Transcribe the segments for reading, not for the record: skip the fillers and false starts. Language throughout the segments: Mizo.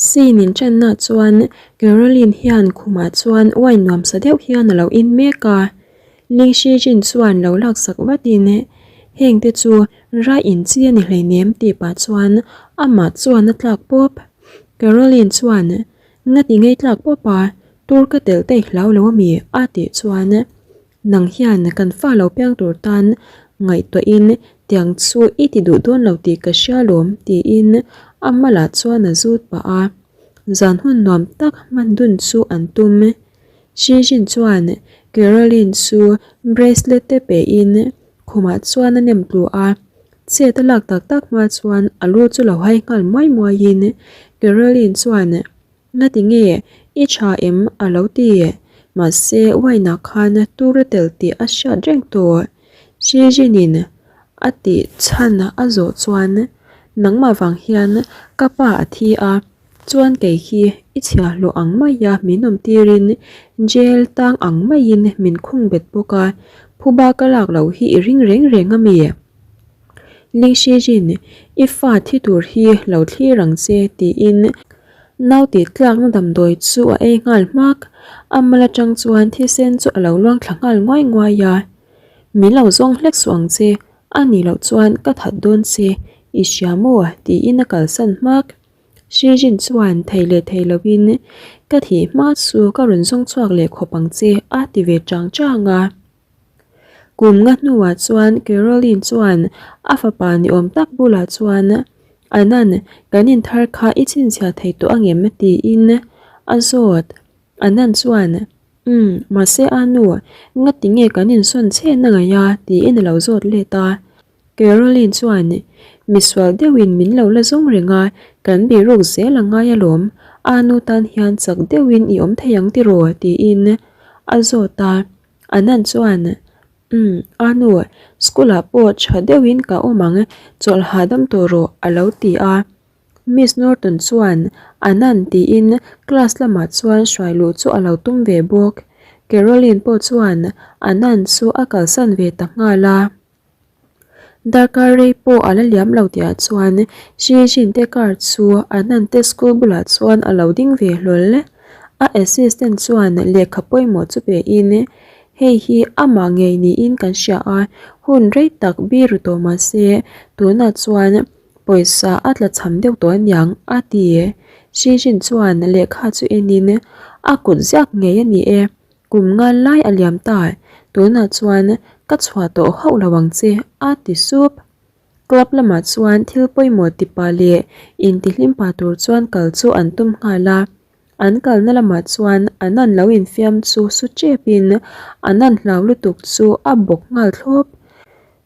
Scene in ṭanna chuan Caroline hian khumah chuan wine nuamsa deuh hian a lo in mek a. Ling Shi Jin chuan lo laksak vatin heng te chu rai in chi a ni hleinem tih pah chuan amah chuan a tlak pawp. Caroline chuan Ngati ngei tlak pawp a, tur ka telh daih hlau lo ami? a tih chuan Nang hian kan fa lo piang tur tan ngaihtuahin tiang chu i ti duh dawn lo tih ka hria lawm tiin a malah chuan a zut pah a. Zan hun nuam tak hman dun chu an tum. Xi Jin chuan Caroline chu bracelet te pein khumah chuan a nem tlu a. Chet a lak tak tak hma chuan a lu chu lo hai nghal muai muaiin Caroline chuan Ngati nge i tha em a lo ti. Mahse wine ah khan tur a tel tih a hriat reng tawh. Xi Jin-in a tih chhan a zawh chuan nangmah vang hian ka pa a thi a, chuan kei hi i chhiahhlawh ang maia min awm tirin jail tang ang maiin min khung bet bawk a, phuba ka lak loh hi i ring reng reng a mi? Ling Xi Jin, i fa thi tur hi lo thlir ang che tiin nau tih tlakna damdawi chu a ei nghal hmak. A mal atang chuan thisen chu a lo luang thla nghal nguai nguai a. Min lo zawng hlek suh ang che, a nih loh chuan ka that dawn che, i hria maw? tiin a kalsan hmak. Xi Jin chuan thei leh thei lovin ka thih hma chu ka rawn zawng chhuak leh khawp ang che a ti ve chang chang a. Kum nga hnuah chuan Caroline chuan a fapa ni awm tak bulah chuan Anan, kan inthar kha i chhinchhiah thei tawh angem? tiin a zawt. Anan chuan, Umm, mahse a nu, ngati nge kan insawn chhen a ngaih a? tiin a lo zawt let a. Caroline chuan, Misual deuhin min lo la zawng reng a, kan biruk zel a ngai alawm, a nu tan hian chak deuhin i awm thei ang tiraw? tiin a zawt a. Anand chuan, Umm, a nu, school ah pawh tha deuhin ka awm ang, chawlh hahdam tawh rawh, a lo ti a. Miss Norton chuan Anand tiin class lamah chuan hruai luh chu a lo tum ve bawk. Caroline pawh chuan Anand chu a kalsan ve ta nghal a. Darkar rei pawh a la liam lo tihah chuan Xi Jin te car chu Anand te school bulah chuan a lo ding ve hlawl. A assistant chuan lehkha pawimawh chu pein, Hei hi amah ngei niin kan hria a, hun rei tak biru tawh mah se tunah chuan pawisa a tla cham deuh tawh aniang a ti. Xi Jin chuan lehkha chu enin, A kut ziak ngei a ni e. Kum ngal lai a liam ta, tunah chuan ka chhuah tawh hauh lo ang che, a ti sup. Club lamah chuan thil pawimawh ti pah leh intihlim pah tur chuan kal chu an tum nghal a. An kalna lamah chuan an an lo infiam chu su tepin an an hlau lutuk chu a bawk nghal thlawp.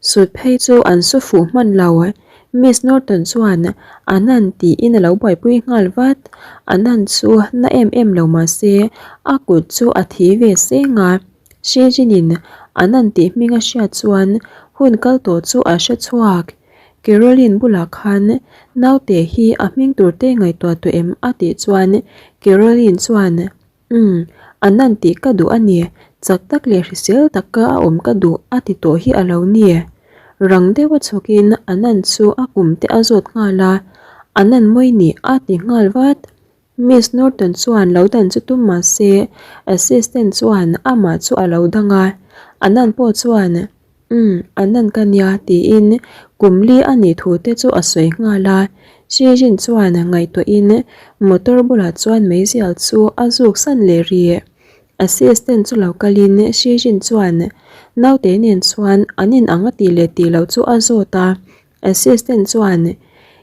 Sut phei chu an su fuh hman lo. Miss Norton chuan Anand tiin a lo buaipui nghal vat. Anand chu na em em lo mah se a kut chu a thi ve seng a. Shejin-in Anand tih hming a hriat chuan hun kal tawh chu a hre chhuak. Caroline bulah khan naute hi a hming tur te ngaihtuah tawh em a tih chuan Caroline chuan Umm, Anand tih ka duh a ni, chak tak leh hrisel taka a awm ka duh a ti tawh hi a lo ni. Rang deuha chhawkin Anand chu a kum te a zawt nghal a, Anand mawi ni a ti nghal vat. Miss Norton chuan lo dan chu tum mah se, assistant chuan amah chu a lo dang a, Anand pawh chuan Umm, Anand ka nia tiin kum li a nih thu te chu a sawi nghal a. Xi Jin chuan ngaihtuahin motor bulah chuan meizial chu a zuk san leh rih. Assistant chu lo kalin Xi Jin chuan naute nen chuan an in ang a tih leh tih loh chu a zawt a. Assistant chuan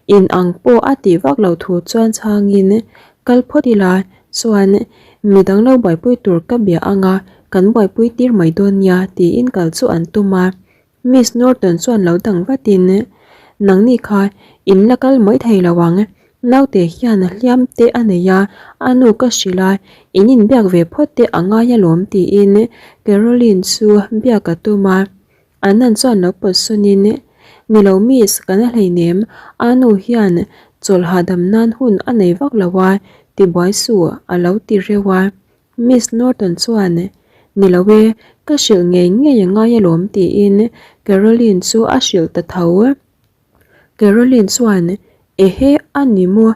in ang pawh a tih vak loh thu chuan chhangin kal phawt ila chuan midang lo buaipui tur ka bia ang a, kan buaipui tir mai dawn nia tiin kal chu an tum a. Miss Norton chuan lo dang vatin Nangni kha in la kal mai thei lo ang, naute hian hliam te a nei a, a nu ka hrilh a, in inbiak ve phawt te a ngai alawm tiin Caroline chu biak a tum a. Annan chuan lo pawt sawnin, Ni lo miss, kan a hleinem, a nu hian chawlh hahdam nan hun a nei vak lo a, ti buai suh, a lo ti reuh a. Miss Norton chuan, Ni lo e, ka hrilh ngei ngei a ngai alawm, tiin Caroline chu a hrilh ta tho. Caroline chuan, Ehe, a ni maw?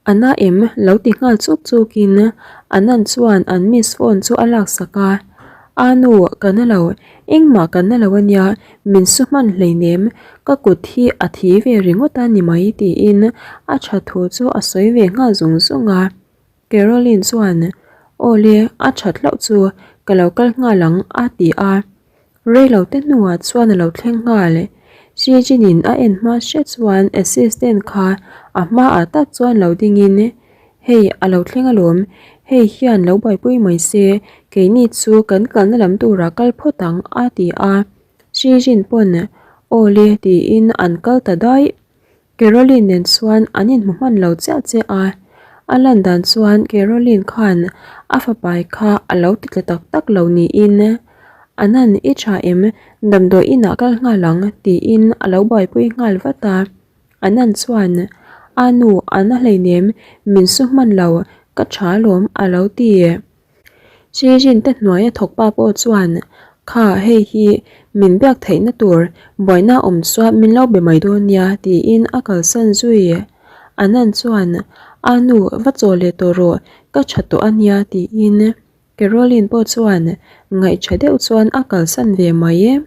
A na em? Lo ti nghal chuk chukin Anand chuan an miss phone chu a laksak a. A nu, ka na lo, engmah ka na lo a nia, min su hman hleinem, ka kut hi a thi ve ringawt a ni mai tiin a tha thu chu a sawi ve nghal zung zung a. Caroline chuan, Aw le, a that hlauh chu ka lo kal nghal ang a ti a. Reilo te hnuah chuan a lo thleng nghal. Xi Jinin a en hma hre chuan assistant kha a hmaah tak chuan lo dingin, Hei, a lo thleng alawm, hei hian lo buaipui mai se, keini chu kan kalna lam turah kal phawt ang a ti a. Xi Jin pawn, Aw le tiin an kal ta daih. Caroline nen chuan an inhmu hman lo chiah chiah a, a lan dan chuan Caroline khan a fapai kha a lo ti tla tak tak lo niin, Anan i tha em, damdawi inah kal nghal ang tiin a lo buaipui nghal vat a. Anan chuan, A nu, a na hleinem, min su hman lo, ka tha alawm a lo ti. Chijin te hnuaia thawk pa pawh chuan, Kha, hei hi min biak theihna tur buaina awm chuan min lo be mai dawn nia, tiin a kalsan zui. Anand chuan, A nu, va chaw leh tawh rawh, ka tha tawh a nia, tiin Caroline pawh chuan ngaihṭha deuh chuan a kalsan ve mai.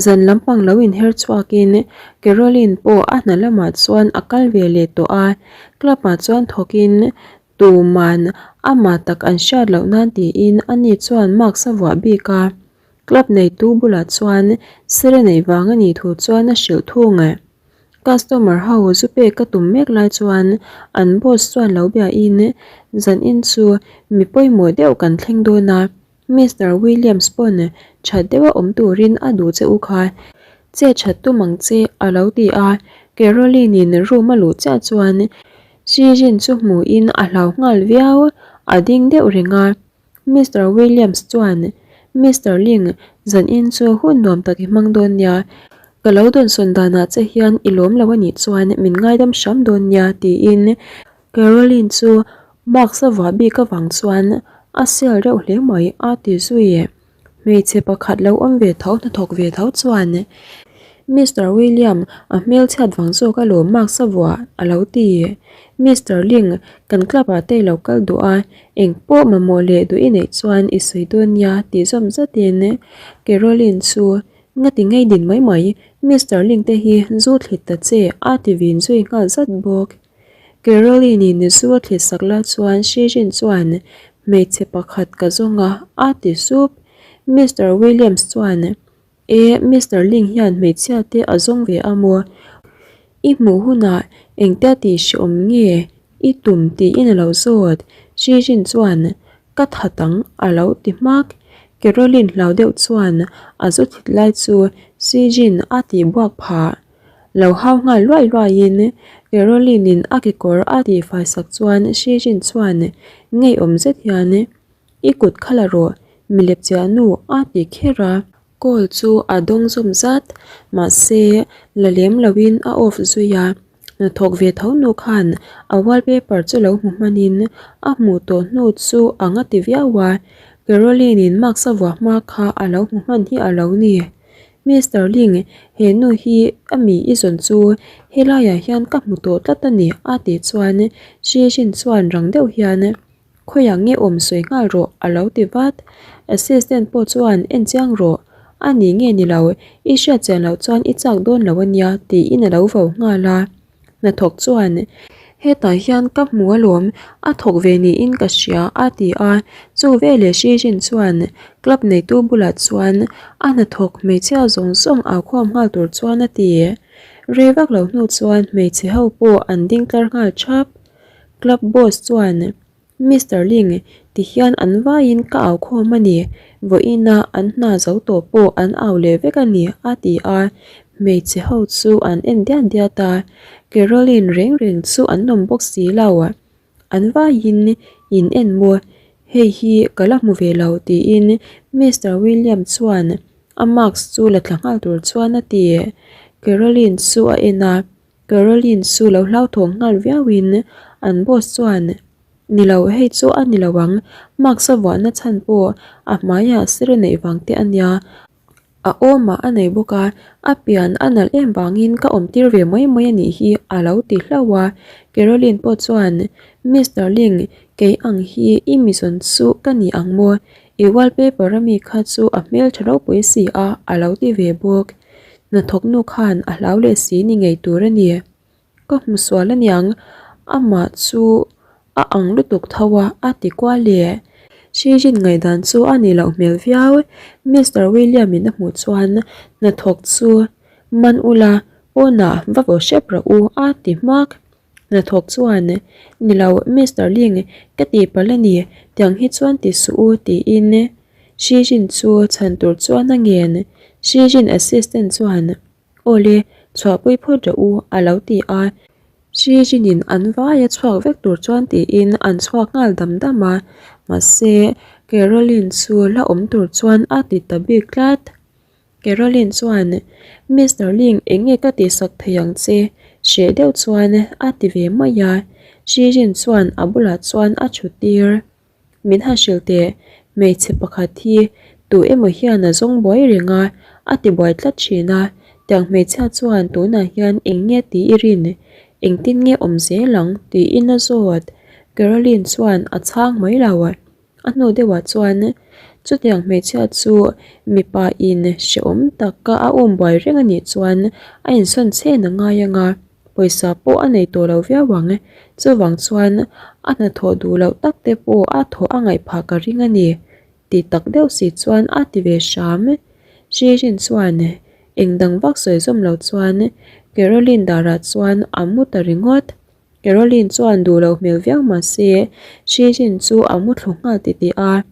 Zan lampang lo inher chhuakin Caroline pawh a hna lamah chuan a kal ve leh tawh a, club ah chuan thawkin tuman amah tak an hriat loh nan tiin ani chuan mask a vuah bik a, club neitu bulah chuan sir a neih vang a nih thu chuan a hrilh thung. Customer ho zu pek ka tum mek lai chuan an boss chuan lo biain zanin chu mi pawimawh deuh kan thleng dawn a. Mister Williams pawn that deuha awm turin a duh che u kha, che that tum ang che a lo ti a, Caroline-in room a luh chiah chuan Sijin chu hmuhin a hlau nghal viau, a ding deuh reng a. Mister Williams chuan, Mister Ling, zanin chu hun nuam tak i hmang dawn nia, ka lo dawnsawn danah che hian i lawm lo a nih chuan min ngaidam hram dawn nia tiin Caroline chu mask a vuah bik avang chuan a sel reuh hle mai a ti zui. Hmeichhe pakhat lo awm ve tho hnathawk ve tho chuan Mister William a hmelchhiat vang zawk alawm mask a vuah a lo ti. Mister Ling kan club ah te i lo kal duh a engpawh mamawh leh duh i neih chuan i sawi dawn nia tih zawm zatin Caroline chu ngati ngei din mai mai Mister Ling te hi zu thlit ta che a ti vin zui nghal zat bawk. Caroline-in zu a thli sak lai chuan Shijin chuan hmeichhe pakhat ka zawng a, a ti sup. Mister Williams chuan, E, Mister Ling hian hmeichhia te a zawng ve a maw? I hmuh hunah engtia tih hreawm nge i tum tiin a lo zawt. Shijin chuan, Ka that ang a lo ti hmak. Caroline hlau deuh chuan a zu thlit lai chu Shijin a tih buak phah. Lo hau nghal luai luaiin Caroline-in a kekawr a tihfai sak chuan Shijin chuan ngeiawm zet hian I kut kha la rawh, milep chiah nu a ti kher a. Call chu a dawng zawm zat, mahse la lem loin a off zui a. Hnathawk ve tho nu khan a wallpaper chu lo hmu hmanin a hmuh tawh hnu chu a nga ti viau a, Caroline-in mask a vuah hma kha a lo hmu hman hi a lo ni. Mister Ling, he nu hi a mi i zawn chu helaiah hian ka hmu tawh tlat a ni a tih chuan Xi Jin chuan rang deuh hian Khawiah nge awm sawi nghal rawh a lo ti vat. Assistant pawh chuan en chiang rawh, a ni nge ni lo, i hriat chian loh chuan i chak dawn lo a nia tiin a lo vo nghal a. Hnathawk chuan, Hetah hian ka hmu alawm, a thawk ve niin ka hria, a ti a. Chu veleh Xi Jin chuan club neitu bulah chuan a hnathawk hmeichhia zawng zawng au khawm nghal tur chuan a ti. Rei vak lo hnu chuan hmeichhe ho pawh an ding tlar nghal thap. Club boss chuan, Mister Ling, ti hian an vaiin ka au khawm a ni, vawiina an hna zo tawh pawh an au leh vek a ni, a ti a, hmeichhe ho chu an en diat diat a, Caroline reng reng chu an awm bawk si lo. An vaiin in en maw, hei hi ka la hmu ve lo, tiin Mister William chuan a mask chu la thla nghal tur chuan a ti. Caroline chu a en a. Caroline chu lo hlauthawng nghal viauin an boss chuan, Ni lo, hei chu a ni lo ang, mask a vuahna chhan pawh a hmaiah sir a neih vang te a nia. A awmah a nei bawk a, a pian a nalh em vangin ka awm tir ve mai mai a nih hi a lo ti hlauh a. Caroline pawh chuan, Mister Ling, kei ang hi i mizawn chu ka ni ang maw? I wallpaper a mi kha chu a hmeltha ropui si a a lo ti ve bawk. Hnathawk nu khan a hlau leh si ni ngei tur a ni. Ka hmu sual aniang, amah chu a ang lutuk tho a, a ti kual leh. Shijin ngaihdan chu a nih loh hmel viau. Mister William in a hmuh chuan hnathawk chu man ula pawnah va vaw hrep rawh u a ti hmak. Hnathawk chuan ni lo Mister Ling ka tihpalh a ni, tiang hi chuan ti suh u tiin Shijin chu chhan tur chuan a ngen. Shijin assistant chuan. Awle, chhuahpui phawt rawh u, a lo ti a. Shijinin an vai a chhuak vek tur chuan tiin an chhuak nghal dam dam a, mahse Caroline chu la awm tur chuan a ti ta bik tlat. Caroline chuan, Mister Ling eng nge ka tihsak thei ang che? hreh deuh chuan a ti ve mai a. Shijin chuan a bulah chuan a thut tir. Min han hrilh teh, hmeichhe pakhat hi tu emaw hian a zawng buai reng a, a ti buai tlat thin a, tiang hmeichhia chuan tunah hian eng nge tih i rin, engtin nge awm zel ang tiin a zawt. Caroline chuan a chhang mai lo. A hnu deuhah chuan chutiang hmeichhia chu mipa in hrehawm taka a awm buai reng a nih chuan a insawn chhen a ngai ang a. Pawisa pawh a nei tawh lo viau ang. Chuvang chuan a hnathawh duh loh tak te pawh a thawh a ngaih phah ka ring a ni tih tak deuh si chuan a ti ve hram. Shirin chuan eng dang vak sawi zawm lo chuan Caroline darah chuan a mu ta ringawt. Caroline chuan duh loh hmel viau mah se Shirin chu a mu thlu nghal titih a.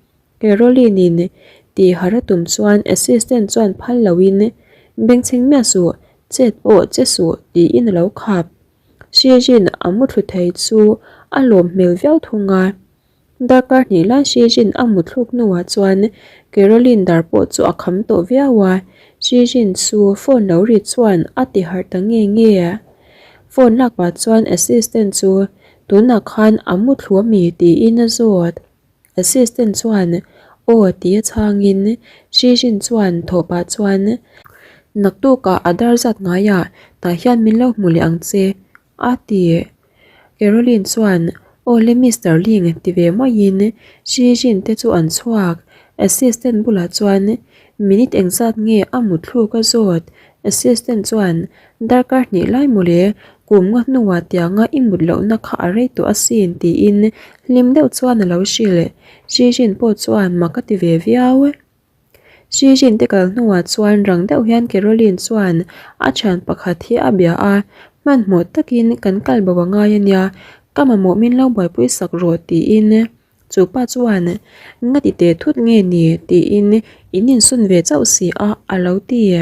Caroline-in tih har a tum chuan assistant chuan phal loin bengchheng miah suh, chet pawh che suh tiin a lo khap. Shijin a muthlu thei chu a lawm hmel viau thung a. Darkar hnih lai Shijin a muthluk hnuah chuan Caroline dar pawh chu a kham tawh viau a, Shijin chu phone lo ri chuan a ti harh ta nge nge. Phone lak pah chuan assistant chu tunah khan a muthlu a mi tiin a zawt. Assistant chuan aw tia chhangin Shijin chuan thawh pah chuan naktukah a dar zat ngaiah tah hian min lo hmu leh ang che a ti. Caroline chuan aw le Mister Ling ti ve maiin Shijin te chu an chhuak. Assistant bulah chuan minute engzat nge a mutthluk a zawt. Assistant chuan Darkar hnih lai mawle, kum nga hnuah tianga i mut lohna kha a rei tawh asin tiin hlim deuh chuan a lo hrilh. Shijin pawh chuan mak a ti ve viau. Shijin te kal hnuah chuan rang deuh hian Caroline chuan a thian pakhat hi a bia a, hmanhmawh takin kan kal bo a ngai ania, ka mamawh min lo buaipui sak rawh tiin Chu pa chuan, Nga ti teh thut nge ni? tiin in insun ve chauh si a, a lo ti.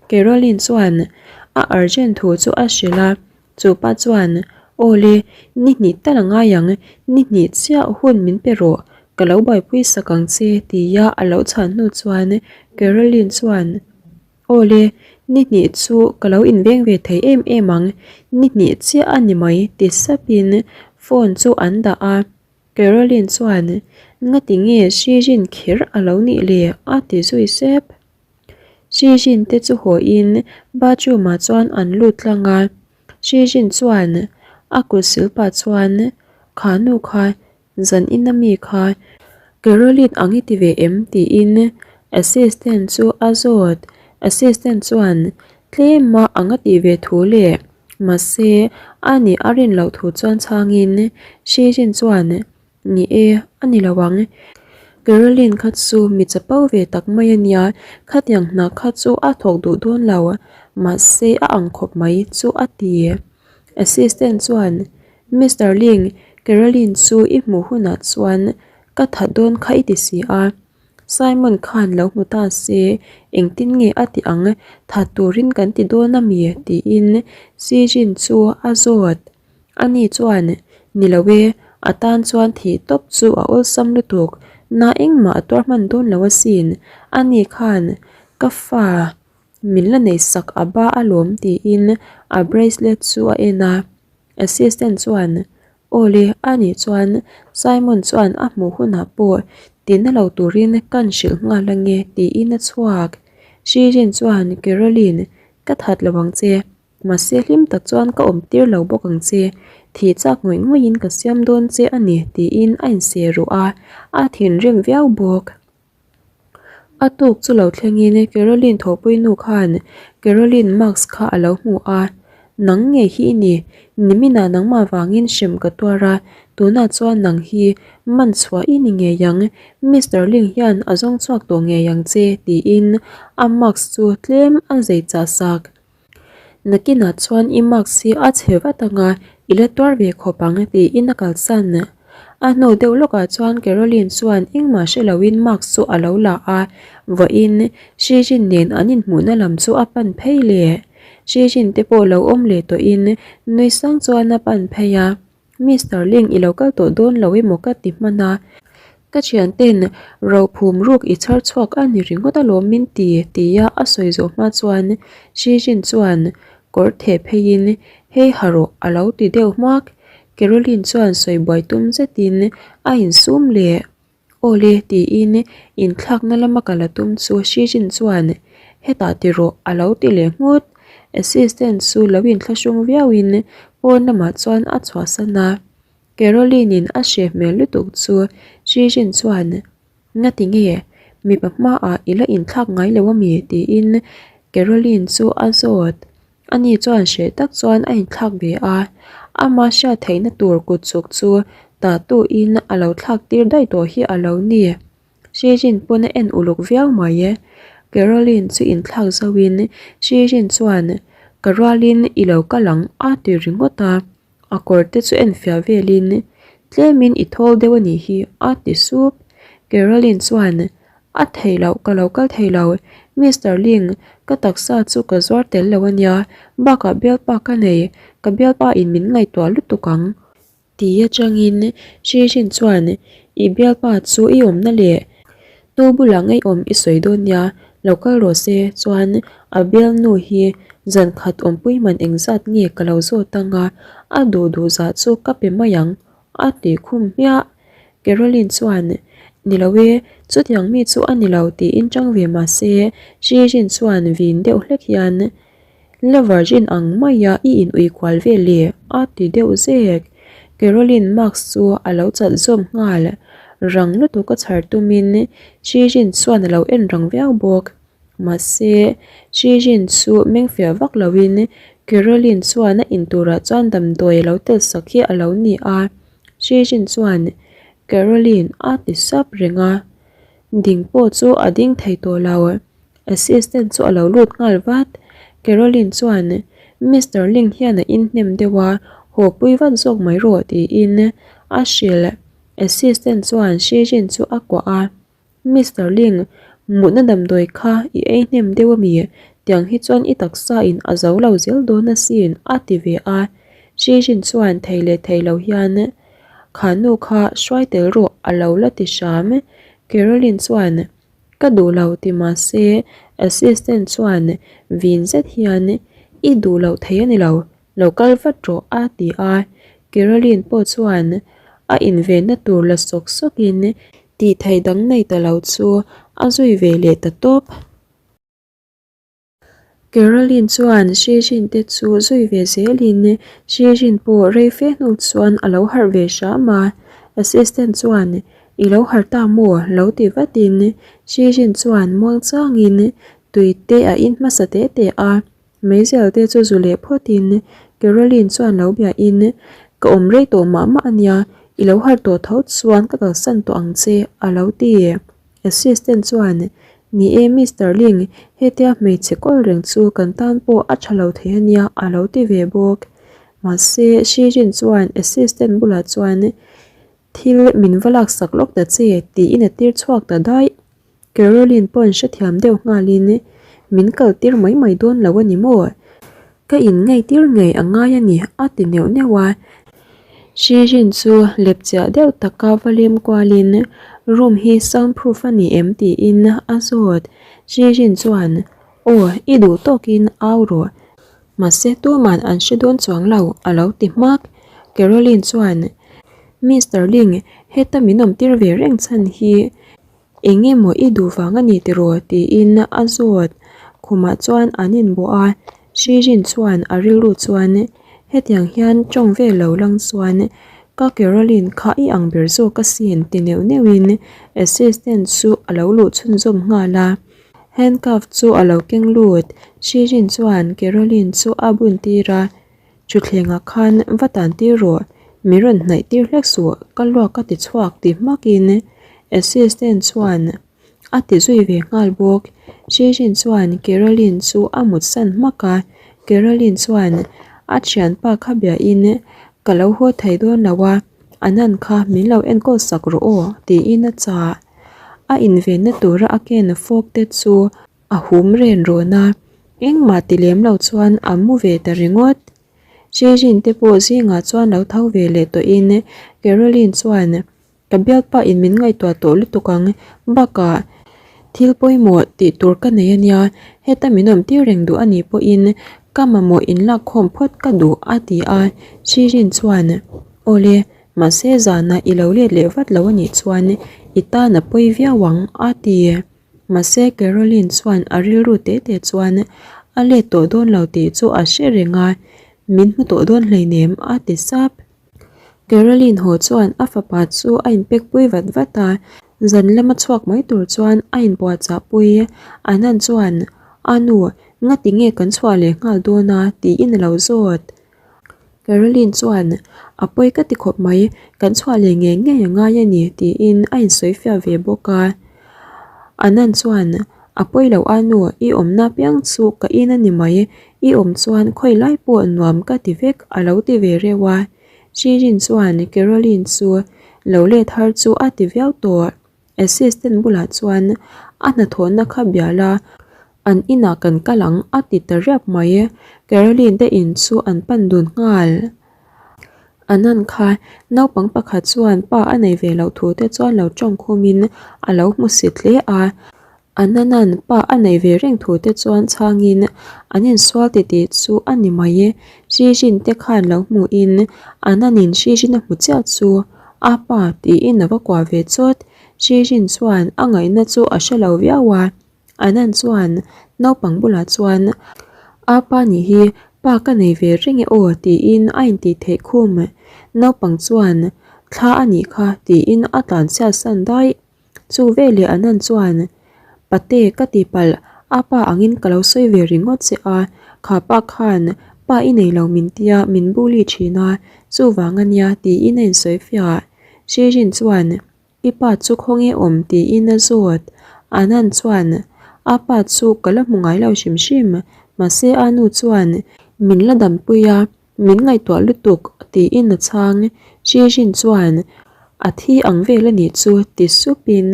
Caroline chuan a urgent thu chu a hrilh a, chu pa chuan, Aw le, ni hnih tal a ngai ang, ni hnih chiah hun min pe rawh, ka lo buaipui sak ang che, tia a lo chhan hnu chuan Caroline chuan, Aw le, ni hnih chu ka lo inveng ve thei em em ang, ni hnih chiah a ni mai, ti sapin phone chu an dah a. Caroline chuan, Ngati nge Shijin kher a lo nih le? a ti zui sep. Shijin te chu hawiin bathroom ah chuan an lut tlang a. Shijin chuan a kut sil pah chuan, Kha nu kha, zan in a mi kha Caroline ang i ti ve em? tiin assistant chu a zawt. Assistant chuan, Tlem a ang a tih ve thu le. Mahse, a nih a rin loh thu chuan chhangin Shijin chuan, Ni e, a ni lo ang. Caroline kha chu mi chapo ve tak mai a nia, khatiang hna kha chu a thawk duh dawn lo, mahse a ang khawp mai chu a ti. Assistant chuan, Mister Ling, Caroline chu i hmuh hunah chuan ka that dawn kha i ti si a. Simon khan lo hmu ta se, engtin nge a ti ang, that turin kan ti dawn a mi? tiin Sijin chu a zawt. Ani chuan, Ni lo e, a tan chuan thih tawp chu a awlsam lutuk, na engmah a tuar hman dawn lo asin, ani khan ka fa min la nei sak a ba alawm tiin a bracelet chu a en a. Assistant chuan, Awle, a nih chuan Simon chuan a hmuh hunah pawh tina lo turin kan hrilh nghal ange tiin a chhuak. Shijin chuan, Caroline, ka that lo ang che. Mahse hlim tak chuan ka awm tir lo bawk ang che. Thih chak ngawih ngawihin ka siam dawn che a ni, tiin a inse ruh a, a thinrim viau bawk. A tuk chu lo thlengin Caroline thawhpui nu khan Caroline mask kha a lo hmu a, Nang ngei hi i ni, niminah nangmah vangin hrem ka tuar a, tunah chuan nang hi man chhuah i ni ngei ang, Mister Ling hian a zawng chhuak tawh ngei ang che tiin a mask chu tlem a zei chah sak. Nakinah chuan i mask hi a chhe vat ang a, i la tuar ve khawp ang tiin a kalsan. A hnu deuh lawkah chuan Caroline chuan engmah hre loin mask chu a lo la a, vawiin Shijin nen an inhmuhna lam chu a pan phei leh. Shijin te pawh lo awm leh tawhin nui sang chuan a pan phei a. Mister Ling i lo kal tawh dawn lo emaw ka ti hman a, ka thianten rophum ruk i chhar chhuak a ni ringawt alawm min ti tia a sawi zawh hma chuan Xi Jin chuan kawr theh pheiin hei ha rawh a lo ti deuh hmak. Caroline chuan sawi buai tum zetin a insum leh. Awle tiin inthlakna lama ka la tum chu Shijin chuan hetah ti rawh a lo ti leh nghut. Assistant chu lo inthlahrung viauin pawn lamah chuan a chhuahsan a. Caroline-in a hre hmel lutuk chu Shijin chuan Ngati nge mipa hmaah i la inthlak ngai lo ami? tiin Caroline chu a zawt. Ani chuan hreh tak chuan a inthlak ve a, ama hriat theihna tur kut chuk chu tatuin a lo thlak tir daih tawh hi a lo ni. Shijin pawn a en uluk viau mai e. Caroline chu inthlak zohin Shijin chuan ka rualin i lo kal ang a ti ringawt a. A kawr te chu en fiah velin tlemin i thawl deuh a nih hi a ti sup. Caroline chuan a thei loh ka lo kal thei lo Mister Ling ka taksa chu ka zuar tel lo a nia bakah bialpa ka nei ka bialpa in min ngaihtuah lutuk ang ti atangin Shijin chuan i bialpa chu i awmna leh Tu bulah ngeiawm i sawi dawn nia, lo kal rawh se, chuan a bialnu hi zan khat awmpui man engzat nge ka lo zawt ang a, a duh duh zah chu ka pe mai ang, a ti khum hmiah. Caroline chuan, Ni lo e, chutiang mi chu a ni lo tiin chang ve mah se, Shijin chuan vin deuh hlek hian, La virgin ang maia i in ui kual vel e, a ti deuh zek. Caroline mask chu a lo chalh zawm nghal. Rang lutuk a chhar tumin Shijin chuan a lo en rang viau bawk. Mahse, Shijin chu meng fiah vak loin Caroline chuan a in turah chuan damdawi a lo tel sak hi a lo ni a. Shijin chuan, Caroline a ti sap reng a. Ding pawh chu a ding thei tawh lo. Assistant chu a lo lut nghal vat. Caroline chuan, Mister Ling hian a inhnem deuh a, haw pui vat zawk mai rawh tiin a hrilh. Assistant chuan Shijin chu a kuah a, Mister Ling, mutna damdawi kha i ei hnem deuh ami? Tiang hi chuan i taksa in a zo lo zel dawn asin a ti ve a. Shijin chuan thei leh thei lo hian, Kha nu kha hruai tel rawh a lo la ti hram. Caroline chuan, Ka duh lo ti mahse assistant chuan vin zet hian i duh loh thei a ni lo, lo kal vat rawh a ti a. Caroline pawh chuan a invenna tur la sawk sawkin tih theih dang nei ta lo chu a zui ve leh ta tawp. Caroline chuan Shijin te chu zui ve zelin Shijin pawh rei fe hnu chuan a lo harh ve hram a, assistant chuan I lo harh ta maw? lo ti vatin Shijin chuan muang changin tui te a in hmasa te te a, meizel te chu zu leh phawtin Caroline chuan lo biahin Ka awm rei tawh mah mah a nia, i lo harh tawh tho chuan ka kalsan tawh ang che a lo ti. Assistant chuan, Ni e Mister Ling, hetia hmeichhe kawl reng chu kan tan pawh a tha lo thei a nia a lo ti ve bawk. Mahse, Shijin chuan assistant bulah chuan, Thil min va laksak lawk ta che tiin a tir chhuak ta daih. Caroline pawn hrethiam deuh nghalin, Min kal tir mai mai dawn lo a ni maw? Ka in ngei tir ngei a ngai a ni a ti neuh neuh a. Shijin chu lepchiah deuh taka va lem kualin room hi sound proof a ni em tiin a zawt. Shijin chuan Aw i duh tawkin au rawh. Mahse tuman an hre dawn chuang lo a lo ti hmak. Caroline chuan Mister Ling heta min awm tir ve reng chhan hi Eng emaw i duh vang a ni tiraw? tiin a zawt. Khumah chuan an inbawh a, Shijin chuan a rilru chuan hetiang hian tawng vel lo lang chuan ka Caroline kha i ang ber zawk asin ti neuh neuhin assistant chu a lo luh chhunzawm nghal a. Handcuff chu a lo keng lut, Shijin chuan Caroline chu a bun tir a, Thutthlengah khan va tan tir rawh, mi rawn hnaih tir hlek suh, ka luak ka ti chhuak ti hmakin assistant chuan a ti zui ve nghal bawk. Shijin chuan Caroline chu a mut san hmak a, Caroline chuan a thianpa kha biahin ka lo haw thei dawn lo a, Anan kha min lo enkawl sak rawh aw tiin a chah. A invenna tura a ken fork te chu A hum ren rawn a, engmah ti lem lo chuan a mu ve ta ringawt. Shejin te pawh zingah chuan lo tho ve leh tawhin Caroline chuan, Ka bialpa in min ngaihtuah tawh lutuk ang, bakah thil pawimawh tih tur ka nei ania, heta min awm tir reng duh anih pawhin ka mamawh inlakkhawm phawt ka duh a ti a. Shejin chuan, Awle, mahse zanah i lo let leh vat lo anih chuan i tan a pawi viau ang a ti. Mahse Caroline chuan a rilru te te chuan a let tawh dawn lo tih chu a hre reng a, Min hmu tawh dawn hleinem a ti sap. Caroline haw chuan a fapa chu a inpek pui vat vat a, zan lama chhuak mai tur chuan a inpuahchah pui. Anand chuan, A nu, ngati nge kan chhuah leh nghal dawn a? tiin a lo zawt. Caroline chuan, A pawi ka ti khawp mai, kan chhuah leh ngei ngei a ngai a ni, tiin a insawi fiah ve bawk a. Anand chuan, A pawi loh a nu, i awmna piang chu ka in a ni mai, i awm chuan khawi lai pawh nuam ka ti vek, a lo ti ve reuh a. Shirin chuan Caroline chu lo let har chu a ti viau tawh. Assistant bulah chuan a hnathawhna kha bia la, an inah kan kal ang a ti ta riap mai. Caroline te in chu an pan dun nghal. Anand kha naupang pakhat chuan pa a nei ve loh thu te chuan lo tawng khumin a lo hmu sit hle a. Anana'n pa a nei ve reng thu te chuan chhangin an insual titih chu a ni mai. Shijin te khan lo hmuhin Ananin Shijin a hmu chiah chu a pa tiin a va kuah ve chawt. Shijin chuan a ngaihna chu a hre lo viau a, Anan chuan naupang bulah chuan a pa nih hi pa ka nei ve reng e aw tiin a intih theih khum. Naupang chuan thla a nih kha tiin a tlanchhiat san daih. Chu veleh Anand chuan, Pate, ka ti palh, a pa angin ka lo sawi ve ringawt che a, kha pa khan pa i nei lo min tia min bully thin a, chuvang a nia tiin a insawi fiah. Shejin chuan, I pa chu khawnge awm tiin a zawt. Anand chuan, A pa chu ka la hmu ngai lo hrim hrim, mahse a nu chuan min la dampui a, Min ngaihtuah lutuk tiin a chhang. Shijin chuan a thi ang vel a nih chu ti supin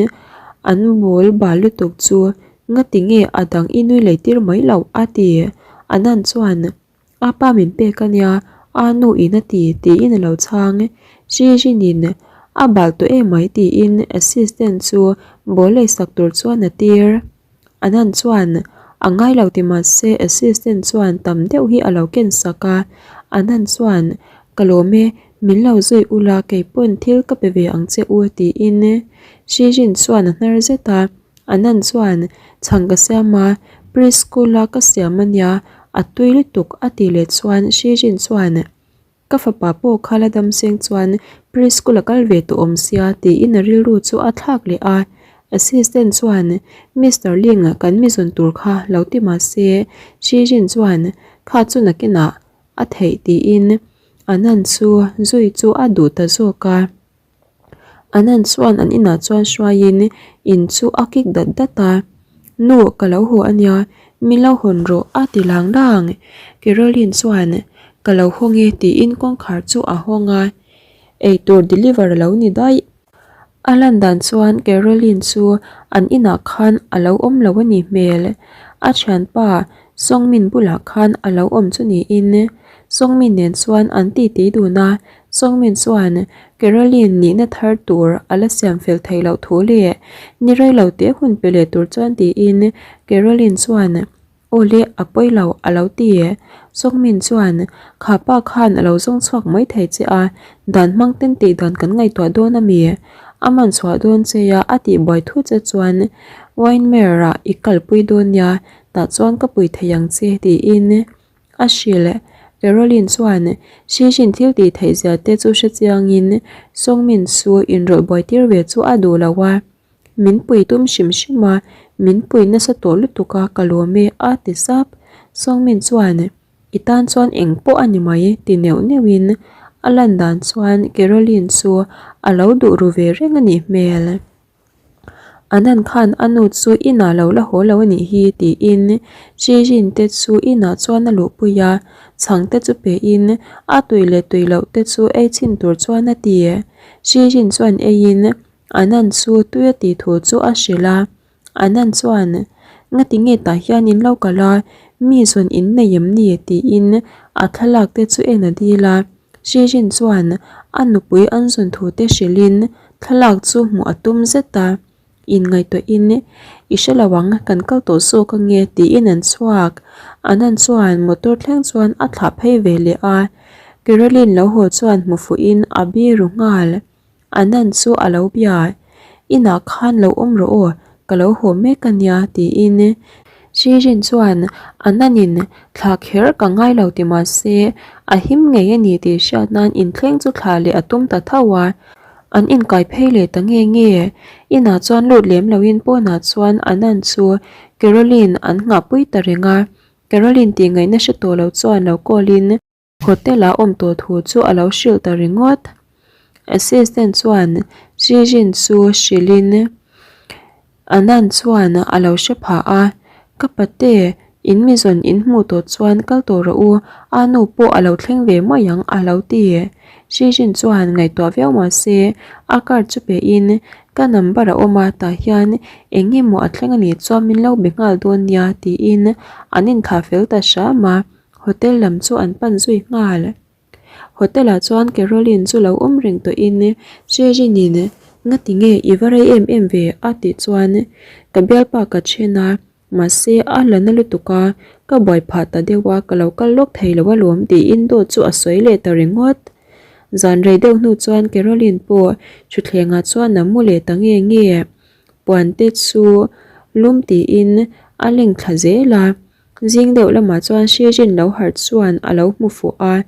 an bawl bal lutuk chu ngati nge a dang i nui lei tir mai loh a ti. Anand chuan a pa min pek a nia a nu in a ti tiin a lo chhang. Shijin in a bal tawh emai tiin assistant chu bawl lei sak tur chuan a tir. Anand chuan a ngai lo ti mahse assistant chuan tam deuh hi a lo ken sak a, Anand chuan ka lawm e, min lo zui ula keipawn thil ka pe ve ang che u tiin Shijin chuan a hnar zet a, Anand chuan chhang ka siam a, preschool a ka siam ania a tui lutuk a tih leh chuan Shijin chuan Ka fapa pawh kha la dam seng chuan preschool a kal ve tawh awm sia tiin a rilru chu a thlak leh a. Assistant chuan Mister Ling kan mi zawn tur kha lo ti mah se Shijin chuan kha chu nakinah a theih tiin Anand chu zui chu a duh ta zawk a. Anand chuan an inah chuan hruaiin in chu a kik dat dat a, Nu ka lo haw ania, min lo hawn rawh a ti lang lang. Caroline chuan ka lo hawng e tiin kawngkhar chu a hawng a, eitur deliver a lo ni daih. A lan dan chuan Caroline chu an inah khan a lo awm lo a nih hmel. A thianpa Sawngmin bulah khan a lo awm chu niin Sawngmin nen chuan an titi dun a, Sawngmin chuan Caroline nihna thar tur a la siam fel theih loh thu leh ni rei lo te hun pe leh tur chuan tiin Caroline chuan Aw le a pawi lo a lo ti. Sawngmin chuan Kha pa khan a lo zawng chhuak mai thei che a, dan hmang ten tih dan kan ngaihtuah dawn a mi? A man chhuah dawn che a a tih buai thu che chuan Windmere-ah i kalpui dawn nia. Tah chuan ka pui thei ang che tiin a hrilh. Caroline chuan Shishin thil tih theih zia te chu hre chiangin Songmin chu inrawlh buai tir ve chu a duh lo a. Min pui tum hrim hrim a, min pui nasa tawh lutuk a ka lawm e a ti sap. Songmin chuan I tan chuan eng pawh a ni mai ti neuh neuhin a lan dan chuan Caroline chu a lo duh ru ve reng a nih hmel. Anan khan a nu chu inah lo la haw lo a nih hi tiin Shijin te chu inah chuan a luhpui a, chhang te chu pehin a tui leh tui loh te chu ei chhin tur chuan a ti. Shijin chuan eiin Anan chu tui a tih thu chu a hrilh a. Anan chuan, Ngati nge tah hian in lo kal a, mi zawn in nei em ni? tiin a thlalak te chu en a dil a. Shijin chuan a nupui an zawn thu te hrilhin thlalak chu hmuh a tum zet a. Inngaihtuahin, I hre lo ang, kan kal tawh zawk ange tiin an chhuak. Anan chuan motor thleng chuan a thlah phei ve leh a. Caroline lo haw chuan hmu fuhin a biru nghal. Anand chu a lo bia, Inah khan lo awm rawh aw, ka lo haw mek a nia tiin Shirin chuan Anand-in thla kher ka ngai lo ti mah se a him ngei a ni tih hriat nan inthleng chu thla leh a tum ta tho a, an inkai phei leh ta nge nge. Inah chuan lut lem loin pawnah chuan Anand chu Caroline an nghahpui ta reng a, Caroline tih ngaihna hre tawh lo chuan lo call in, Hotel ah awm tawh thu chu a lo hrilh ta ringawt. Assistant chuan Shijin chu hrilhin Anand chuan a lo hre phah a, Ka pate, in mi zawn in hmuh tawh chuan kal tawh rawh u, a nu pawh a lo thleng ve mai ang a lo ti. Shijin chuan ngaihtuah viau mah se a card chu pehin ka number a awm a tah hian eng nge maw a thleng a nih chuan min lo be nghal dawn nia tiin an inthlah fel ta hram a. Hotel lam chu an pan zui nghal. Hotel ah chuan Caroline chu lo awm reng tawhin Sherin-in Ngati nge i va rei em em ve a tih chuan ka bialpa ka then a, mahse a la na lutuk a, ka buai phah ta deuh a ka lo kal lawk thei lo alawm tiin dawt chu a sawi leh ta ringawt. Zan rei deuh hnu chuan Caroline pawh thutthleng ah chuan a mu leh ta nge nge. Puan te chu lum tiin a leng thla zel a. Zing deuh lamah chuan Shijin lo harh chuan a lo hmu fuh a,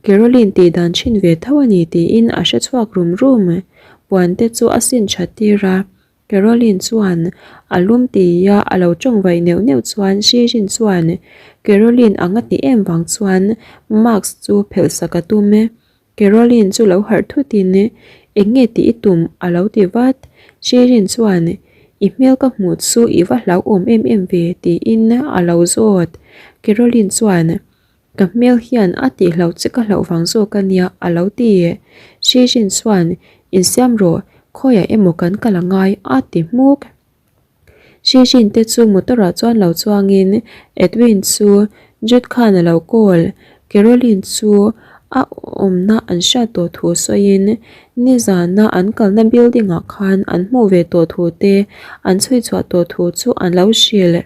Caroline tih dan thin ve tho a ni tiin a hre chhuak rum rum. Puan te chu a sin that tir a, Caroline chuan a lum tia a lo tawng vaih neuh neuh chuan Shijin chuan Caroline ang a ti em vang chuan mask chu phelh sak a tum e. Caroline chu lo harh thutin eng nge tih i tum a lo ti vat. Sherin chuan I hmel ka hmuh chu i va hlauhawm em em ve tiin a lo zawt. Caroline chuan Ka hmel hian a tihloh che ka hlauh vang zawk a nia a lo ti. Sherin chuan Insiam rawh, khawiah emaw kan kal a ngai a ti hmuk. Shijin te chu motor ah chuan lo chuangin Edwin chu Jude khan a lo call, Caroline chu a awmna an hriat tawh thu sawiin nizana an kalna building ah khan an hmuh ve tawh thu te an chhui chhuah tawh thu chu an lo hrilh.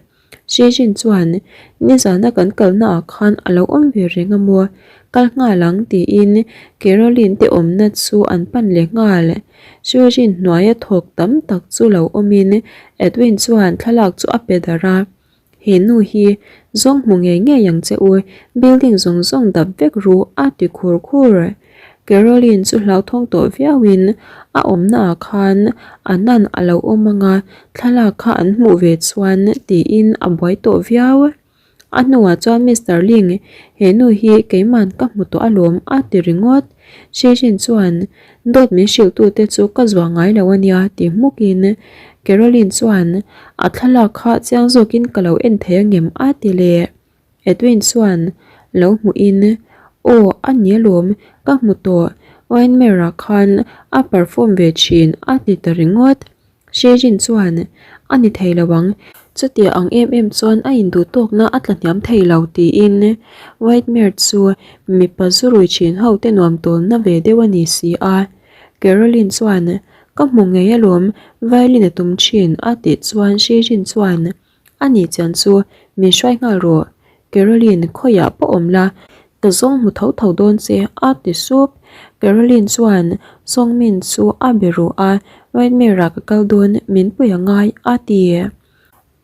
Shijin chuan nizana kan kalna ah khan a lo awm ve reng a maw, kal nghal ang tiin Caroline te awmna chu an pan leh nghal. Shijin hnuaia thawk tam tak chu lo awmin Edwin chuan thlalak chu a pe darh a, He nu hi zawng hmu ngei ngei ang che u, building zawng zawng dap vek ru a ti khur khur. Caroline chu hlauthawng tawh viauin a awmna ah khan a nan a lo awm ang a, thlalak kha an hmuh ve chuan tiin a buai tawh viau. A hnuah chuan Mister Ling, he nu hi keiman ka hmu tawh alawm a ti ringawt. Shijin chuan dawt min hrilhtute chu ka zuah ngai lo a nia ti hmukin Caroline chuan a thlalak kha chiang zawkin ka lo en thei angem a ti leh. Edwin chuan lo hmuhin, Aw, a ni alawm, ka hmu tawh, Windmere-ah khan a perform ve thin a ti ta ringawt. Shejin chuan, A ni thei lo ang, chutia ang em em chuan a induh tawkna a tla hniam thei lo tiin Windmere chu mipa zu rui thin ho te nuam tawlna ve deuh a ni si a. Caroline chuan, Ka hmu ngei alawm, violin a tum thin a tih chuan Shejin chuan, A nih chian chu min hruai nghal rawh, Caroline khawiah pawh awm la, ka zawng hmu tho tho dawn che a ti sup. Caroline chuan Sawngmin chu a be ru a, Whitemere-ah ka kal dawn min pui a ngai a ti.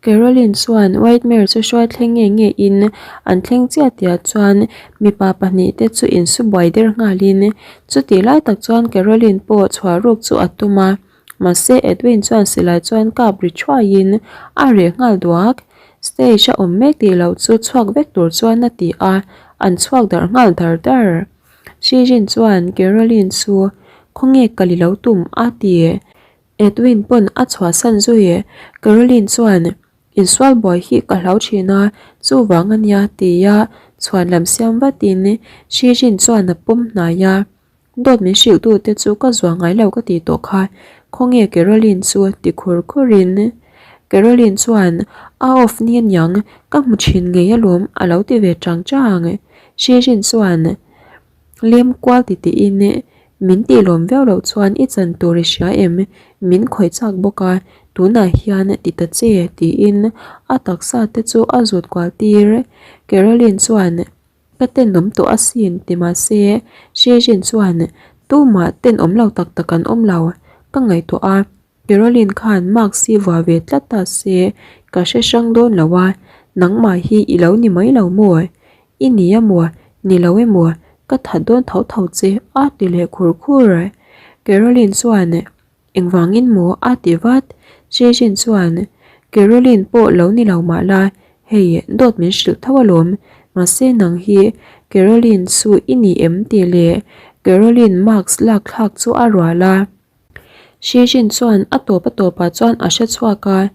Caroline chuan Whitemare chu hruai thleng nge nge in an thleng chiah tihah chuan mipa pahnihte chu insu buai der nghalin chutih lai tak chuan Caroline pawh chhuah ruk chu a tum a, mahse Edwin chuan silai chuan kap ri thuaiin a reh nghal duak. Stage a awm mek tih loh chu chhuak vek tur chuan a ti a, an chhuak darh nghal dar dar. Shijin chuan Caroline chu khawnge kal i lo tum a ti. Edwin pawn a chhuahsan zui. Caroline chuan, Insual buai hi ka hlau thin a, chuvang a nia tia chhuan lam siam vatin Shijin chuan a pawm hnai a. Dawt min hrilhtute chu ka zuah ngai lo ka tih tawh kha, khawnge Caroline chu ti khur khurin. Caroline chuan, A off ni aniang, ka hmu thin ngei alawm a lo ti ve chang chang. Shijin chuan, Lem kual ti tiin min tih lawm viau loh chuan i chan tur i hria em? Min khawih chak bawk a, tunah hian ti ta che tiin a taksa te chu a zut kual tir. Caroline chuan ka tenawm tawh asin ti mahse Shejin chuan tumah tenawm lo tak tak an awm lo ka ngaihtuah a, Caroline khan mask hi vuah ve tlat ta se ka hre hrang dawn lo a, nangmah hi i lo ni mai lo maw? I ni a maw? Ni lo emaw? Ka that dawn tho tho che a ti leh khur khur. Caroline chuan Engvangin maw? a ti vat. Jejin chuan Caroline pawh lo ni lo mah la, hei dawt min hrilh tho alawm. Mahse nang hi Caroline chu i ni em tih leh Caroline mask lak thlak chu a rual a. Shijin chuan a tawp a tawpah chuan a hre chhuak a,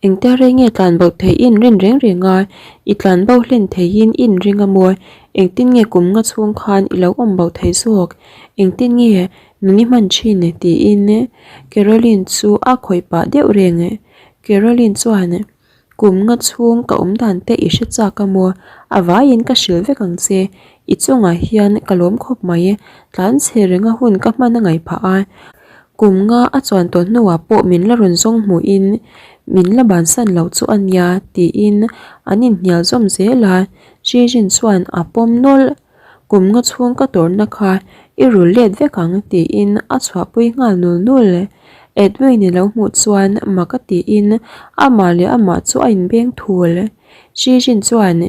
Engtia rei nge tlan bo thei in rin reng reng a, i tlan bo hlen theiin in ring a maw? Engtin nge kum nga chhung khan i lo awm bo thei zawk? Engtin nge nung i hman thin? tiin Caroline chu a khawih pah deuh reng. Caroline chuan. Kum nga chhung ka awm dan te i hre chak a maw? A vaiin ka hrilh vek ang che. I chungah hian ka lawm khawp mai. Tlan chhe renga hun ka hman a ngaih phah a. Kum nga a chuan tawh hnuah pawh min la rawn zawng hmuhin min la bansan loh chu a nia tiin an inhnial zawm zel a. Xijin chuan a pawm nawlh. Kum nga chhung ka tawrhna kha i rul let vek ang tiin a chhuahpui nghal nul nul. Edwin i lo hmuh chuan mak a tiin amah leh amah chu a inbeng thul. Shijin chuan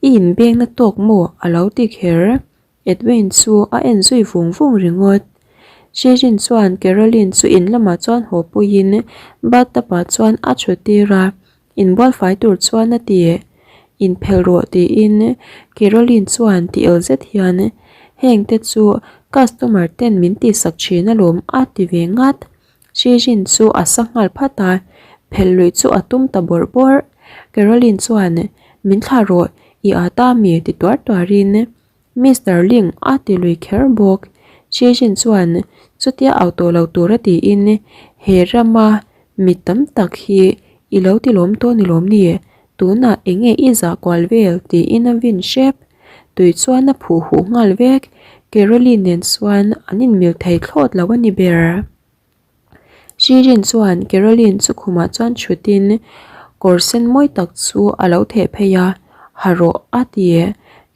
i inbengna tawk maw a lo ti kher. Edwin chu a en zui vung vung ringawt. Shijin chuan Caroline chu in lamah chuan haw puiin bathtub ah chuan a thut tir a. Inbual fai tur chuan a ti. Inphelh rawh tiin Caroline chuan ti el zet hian heng te chu customer ten min tihsak thin alawm a ti ve ngat. Shijin chu a sa nghal phat a, phelh luih chu a tum ta bawrh bawrh. Caroline chuan min thlah rawh i ât a mi ti tuar tuarin Mister Ling a ti lui kher bawk. Shijin chuan chutia au tawh lo tura tiin he rama mi tam tak hi i lo ti lawm tawh ni lawm ni? Tunah eng nge i zah kual vel? tiin a vin hrep. Tui chuan a phuh huh nghal vek. Caroline nen chuan an inmil thei thlawt lo a ni ber. Shirin chuan Caroline chu khumah chuan thutin kawr sen mawi tak chu a lo theh phei a, Ha rawh a ti.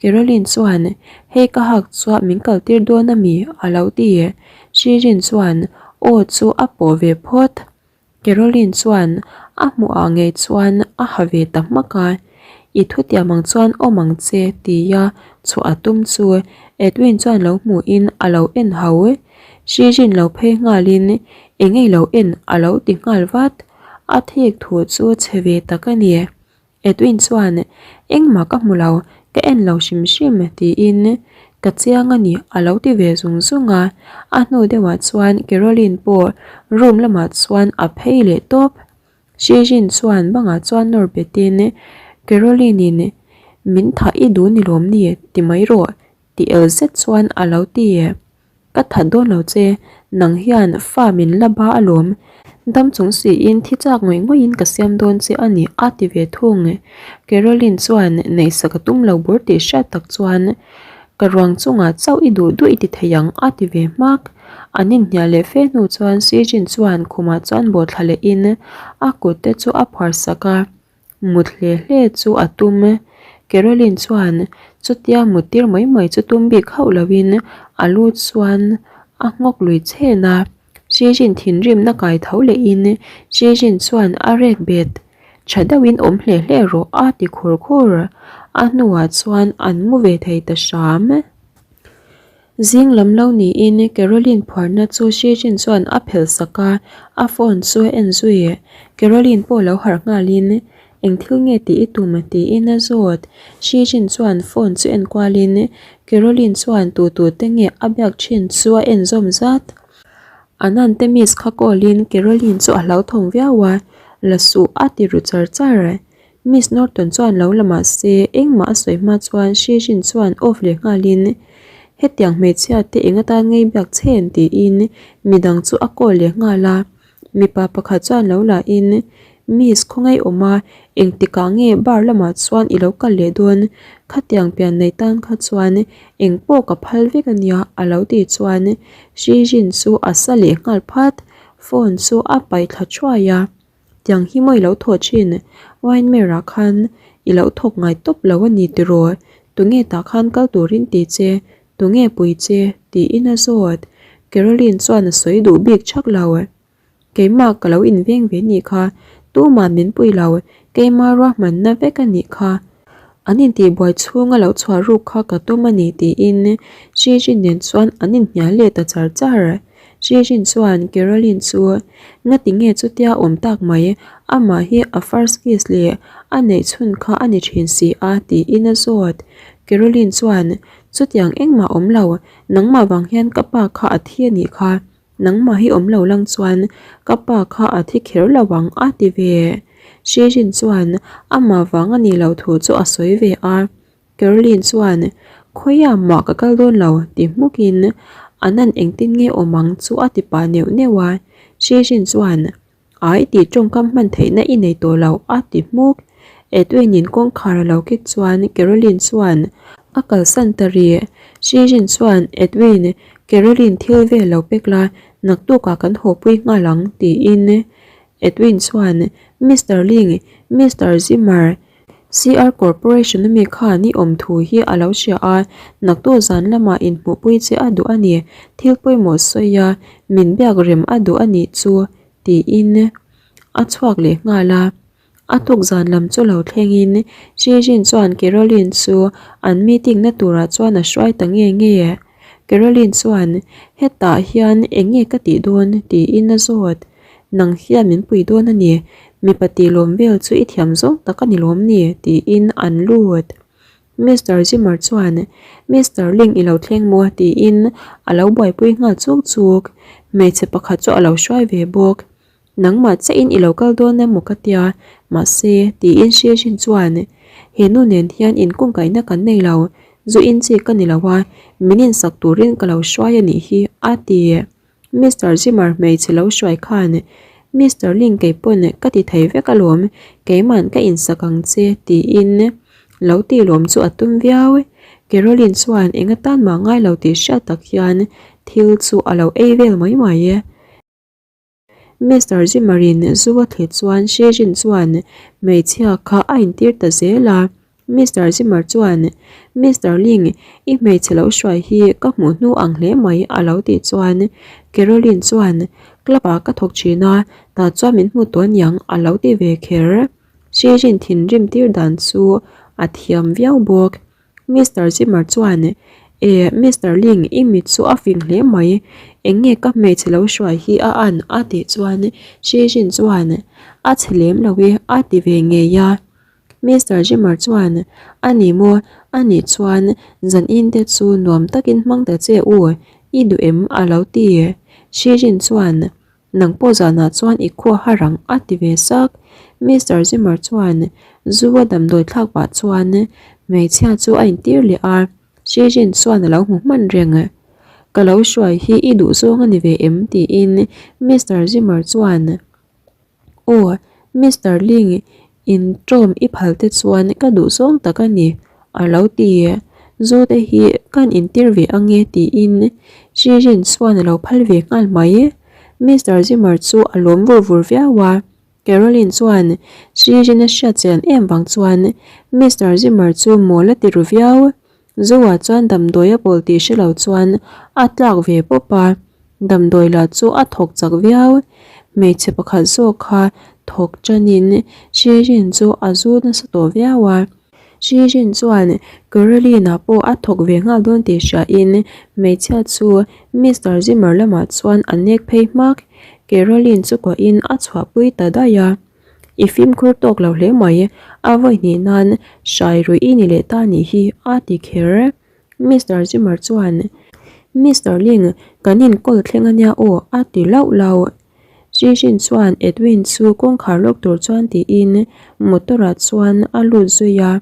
Caroline chuan Hei ka hak chuah min kal tir dawn a mi? a lo ti. Shirin chuan aw chu a pawh ve phawt. Caroline chuan a hmuh ah ngei chuan a ha ve ta hmak a, I thutiam ang chuan awm ang che tia chhuah a tum chu Edwin chuan lo hmuhin a lo en hau. Shijin lo phei nghalin eng ei lo en a lo ti nghal vat. A thik thu chu chhe ve tak a ni. Edwin chuan engmah ka hmu lo, ka en lo hrim hrim tiin ka chiang a ni a lo ti ve zung zung a. A hnu deuhah chuan Caroline pawh room lamah chuan a phei leh tawp. Shijin chuan bangah chuan nawr betin Caroline-in min thah i duh ni lawm ni ti mai rawh Ti el zet chuan a lo ti. Ka that dawn lo che, nang hian fa min la ba alawm. Dam chung siin thi chak ngawih ngawihin ka siam dawn che a ni a ti ve thung. Caroline chuan neihsak a tum lo bur tih hriat tak chuan ka ruang chungah chauh i duh duh i ti thei ang a ti ve hmak. An inhnial leh fe hnu chuan Sijin chuan khumah chuan bawhthla lehin a kut te chu a phuar sak a. Mut hle hle chu a tum. Caroline chuan chutia mut tir mai mai chu tum bik hauh loin a lu chuan a nghawk lui chhen a. Shijin thinrimna kai tho lehin Shijin chuan a rek bet. Tha deuhin awm hle hle rawh a ti khur khur. A hnuah chuan an mu ve thei ta hram. Zing lam lo niin Caroline phuarna chu Shijin chuan a phelh sak a, a phone chu a en zui. Caroline pawh lo harh nghalin, Eng thil nge tih i tum? tiin a zawt. Shijin chuan phone chu en kualin Caroline chuan tu tu te nge a biak thin chu a en zawm zat. Anand te miss kha call in Caroline chu a hlauthawng viau a, la suh a ti ru char char. Miss Norton chuan lo la mah se engmah a sawi hma chuan Shijin chuan off leh nghalin hetiang hmeichhia te eng atan ngei biak chhen tiin midang chu a call leh nghal a. Mipa pakhat chuan lo la in Miss khawngaih awm a, engtikah nge bar lamah chuan i lo kal leh dawn? Khatiang pian nei tan kha chuan eng pawh ka phal vek a nia a lo tih chuan Shijin chu a sa leh nghal phat, phone chu a paih thla thuai a. Tiang hi maw i lo thawh thin? Wine ah khan i lo thawk ngai tawp lo a ni tiraw? Tunge tah khan kal turin ti che? Tunge pui che? tiin a zawt. Caroline chuan a sawi duh bik chak lo. Keimah ka lo inveng ve nih kha, tumah min pui lo, keimah ruahmanna vek a nih kha. An intihbuai chhunga lo chhuah ruk kha ka tum a ni tiin Shijin nen chuan an inhnial leh ta char char. Shijin chuan Caroline chu ngati nge chutia awm tak mai, amah hi a first kiss leh a neih chhun kha a ni thin si a tiin a zawt. Caroline chuan chutiang engmah awm lo, nangmah vang hian ka pa kha a thi a nih kha. Nangmah hi awm lo lang chuan ka pa kha a thi kher lo ang a ti ve. Shijin chuan amah vang a nih loh thu chu a sawi ve a. Caroline chuan khawiah mah ka kal dawn lo ti hmukin Anan engtin nge awm ang chu a ti pah neuh neuh a. Shijin chuan Ai tih tawngkam hman theihna i nei tawh lo a ti hmuk. Edwin-in kawngkhar a lo kik chuan Caroline chuan a kalsan ta rih. Shijin chuan Edwin, Caroline thil vel lo pek la, naktukah kan hawpui nghal ang tiin Edwin chuan Mister Ling, Mister Zimmer, CR Corporation ami khan i awm thu hi a lo hria a, naktu zan lamah inhmuhpui che a duh a ni, thil pawimawh sawi a, min biak rem a duh a nih chu, tiin a chhuak leh nghal a. A tuk zan lam chu lo thlengin Shijin chuan Caroline chu an meeting na turah chuan a hruai ta nge nge. Caroline chuan, Hetah hian eng nge ka tih dawn? tiin a zawt. Nang hian min pui dawn a ni, mipa tih lawm vel chu i thiam zawng tak a ni lawm ni? tiin an lut. Mister Zimmer chuan, Mister Ling i lo thleng maw? tiin a lo buaipui nghal chuk chuk. Hmeichhe pakhat chu a lo hruai ve bawk. Nangmah chiahin i lo kal dawn emaw ka tia, mahse, tiin Shijin chuan, He nu nen hian inkungkaihna kan nei lo, zu in chi ka ni lo a, min insak turin ka lo hruai a nih hi, a ti. Mister Zimmer hmeichhe lo hruai khan, Mister Ling kei pawn ka ti thei vek alawm, keiman ka insak ang che, tiin lo tih lawm chu a tum viau. Caroline chuan eng atan mah ngai lo tih hriat tak hian thil chu a lo ei vel mai mai. Mister Zimmer-in zu a thli chuan Shejin chuan hmeichhia kha a intir ta zel a. Mister Zimmer chuan, Mister Ling, i hmeichhe lo hruai hi ka hmuh hnu ang hle mai a lo tih chuan Caroline chuan, Club-ah ka thawk thin a, tah chuan min hmu tawh aniang a lo ti ve kher. Shejin thinrim tir dan chu a thiam viau bawk. Mister Zimmer chuan, E, Mister Ling, i mit chu a fing hle mai. Eng nge ka hmeichhe lo hruai hi a an? a tih chuan Xi Jin chuan, A chhe lem lo e, a ti ve ngei a. Mister Zimmer chuan, A ni maw? A nih chuan zan in te chu nuam takin hmang ta che u, i duh em? a lo ti. Xi Jin chuan, Nang pawh zanah chuan i khua har ang a ti ve sak. Mister Zimmer chuan zu a damdawi thlak pah chuan hmeichhia chu a intir leh a, Shijin chuan a lo hmu hman reng. Ka lo hruai hi i duh zawng a ni ve em? tiin Mister Zimmer chuan Aw, Mister Ling Intawm i phal te chuan ka duh zawng tak a ni, a lo ti. Zawte hi kan intir ve ange tiin Shirin chuan a lo phal ve nghal mai. Mister Zimmer chu a lawm vur vur viau a, Caroline chuan Shirin a hriat chian em vang chuan Mister Zimmer chu mawl a ti ru viau. Zoa chuan damdawi a pawl tih hre lo chuan a tlak ve pawp a, damdawi lah chu a thawk chak viau. Hmeichhe pakhat zawk kha thawk ṭanin Shirin chu a zu nasa tawh viau a. Shirin chuan Caroline-a pawh a thawk ve nghal dawn tih hriain hmeichhia chu Mister Zimmer lamah chuan a nek phei hmak. Caroline chu kuahin a chhuahpui ta daih a. I fimkhur tawk lo hle mai, a vawi hnih nan hrai ruih i ni leh ta nih hi a ti kher. Mister Zimmer chuan, Mister Ling, kan inkawl thleng a nia aw a ti lauh lauh. Shishin chuan Edwin chu kawngkhar lawk tur chuan tiin motor ah chuan a lut zui a,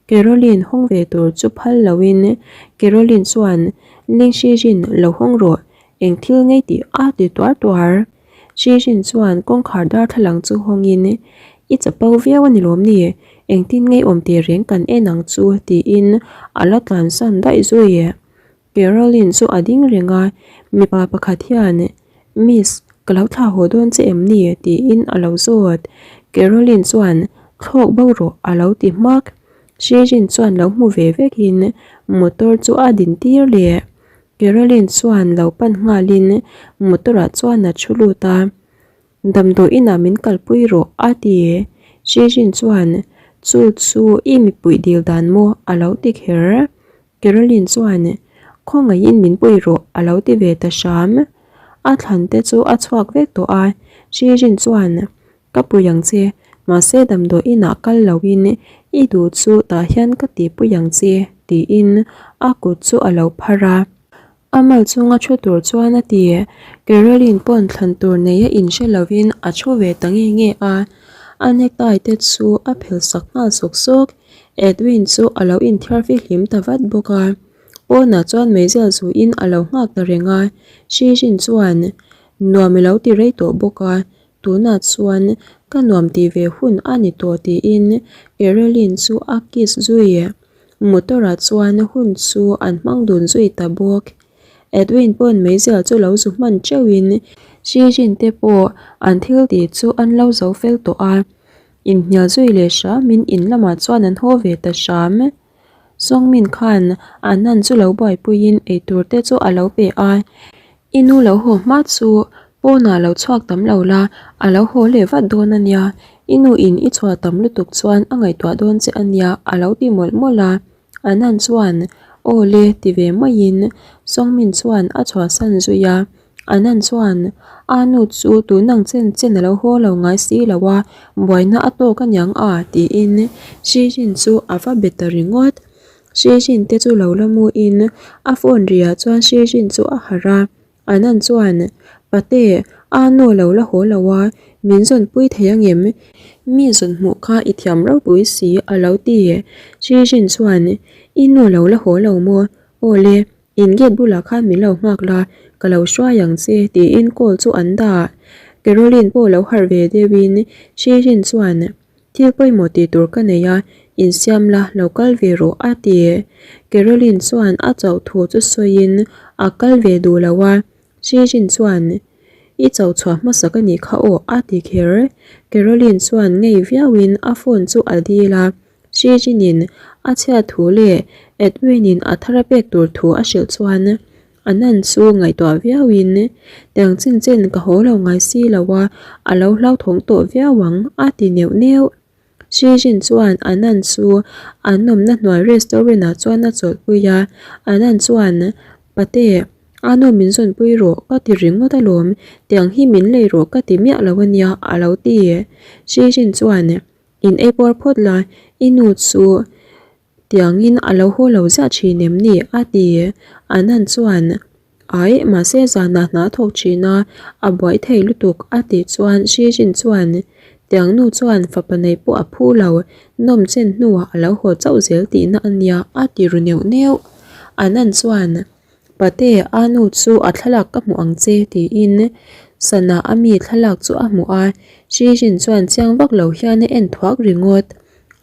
Caroline hawng ve tur chu phal loin Caroline chuan Ling Shishin lo hawng rawh, eng thil ngei tih a ti tuar tuar. Shishin chuan kawngkhar darthlalang chu hawngin I chapo viau a ni lawm ni, engtin ngei awm tih reng kan en ang chu tiin a la tlansan daih zui. Caroline chu a ding reng a, mipa pakhat hian, Miss, ka lo thlah haw dawn che em ni? tiin a lo zawt. Caroline chuan, Thlawk bo rawh a lo ti hmak. Shejin chuan lo hmu ve vekin motor chu a din tir leh. Caroline chuan lo pan nghalin motor ah chuan a thu lut a, Damdawi inah min kalpui rawh a ti. Shejin chuan, Chu chu i mipui dil dan maw? a lo ti kher. Caroline chuan, Khawngaihin min pui rawh a lo ti ve ta hram. A thlan te chu a chhuak vek tawh a, Shirin chuan, Ka pui ang che, mahse damdawi inah kal loin i duh chu tah hian ka ti pui ang che, tiin a kut chu a lo phar a. A mal chunga thu tur chuan a ti. Caroline pawn thlan tur nei a inhre lovin a thu ve ta nge nge a, a necktie te chu a phelh sak nghal sawk sawk. Edwin chu a lo inthiar fihlim ta vat bawk a, pawnah chuan meizial zuiin a lo nghak ta reng a, Shijin chuan nuam i lo ti rei tawh bawk a, tunah chuan ka nuam tih ve hun a ni tawh tiin Caroline chu a kiss zui. Motor ah chuan hun chu an hmang dun zui ta bawk. Edwin pawn meizial chu lo zu hman teuhin Shijin te pawh an thil tih chu an lo zo fel tawh a. Inhnial zui leh hramin in lamah chuan an haw ve ta hram. Sawngmin khan a nan chu lo buaipuiin eitur te chu a lo pe a, I nu lo haw hma chu pawnah lo chhuak tam lo la, a lo haw leh vat dawn a nia, i nu in i chhuah tam lutuk chuan a ngaihtuah dawn che a nia a lo ti mawlh mawlh a. Anan chuan aw le ti ve maiin Sawngmin chuan a chhuahsan zui a. Anan chuan a nu chu tun ang chen chen a lo haw lo ngai si lo a, buaina a tawk aniang a tiin Shijin chu a va be ta ringawt. Shijin te chu lo la muin a phone riah chuan Shijin chu a harh a. Anan chuan, Pate, a nu lo la haw lo a, min zawnpui thei angem? Mi zawn hmuh kha i thiam ropui si a lo ti. Shijin chuan, I nu lo la haw lo maw? Aw le, in gate bulah khan min lo nghak la, ka lo hruai ang che tiin call chu an dah. Caroline pawh lo harh ve deuhin Shijin chuan, Thil pawimawh tih tur ka nei a, insiam la, lo kal ve rawh a ti. Caroline chuan a chauh thu chu sawiin a kal ve duh lo a, Shijin chuan I chauh chhuah hmasa ka nih kha aw a ti kher. Caroline chuan ngei viauin a phone chu a dil a, Shijinin a chhiat thu leh Edwin-in a thar a pek tur thu a hrilh chuan A nan chu ngaihtuah viauin, Tiang chin chen ka haw lo ngai si lo a, a lo hlauthawng tawh viau ang, a ti neuh neuh. Shijin chuan a nan chu an awmna hnuai restaurant ah chuan a chawlhpui a, a nan chuan, Pate, a nu min zawnpui rawh ka ti ringawt alawm, tiang hi min lei rawh ka ti miah lo ania, a lo ti. Shijin chuan, In ei puar phawt la, i nu chu Tiangin a lo haw lo ziah thin em ni? a ti. Anand chuan, Aih, mahse zanah hna a thawk thin a, a buai thei lutuk, a tih chuan Shijin chuan, Tiang nu chuan fapa nei pawh a phu lo, nawm chen hnuah a lo haw chauh zel tihna a nia, a ti ru neuh neuh. Anand chuan, Pate, a nu chu a thlalak ka hmuh ang che, tiin sana a mi thlalak chu a hmuh a, Shijin chuan chiang vak lo hian a en thuak ringawt.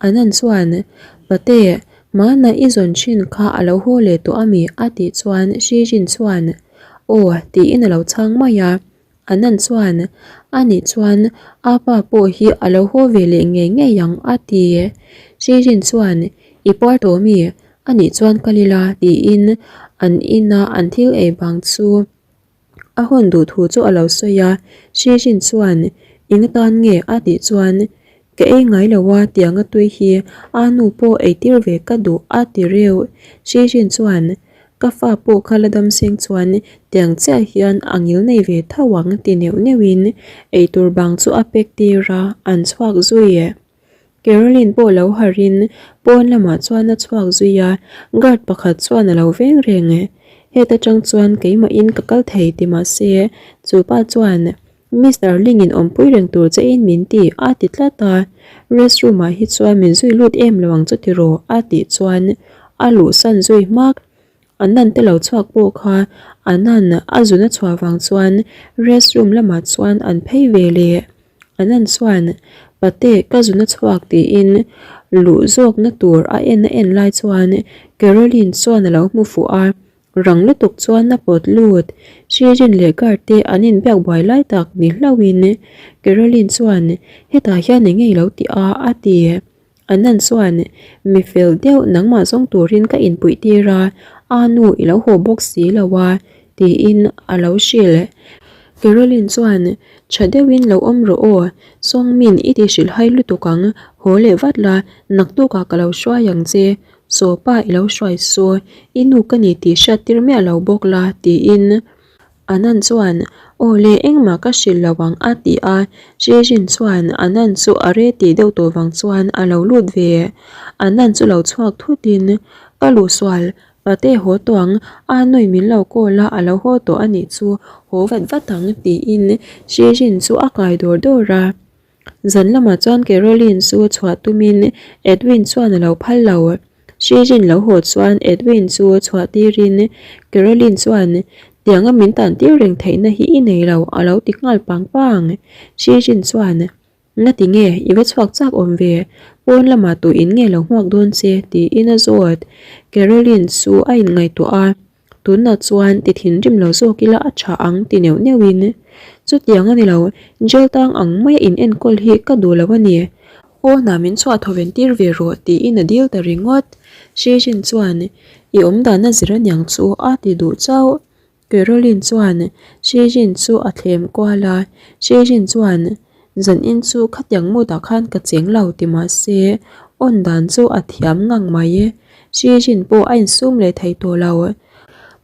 Anand chuan, Pate, hmana i zawn thin kha a lo haw leh tawh ami? a tih chuan Shijin chuan, Aw, tiin a lo chhang mai a. Anand chuan, Anih chuan a pa pawh hi a lo haw ve leh ngei ngei ang, a ti. Shijin chuan, I puar tawh mi? Anih chuan kal ila, tiin an ina an thil ei bang chu A hawn duh thu chu a lo sawi a, Shijin chuan, Eng atan nge a tih chuan Ka ei ngai lo a tianga tui hi a nu pawh ei tir ve ka duh a ti reuh. Shijin chuan Ka fa pawh kha la dam seng chuan tiang chiah hian a ngil nei ve tho ang ti neuh neuhin eitur bang chu a pek tir a, an chhuak zui. Caroline pawh lo harhin pawn lamah chuan a chhuak zui a, guard pakhat chuan a lo veng reng. Heta tang chuan keimahin ka kal thei ti mahse chupa chuan Mister Ling in awmpui reng tur che in min ti a ti tlat a, restroom ah hi chuan min zui lut em lo ang chu tiraw a tih chuan a luhsan zui hmak. Annan te lo chhuak pawh kha Annan a zun a chhuah vang chuan restroom lamah chuan an phei ve leh. Annan chuan Pate ka zun a chhuak tiin luh zawkna tur a en a en lai chuan Caroline chuan a lo hmu fuh a, Rang lutuk chuan a pawt lut. Shirin leh guard te an inbiak buai lai tak ni hlauhin Caroline chuan hetah hian eng nge i lo ti a? a ti. Anand chuan mi fel deuh nangmah zawng turin ka inpuih tir a, a nu i lo haw bawk si lo a tiin a lo hrilh. Caroline chuan tha deuhin lo awm rawh aw, Sawngmin i ti hrilhhai lutuk ang, haw leh vat la, naktukah ka lo hruai ang che Saw pa i lo hruai saw, i nu ka ni tih hriat tir miah lo bawk la, tiin Anand chuan Aw le, engmah ka hrilh lo ang a ti a. Shejin chuan Anand chu a re tih deuh tawh vang chuan a lo lut ve. Anand chu lo chhuak thutin, Ka luh sual, pate haw tawh ang, a nui min lo call a, a lo haw tawh a nih chu, haw vat vat ang, tiin Shejin chu a kai dawr dawr a. Zan lamah chuan Caroline chu chhuah tumin Edwin chuan a lo phal lo. Shijin lo haw chuan Edwin chu chhuah tirin Caroline chuan tianga min tan tir reng theihna hi i nei lo a lo ti nghal pang pang. Shijin chuan Ngati nge i va chhuak chak awm ve, pawn lamah tu in nge lo hmuak dawn che tiin a zawt. Caroline chu a inngaihtuah a. Tunah chuan ti thinrim lo zawk ila a tha ang ti neuh neuhin, Chutiang a ni lo, jail tang ang maia in enkawl hi ka duh lo a ni. Pawnah min chhuah thawven tir ve rawh tiin a dil ta ringawt. Shejin chuan, I awmdan a zir aniang chu a ti duh chauh. Caroline chuan Shejin chu a thlem kual a, Shejin chuan, Zanin chu khatiang mood ah khan ka cheng lo ti mah se awn dan chu a thiam ngang mai. Shijin pawh a insum leh thei tawh lo.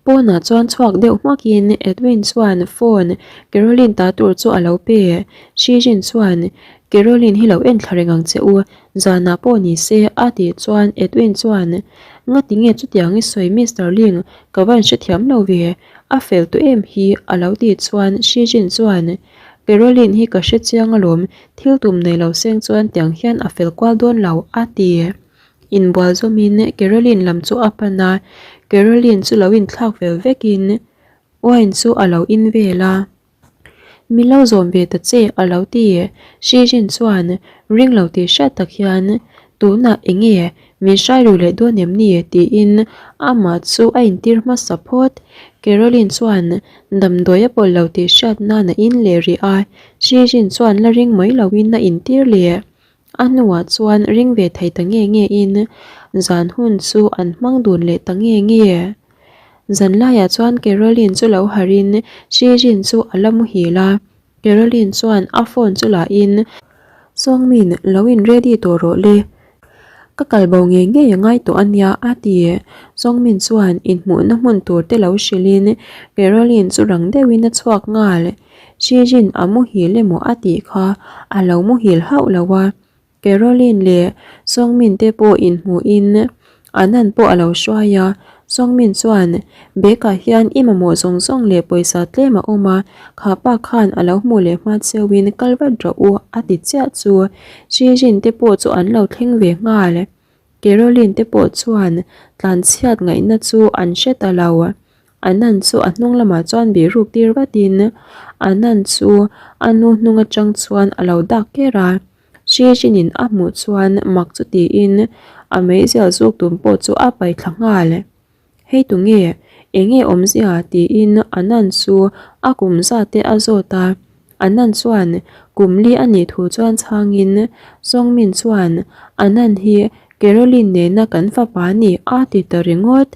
Pawnah chuan chhuak deuh hmakin Edwin chuan phone Caroline ta tur chu a lo pe. Shijin chuan, Caroline hi lo en thla reng ang che u, zanah pawh ni se a tih chuan Edwin chuan, Ngati nge chutiang i sawi Mister Ling, ka van hrethiam lo ve, a fel tawh em hi a lo tih chuan Shijin chuan, Caroline hi ka hre chiang alawm, thil tum nei lo seng chuan tiang hian a fel kual dawn lo, a ti. Inbual zawmin Caroline lam chu a pan a, Caroline chu lo inthlak vel vekin wine chu a lo in vel a. Min lo zawm ve ta che, a lo ti. Shijin chuan ring lo tih hriat tak hian, Tunah eng nge min hrai ru leh dawn em ni? tiin amah chu a intir hmasa phawt. Caroline chuan damdawi a pawlh lo tih hriat nan a in leh rih a, Shijin chuan la ring mai loin a intir leh. A hnuah chuan ring ve thei ta nge nge in zan hun chu an hmang dun leh ta nge nge. Zan laiah chuan Caroline chu lo harhin Shijin chu a la muhil a. Caroline chuan a phone chu la in, Sawngmin, lo in ready tawh rawh le. Ka kal bo ngei ngei a ngai tawh a nia a ti. Sawngmin chuan inhmuhna hmun tur te lo hrilh in Caroline chu rang deuhin a chhuak nghal. Shijin a muhil emaw a tih kha a lo muhil hauh lo a. Caroline leh Sawngmin te pawh inhmuhin Anand pawh a lo hruai a, Sawngmin chuan bag ah hian i mamawh zawng zawng leh pawisa tlem a awm a, kha pa khan a lo hmuh leh hma cheuhin kal vat rawh u a ti chiah chu Shijin te pawh chu an lo thleng ve nghal. Caroline te pawh chuan tlanchhiat ngaihna chu an hre ta lo. Anand chu a hnung lamah chuan bihruk tir vatin Anand chu a nu hnung atang chuan a lo dak ker a. Shijinin a hmuh chuan mak chu tiin a meizial zuk tum pawh chu a pai thla nghal. Hei tunge? Enge awmzia? tiin Anand chu a kum zat te a zawt a. Anand chuan kum li a nih thu chuan chhangin Songmin chuan Anand hi Caroline nena kan fapa a ni a ti ta ringawt.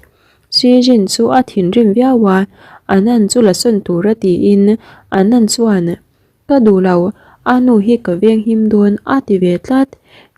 Shijin chu a thinrim viau a, Anand chu la sawn tura tiin Anand chuan Ka duh lo, A nu hi ka veng him dawn a ti ve tlat.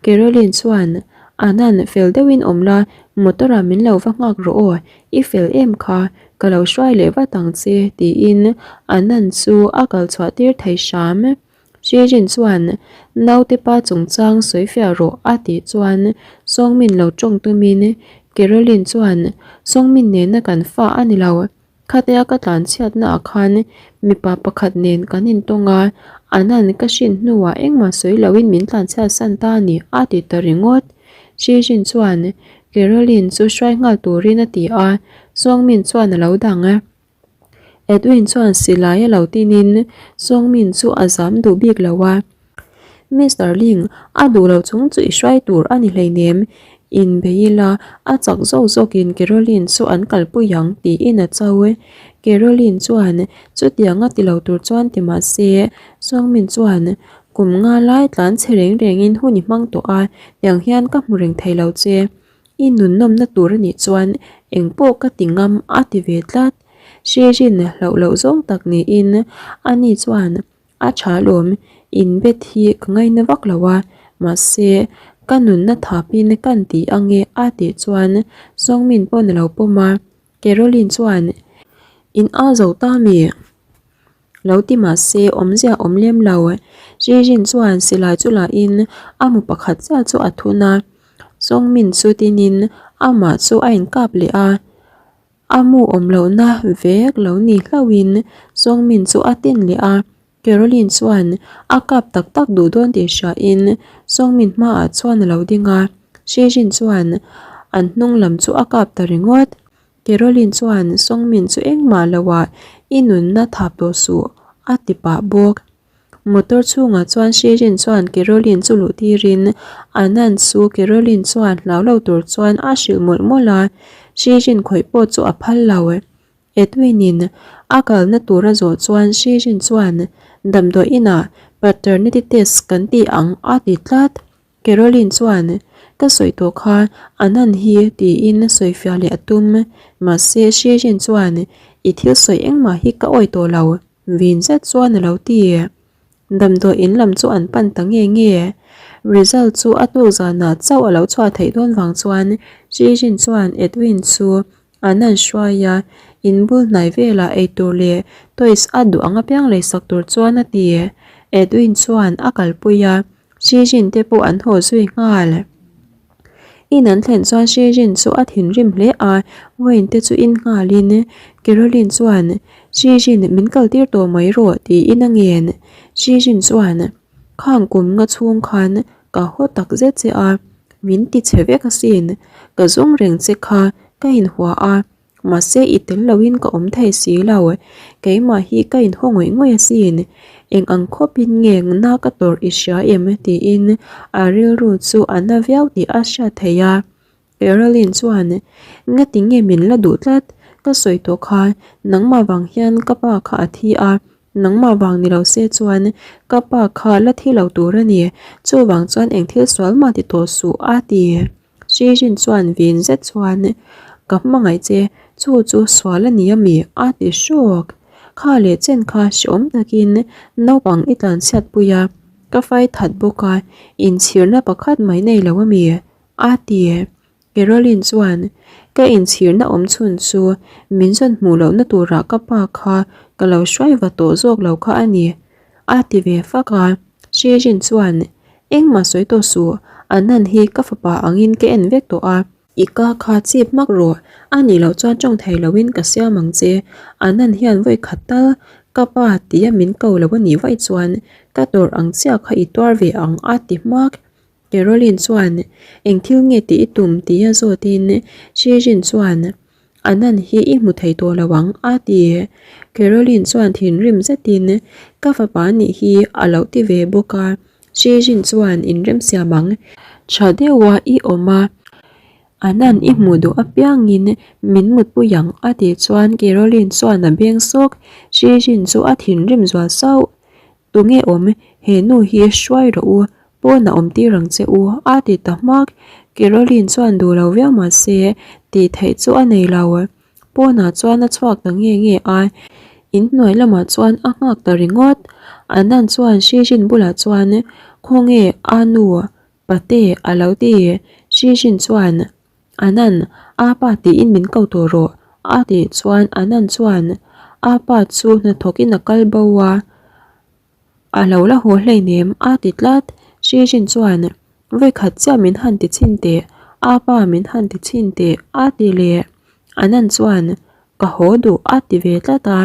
Caroline chuan, Anan, fel deuhin awm la, motor ah min lo va nghak rawh aw, i fel em kha, ka lo hruai leh vat ang che tiin Anan chu a kal chhuah tir thei hram. Shijin chuan, Naute pa chungchang sawi fiah rawh a tih chuan Sawngmin lo tawng tumin Caroline chuan, Sawngmin nena kan fa a ni lo. Khatia ka tlanchhiatna ah khan mipa pakhat nen kan intawng a, Anan ka hrin hnuah engmah sawi loin min tlanchhiat san ta a ni a ti ta ringawt. Shijin chuan Caroline chu hruai nghal turin a ti a, Sawngmin chuan a lo dang. Edwin chuan silai a lo tinin Sawngmin chu a zam duh bik lo a. Mister Ling, a duh lo chung chu i hruai tur a ni hleinem. Inbei ila, a chak zawk zawkin Caroline chu an kalpui ang tiin a cho. Caroline chuan chutiang a ti lo tur chuan ti mah se, Sawngmin chuan kum nga lai tlan chhe reng rengin hun i hmang tawh a, tiang hian ka hmu reng thei lo che. I nunnawmna tur a nih chuan engpawh ka ti ngam a ti ve tlat. Hririn hlauh loh zawng tak niin ani chuan a tha lawm, in bet hi ka ngaina vak lo a, mahse ka nunna thapin kan ti ange a tih chuan Sawngmin pawn a lo pawm a, Caroline chuan in a zo ta mi? Lo ti mah se awmzia awm lem lo. Xirin chuan silai chu lahin a mu pakhat chiah chu a thun a, Sawngmin chu tinin amah chu a inkap leh a. A mu awm lohna vek lo ni hlauhin Sawngmin chu a tin leh a, Caroline chuan a kap tak tak duh dawn tih hriain Sawngmin hmaah chuan a lo ding a, Xirin chuan an hnung lam chu a kap ta ringawt. Caroline chuan Sawngmin chu engmah loah i nunna thap tawh suh a ti pah bawk. Motor chhungah chuan Shirin chuan Caroline chu luh tirin Anand chu Caroline chuan hlau lo tur chuan a hrilh mawlh mawlh a, Shirin khawih pawh chu a phal lo. Edwin in a kalna tur a zawh chuan Shirin chuan damdawi inah paternity test kan ti ang a ti tlat. Caroline chuan, Ka sawi tawh kha, Anand hi tiin sawi fiah leh a tum. Mahse, Shirin chuan, I thil sawi engmah hi ka awi tawh lo, vin zet chuan a lo ti. Damdawi in lam chu an pan ta nge nge. Result chu a tuk zanah chauh a lo chhuah theih dawn vang chuan Shirin chuan Edwin chu Anand hruai a, in bul hnai velah eitur leh toys a duh ang apiang leisak tur chuan a ti. Edwin chuan a kalpui a. Shijin te pawh an haw zui nghal. In an thlen chuan Shijin chu a thinrim hle a, wine te chu in nghalin Caroline chuan Shijin min kal tir tawh mai rawh tiin a ngen. Shijin chuan Khang kum nga chhung khan ka haw tak zet che a, min ti chhe vek asin, ka zawng reng che kha ka inhua a, Mahse i tel loin ka awm thei si lo, keimah hi ka inhaw ngawih ngawih asin, eng ang khawpin nge na ka tawrh i hria em? tiin a rilru chu a na viau tih a hriat theih a. Caroline chuan, Ngati nge min la duh tlat? Ka sawi tawh kha, nangmah vang hian ka pa kha a thi a, nangmah vang ni lo se chuan ka pa kha la thi lo tur a ni, chuvang chuan eng thil sual mah ti tawh suh a ti. Shirin chuan vin zet chuan, Ka hmangaih che, chu chu sual a ni a mi? a ti hrawk. Kha leh chen kha hreawm takin naupang i tlanchhiat pui a, ka fai that bawk a, inchhirna pakhat mai nei lo a mi? a ti. Caroline chuan, Ka inchhirna awm chhun chu min zawn hmuh lohna turah ka pa kha ka lo hruai va tawh zawk lo kha a ni. A ti ve fak a, Shirin chuan, Engmah sawi tawh suh, Anand hi ka fapa angin ka en vek tawh a. I ka kha chip hmak rawh, a nih loh chuan tawng thei loin ka siam ang che, Anand hian vawi khat tal ka pa tia min ko lo a nih vaih chuan ka tawrh ang chiah kha i tuar ve ang a ti hmak. Caroline chuan, Eng thil nge tih i tum? tia zawtin Shirin chuan, Anand hi i hmu thei tawh lo ang a ti. Caroline chuan thinrim zetin, Ka fapa nih hi a lo ti ve bawk a. Shirin chuan inremsiam ang. Tha deuha i awm a, Anand i hmuh duh apiangin min mutpui ang a tih chuan Caroline chuan a beng sawk. Shirin chu a thinrim zual sauh. Tunge awm, he nu hi hruai rawh u, pawn a awm tir ang che u, a ti ta hmak. Caroline chuan duh lo viau mah se, tih theih chu a nei lo. Pawnah chuan a chhuak ta nge nge a. In hnuai lamah chuan a nghak ta ringawt. Anand chuan Shijin bulah chuan, Khawnge a nu pate a lo ti. Shijin chuan, Anand, a pa tiin min ko tawh rawh a tih chuan Anand chuan a pa chu hnathawkin a kal bo a, a lo la haw hleinem a ti tlat. Shijin chuan, Vawikhat chiah min han ti chhin teh, a pa min han ti chhin teh a ti leh. Anand chuan, Ka haw duh a ti ve tlat a.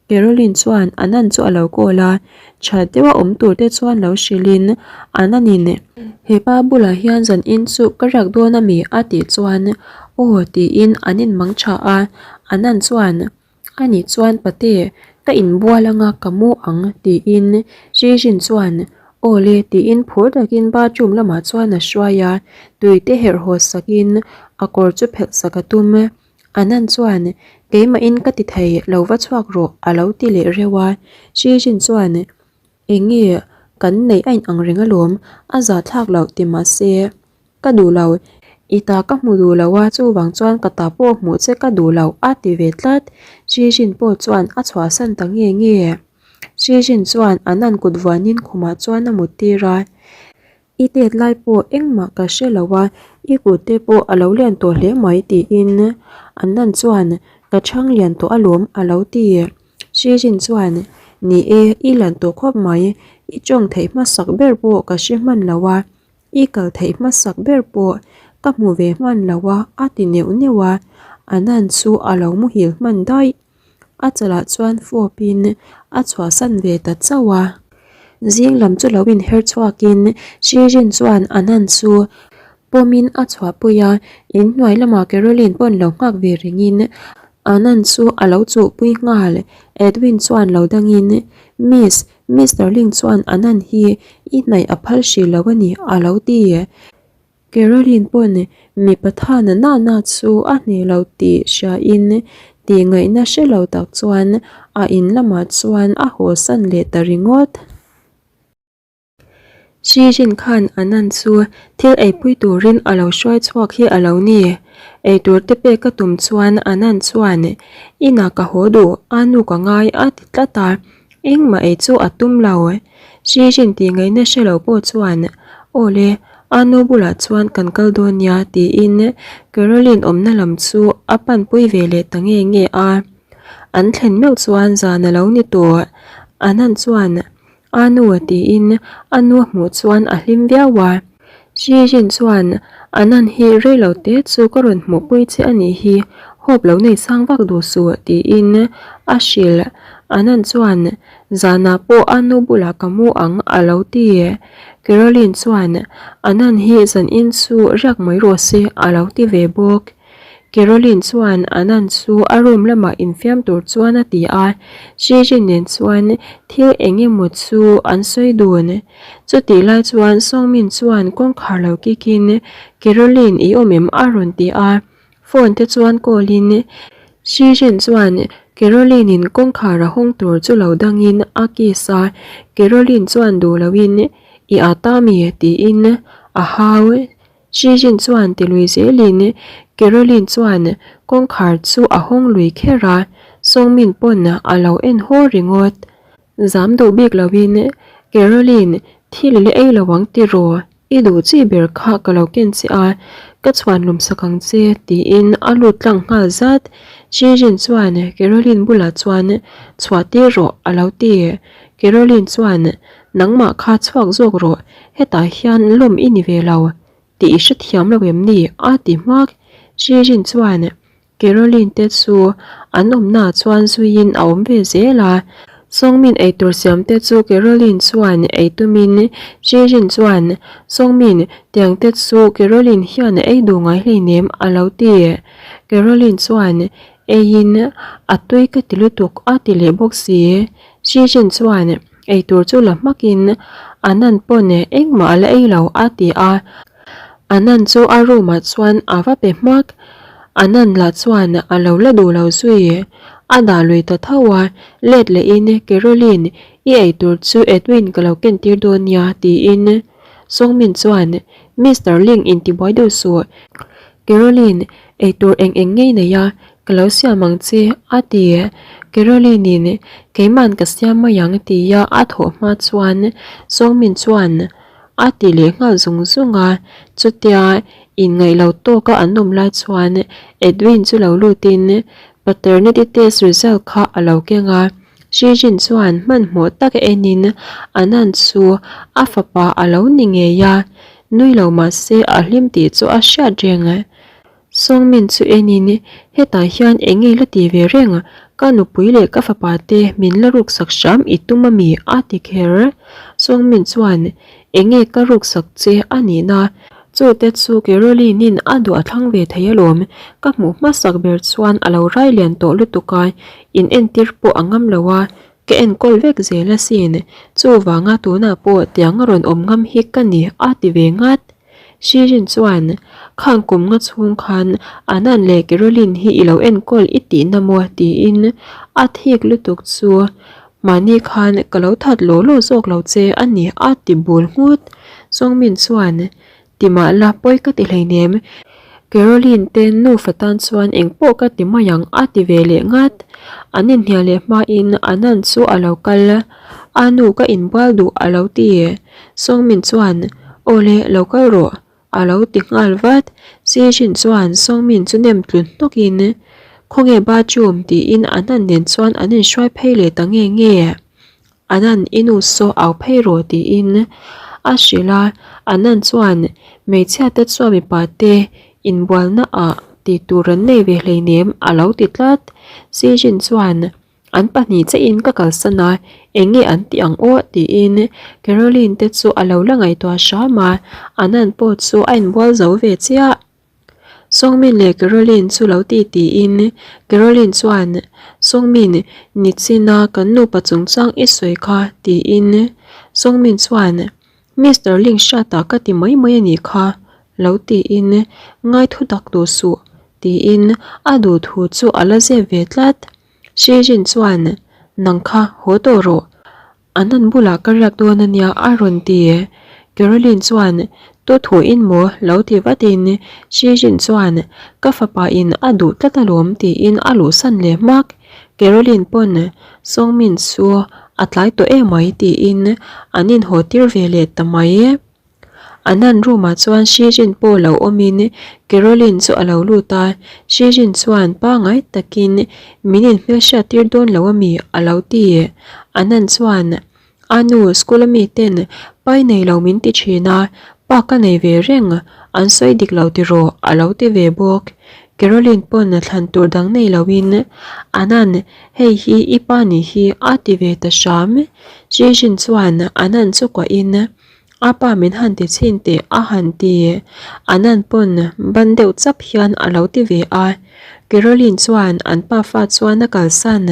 Caroline chuan Anand chu a lo call a, tha deuha awm tur te chuan lo hrilhin Anand-in he pa bulah hian zan in chu ka riak dawn a mi a tih chuan aw tiin an inmang tha a, Anand chuan anih chuan pate ka inbual anga ka mu ang tiin Shijin chuan aw le tiin phur takin bathroom lamah chuan a hruai a, tui te herh haw sakin a kawr chu phelh sak a tum. Anand chuan, Keimahin ka ti thei, lo va chhuak rawh, a lo ti leh reuh a. Shijin chuan, Eng nge kan neih a inang reng alawm, a zahthlak loh ti mah se, ka duh lo, i ta ka hmu duh lo a, chuvang chuan ka ta pawh hmuh che ka duh lo, a ti ve tlat. Shijin pawh chuan a chhuahsan ta nge nge. Shijin chuan Anand kut vuanin khumah chuan a mut tir a. I tet lai pawh engmah ka hre lo a, i kut te pawh a lo lian tawh hle mai tiin Annan chuan ka chhang lian tawh alawm a lo ti. Shijin chuan Ni e, i lian tawh khawp mai, i tawng theih hmasak ber pawh ka hre hman lo a, i kal theih hmasak ber pawh ka hmu ve hman lo a a ti neuh neuh a, Annan chu a lo muhil hman daih. A chalah chuan fawpin a chhuahsan ve ta chauh a. Zing lam chu lo inher chhuakin Shirin chuan Anand chu pawmin a chhuahpui a, inhnuai lamah Caroline pawn lo nghak ve rengin Anand chu a lo chuhpui nghal. Edwin chuan lo dangin, Miss, Mister Ling chuan Anand hi i hnaih a phal hrih lo a ni a lo ti. Caroline pawn mipa thana nana chu a hneh lo tih hriain tih ngaihna hre lo tak chuan a in lamah chuan a hawsan leh ta ringawt. Shijin khan Anand chu thil eipui turin a lo hruai chhuak hi a lo ni. Eitur te pek a tum chuan Anand chuan inah ka haw duh, a nu ka ngai a ti tlat a. Engmah ei chu a tum lo. Shijin tih ngaihna hre lo pawh chuan, Aw le, a nu bulah chuan kan kal dawn nia tiin Caroline awmna lam chu a panpui ve leh ta nge nge a. An thlen meuh chuan zan a lo ni tawh. Anand chuan, A nu tiin a nu a hmuh chuan a hlim viau a. Shijin chuan, Anand hi rei lo te chu ka rawn hmuhpui che a nih hi, hope lo nei sang vak duh suh tiin a hrilh. Anand chuan, Zanah pawh a nu bulah ka mu ang a lo ti. Caroline chuan, Anand hi zanin chu riak mai rawh se a lo ti ve bawk. Caroline chuan Anand chu a room lamah infiam tur chuan a ti a, Shijin nen chuan thil eng emaw chu an sawi dun. Chutih lai chuan Songmin chuan kawngkhar lo kikin Caroline i awm em a rawn ti a, phone te chuan call in Shijin chuan Caroline in kawngkhar a hawng tur chu lo dangin a kiss a, Caroline chuan duh loin i a ta mi tiin a hau. Shijin chuan ti lui zelin Caroline chuan kawngkhar chu a hawng lui kher a, Songmin pawn a lo en haw ringawt. Zam duh bik loin Caroline thil i la ei lo ang tiraw, i duh chi ber kha ka lo ken che a, ka chhuan lum sak ang che tiin a lut tlang nghal zat. Shijin chuan Caroline bulah chuan chhuah tir rawh a lo ti. Caroline chuan nangmah kha chhuak zawk rawh, hetah hian lawm i ni ve lo tih i hrethiam lo em ni? a ti hmak. Shirin chuan Caroline te chu an awmnaah chuan zuiin a awm ve zel a, Sawngmin eitur siam te chu Caroline chuan ei tumin Shirin chuan Sawngmin tiang te chu Caroline hian a ei duh ngai hleinem a lo ti. Caroline chuan eiin a tui ka ti lutuk a ti leh bawk si. Shirin chuan Eitur chu la hmakin Anand pawn engmah a la ei lo a ti a, Anand chu a room ah chuan a va pe hmak. Anand lah chuan a lo la duh lo zui. A dah lui ta tho a, let lehin Caroline i eitur chu Edwin ka lo ken tir dawn nia tiin Songmin chuan Mister Ling intibuai deuh suh. Caroline eitur eng eng ngei nei a, ka lo siam ang che a ti. Caroline-in keima'n ka siam mai ang tia a thawh hma chuan Sawngmin chuan a ti leh nghal zung zung a, chutia inngaih lo tawka an awm lai chuan Edwin chu lo lutin paternity test result kha a lo keng a, Shijin chuan hmanhmawh tak enin Anand chu a fapa a lo ni ngei a, nui lo mahse a hlim tih chu a hriat reng. Sawngmin chu enin hetah hian eng nge la ti ve reng, ka nupui leh ka fapa te min la ruksak hram i tum a mi? a ti kher. Sawngmin chuan eng nge ka ruksak che a nihna, chu te chu Caroline-in a duh a thlang ve thei alawm, ka hmuh hmasak ber chuan a lo rai lian tawh lutuk a, in entir pawh a ngam lo a, ka enkawl vek zel asin, chuvanga tunah pawh tiang a rawn awm ngam hi ka ni a ti ve ngat. Shirin chuan, Khang kum nga chhung khan Anand leh Caroline hi i lo enkawl i tihna maw? tiin a thik lutuk chu mahni khan ka lo that law law zawk lo che a ni a ti bul nghut. Sawngmin chuan, Ti mah la pawi ka ti hleinem, Caroline te nufa tan chuan engpawh ka ti mai ang a ti ve leh ngat. An inhnial leh hmain Anand chu a lo kal a nu ka inbual duh a lo ti. Sawngmin chuan, Awle, lo kal rawh, a lo ti nghal vat. Sijin chuan Sawngmin chu nem tlu hnawkin, Khawnge bathroom? tiin Anand nen chuan an inhruai phei leh ta nge nge. Anand i nu saw au phei rawh tiin a hrilh a, Anand chuan hmeichhia te chuan mipa te inbualna ah tih tur an nei ve hleinem a lo ti tlat. Sijin chuan An pahnih chiahin ka kalsan a, eng nge an tih ang aw tiin Caroline te chu a lo la ngaihtuah hram a, Anand pawh chu a inbual zo ve chiah. Sawngmin leh Caroline chu lo ti tiin Caroline chuan Sawngmin nichina kan nupa chungchang i sawi kha tiin Sawngmin chuan Mister Ling hriatah ka ti mai mai a nih kha lo tiin ngai thu dak duh suh tiin a duh thu chu a la zep ve tlat. Shijin chuan nang kha haw tawh rawh An an bulah ka riak dawn a nia a rawn ti. Caroline chuan tu thuin maw lo ti vatin Shijin chuan ka fapa in a duh tlat alawm tiin a luhsan leh hmak. Caroline pawn Sawngmin chu a tlai tawh emai tiin an inhaw tir ve leh ta mai. Anand room ah chuan Shijin pawh lo awmin Caroline chu a lo lut a, Shijin chuan pangai takin min inhmelhriat tir dawn lo ami a lo ti. Anand chuan a nu school ami ten pai nei lo min ti thin a, pa ka nei ve reng an sawi dik lo tiraw a lo ti ve bawk. Caroline pawn thlan tur dang nei loin Anand hei hi i pa nih hi a ti ve ta hram. Shijin chuan Anand chu kuahin A pa min han ti chhin teh a han ti. Anand pawn ban deuh chap hian a lo ti ve a. Caroline chuan an pafa chuan a kalsan.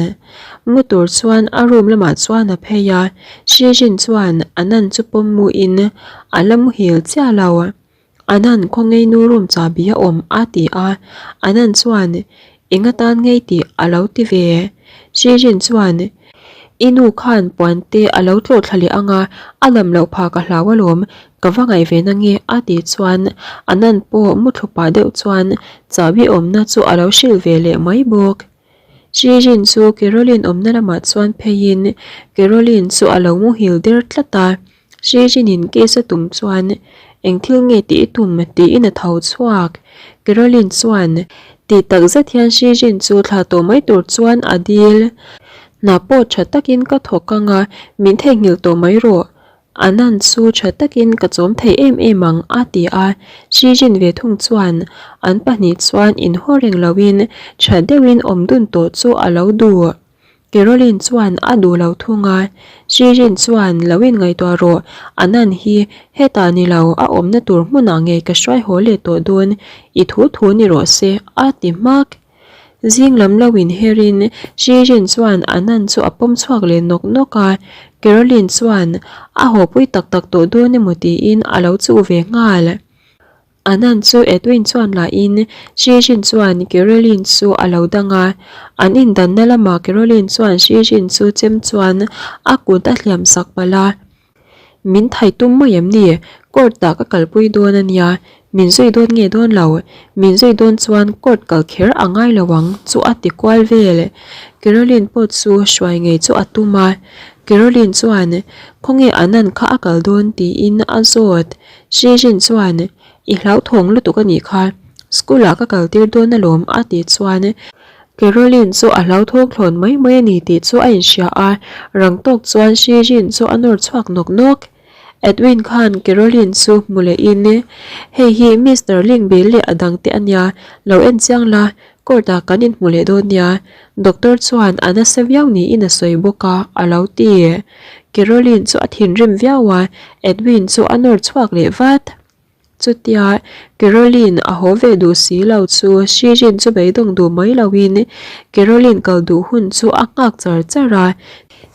Mu tur chuan a room lamah chuan a phei a. Shijin chuan Anand chu pawm muin a la muhil chiah lo. Anand khawngaih nu room chahbi a awm a ti a, Anand chuan eng atan ngei tih a lo ti ve. Shirin chuan I nu khan puan te a lo tlawh thla leh ang a, a lam loh phah ka hlau alawm, ka va ngaih ve na nge a tih chuan Anand pawh muthlu pah deuh chuan chahbi awmna chu a lo hrilh ve leh mai bawk. Shirin chu Caroline awmna lamah chuan pheiin Caroline chu a lo muhil der tlat a. Shijin-in case a tum chuan eng thil nge tih i tum tiin a tho chhuak. Caroline chuan tih tak zet hian Shijin chu thla tawh mai tur chuan a dil. Hna pawh tha takin ka thawk ang a, min theihnghilh tawh mai rawh. Anand chu tha takin ka chawm thei em em ang a ti a. Shijin ve thung chuan an pahnih chuan inhaw reng loin tha deuhin awm dun tawh chu a lo duh. Caroline chuan a duh lo thung a, Shirin chuan lo inngaihtuah rawh, Anand hi hetah ni lo a awmna tur hmunah ngei ka hruai haw leh tawh dawn, i thu thu ni rawh se a ti hmak. Zing lam lo inherin Shirin chuan Anand chu a pawm chhuak leh nawk nawk a, Caroline chuan a hawpui tak tak tawh dawn emaw tiin a lo chuh ve nghal. Anand chu Edwin chuan la in Shijin chuan Caroline chu a lo dang a, an indanna lamah Caroline chuan Shijin chu chem chuan a kut a hliam sak palh a. Min thai tum mai em ni? Court ah ka kalpui dawn a nia, min zui dawn nge dawn lo, min zui dawn chuan court kal kher a ngai lo ang chu a ti kual vel. Caroline pawh chu hruai ngei chu a tum a, Caroline chuan khawnge Anand kha a kal dawn tiin a zawt. Shijin chuan I hlauthawng lutuk a nih kha, school ah ka kal tir dawn alawm a tih chuan Caroline chu a hlauthawng thlawn mai mai a ni tih chu a inhria a, rang tawk chuan Shijin chu a nawr chhuak nawk nawk. Edwin khan Caroline chu hmu lehin, Hei hi Mister Lingbill leh a dangte a nia, lo en chiang la, court ah kan inhmu leh dawn nia. Doctor chuan a nasa viau niin a sawi bawk a, a lo ti. Caroline chu a thinrim viau a, Edwin chu a nawr chhuak leh vat. Chutia Caroline a haw ve duh si lo chu Shirin chu beidawng duh mai loin Caroline kal duh hun chu a nghak char char a,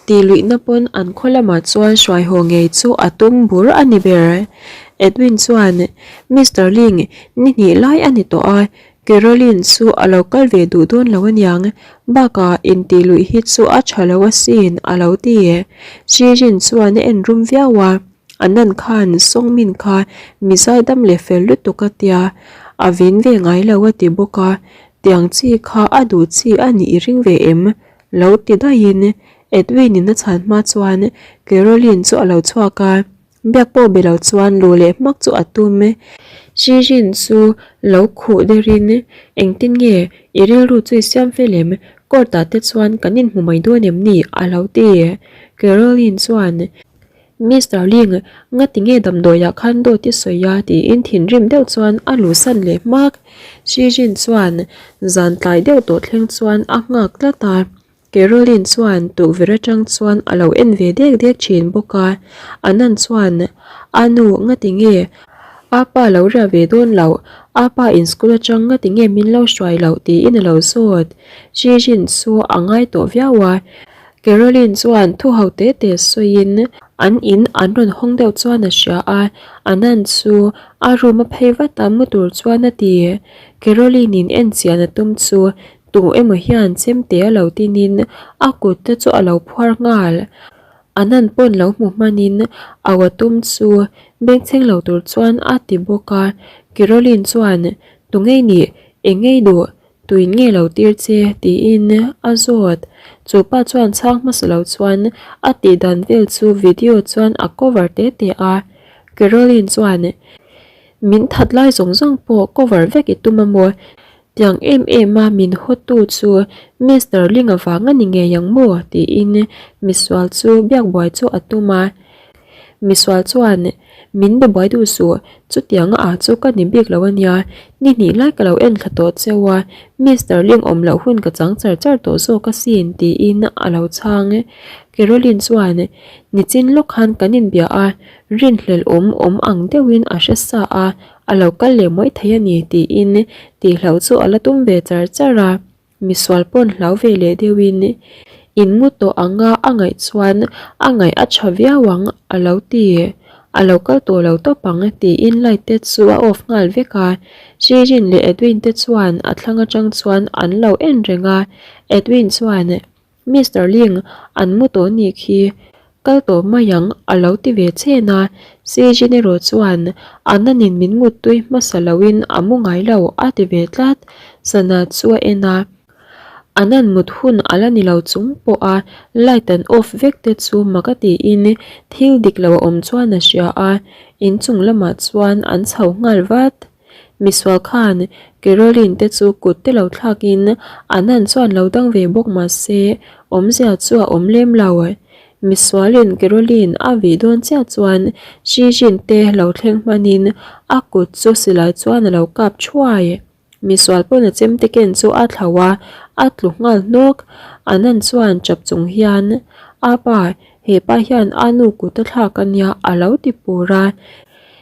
tih luihna pawn an khaw lamah chuan hruai haw ngei chu a tum bur a ni ber. Edwin chuan, Mister Ling, ni hnih lai a ni tawh a, Caroline chu a lo kal ve duh dawn lo aniang, bakah intih luih hi chu a tha lo asin a lo ti. Shirin chuan a en rum viau a. Anan khan Sawngmin kha mi zaidam leh fel lutuk a tia, a vin ve ngai lo a ti bawk a, tiang chi kha a duh chi a nih i ring ve em? Lo ti daihin Edwin in a chhan hma chuan Caroline chu a lo chhuak a, biak pawh be lo chuan luh leh hmak chu a tum. Shirin chu lo khuh derin engtin nge i rilru chu i siam fel em? Court ah te chuan kan inhmu mai dawn em ni? A lo ti. Caroline chuan. Mister Ling, ngati nge damdawiah khan dawt i sawi a? tiin thinrim deuh chuan a luhsan leh hmak. Xi Jin chuan zan tlai deuh tawh thleng chuan a nghak tlat a. Caroline chuan tukverh atang chuan a lo en ve dek dek thin bawk a. Anand chuan, A nu, ngati nge a pa lo riah ve dawn loh? A pa in school atang ngati nge min lo hruai loh? tiin a lo zawt. Xi Jin chu a ngai tawh viau a. Caroline chuan thu ho te te sawiin an in an rawn hawng deuh chuan a hria a, Anand chu a room a phei vat a mu tur chuan a ti. Caroline in en chian a tum chu tu emaw hian chemte a lo tinin a kut te chu a lo phuar nghal. Anand pawn lo hmu hmanin au a tum chu bengchheng lo tur chuan a ti bawk a, Caroline chuan tu ngei nih eng ngei duh Tuin nge lo tir che? tiin a zawt. Chu pa chuan chhang hmasa lo chuan a tih dan vel chu video chuan a cover te te a. Caroline chuan, Min that lai zawng zawng pawh cover vek i tum a maw? Tiang em em a min hawtu chu Mister Ling avang a ni ngei ang maw? tiin misual chu biak buai chu a tum a. Misual chuan, Min be buai duh suh, chutianga ah chu ka ni bik lo a nia, ni hnih lai ka lo en thla tawh cheu a, Mister Ling awm loh hun ka chang char char tawh zawk asin tiin a lo chhang. Caroline chuan, Nichin lawk khan kan inbia a, rinhlelh awm awm ang deuhin a hre sa a, a lo kal leh mawih thei a ni tiin tihloh chu a la tum ve char char a. Misual pawn hlau ve leh deuhin in mu tawh anga a ngaih chuan a ngaih a tha viau ang a lo ti. A lo kal tawh lo tawp ang tiin light te chu a off nghal vek a. Shirin leh Edwin te chuan a thlang atang chuan an lo en reng a. Edwin chuan Mister Ling an mu tawh nih khi kal tawh mai ang a lo ti ve chen a. Sijin erawh chuan a nanin min muttui hmasa loin a mu ngai lo a ti ve tlat. Sana chu a en a, a nan mut hun a la ni lo chung pawh a light an off vek te chu mak a tiin thil dik lo a awm chuan a hria a, inchung lamah chuan an chho nghal vat. Misual khan Caroline te chu kut te lo thlakin an han chuan lo dang ve bawk mah se awmzia chu a awm lem lo. Misualin Caroline a vih dawn chiah chuan Xi Jin te lo thleng hmanin a kut chu silai chuan a lo kap thuai. Misual pawn a chemte ken chu a thlauh a, a tlu nghal hnawk. An han chuan chap chung hian, A pa, he pa hian a nu kut a thlak a nia a lo ti pur a.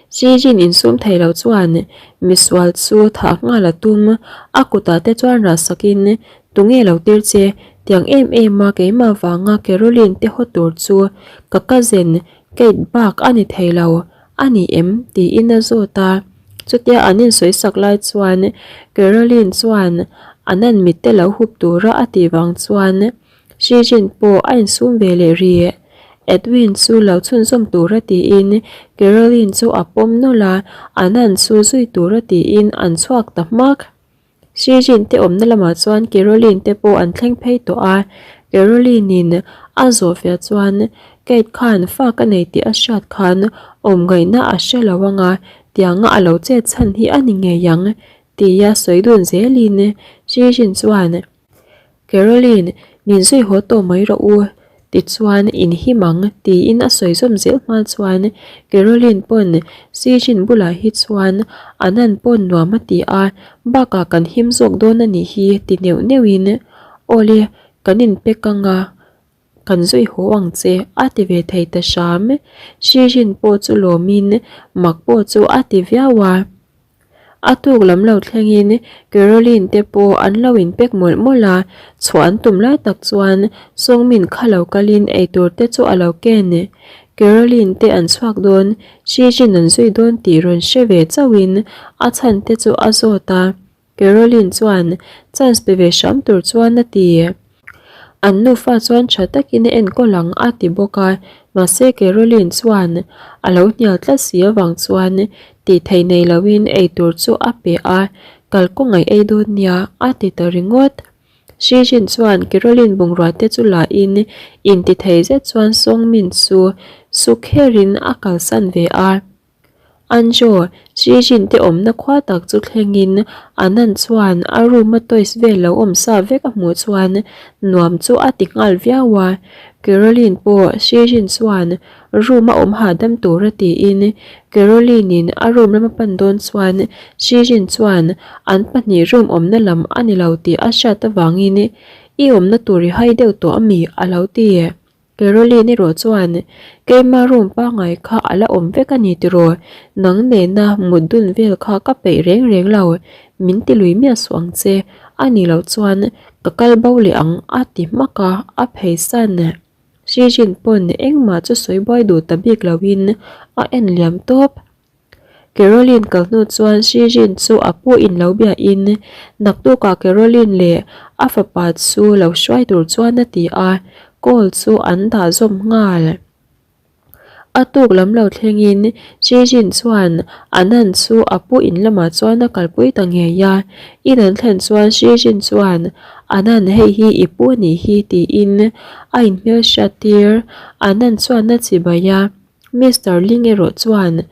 Xi Jin insum thei lo chuan misual chu thah nghal a tum. A kutah te chuan rah sakin, Tunge lo tir che? Tiang em em a keimah vanga Caroline te haw tur chu ka cousin Kate bak a ni thei lo a ni em? tiin a zawt a. Chutia an insawi sak lai chuan Caroline chuan a nan mitte lo hup tura a tih vang chuan Xi Jin pawh a insum ve leh rih. Edwin chu lo chhunzawm tura tiin Caroline chu a pawm nawlh a, Anand chu zui tura tiin an chhuak ta hmak. Sijin te awmna lamah chuan Caroline te pawh an thleng phei tawh a, Caroline in a zawhfiah chuan Kate khan fa ka nei tih a hriat khan awm ngaihna a hre lo anga tianga a lo chet chhan hi a ni ngei ang tia sawi dun zelin Sijin chuan Caroline, min zui haw tawh mai rawh u, tichuan in him ang, tiin a sawi zawm zel hma chuan Caroline pawn Sijin bulah hi chuan Anand pawn nuam a ti a, bakah kan him zawk dawn a nih hi ti neuh neuhin, Awle, kan inpek ang a, kan zui haw ang che, a ti ve thei ta hram. Sijin pawh chu lawmin mak pawh chu a ti viau a. A tuk lam lo thlengin Caroline te pawh an lo inpek mawlh mawlh a, chhuah an tum lai tak chuan Sawngmin kha lo kalin eitur te chu a lo ken. Caroline te an chhuak dawn, Shijin an zui dawn tih rawn hre ve chauhin a chhan te chu a zawt a. Caroline chuan chance pe ve hram tur chuan a ti. An nufa chuan tha takin a enkawl ang a ti bawk a, mahse Caroline chuan a lo hnial tlat si avang chuan tih theih nei loin eitur chu a pe a, kalkawng a ei dawn nia a ti ta ringawt. Shijin chuan Caroline bungrua te chu la in intithei zet chuan Sawngmin chu su kherin a kalsan ve a. Anjo, Shijin te awmna khua tak chu thlengin Anand chuan a room a toys vel lo awm sa vek a hmuh chuan nuam chu a ti nghal viau a. Caroline pawh Shijin chuan room a awm hahdam tura tiin Caroline in a room lama pan dawn chuan Shijin chuan an pahnih room awmna lam a ni lo tih a hriat avangin i awmna tur i hai deuh tawh ami a lo ti. Caroline erawh chuan, Keima room pangngai kha a la awm vek a ni tiraw? Nang nena mut dun vel kha ka peih reng reng lo, min ti lui miah suh ang che, a nih loh chuan ka kal bo leh ang a ti hmak a, a pheisan. Shijin pawn engmah chu sawi buai duh ta bik loin a en liam tawp. Caroline kal hnu chuan Shijin chu a pu in lo bia in naktukah Caroline leh a fapa chu lo hruai tur chuan a ti a, call chu an dah zawm nghal. A tuk lam lo thleng in Shijin chuan Anand chu a pu in lamah chuan a kalpui ta ngei a, in an thlen chuan Shijin chuan Anand hei hi i pu anih hi tiin a inhmelhriat tir, Anand chuan a chibai a. Mister Ling erawh chuan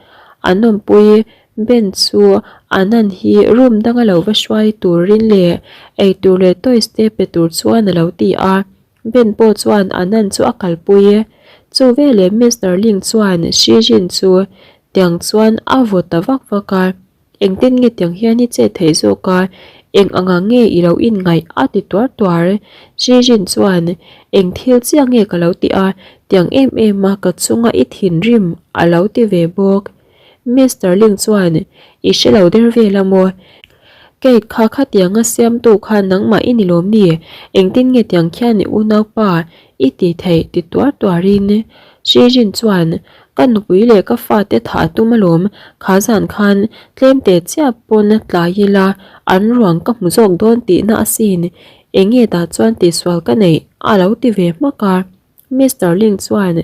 an awmpui Ben chu Anand hi room danga lo va hruai turin leh eitur leh toys te pe tur chuan a lo ti a, Ben pawh chuan Anand chu a kalpui. Chu veleh Mister Ling chuan Shi Jin chu tiang chuan a vaw ta vak vak a. Engtin nge tiang hian i chet theih zawk a, eng anga nge i lo inngaih a ti tuar tuar. Shijin chuan, Eng thil chiah nge ka lo ti a, tiang em em a ka chunga i thinrim a lo ti ve bawk. Mister Ling chuan, I hre lo der vel a maw? Kate kha khatianga siamtu kha nangmah i ni lawm ni? Engtin nge tiang khian i unaupa I ti theih ti tuar tuarin Shijin chuan ka nupui leh ka fate thah a tum alawm, kha zan khan tlem teh chiah pawn tlai ila an ruang ka hmu zawk dawn tihna asin, enge tah chuan tihsual ka neih a lo ti ve hmak a. Mister Ling chuan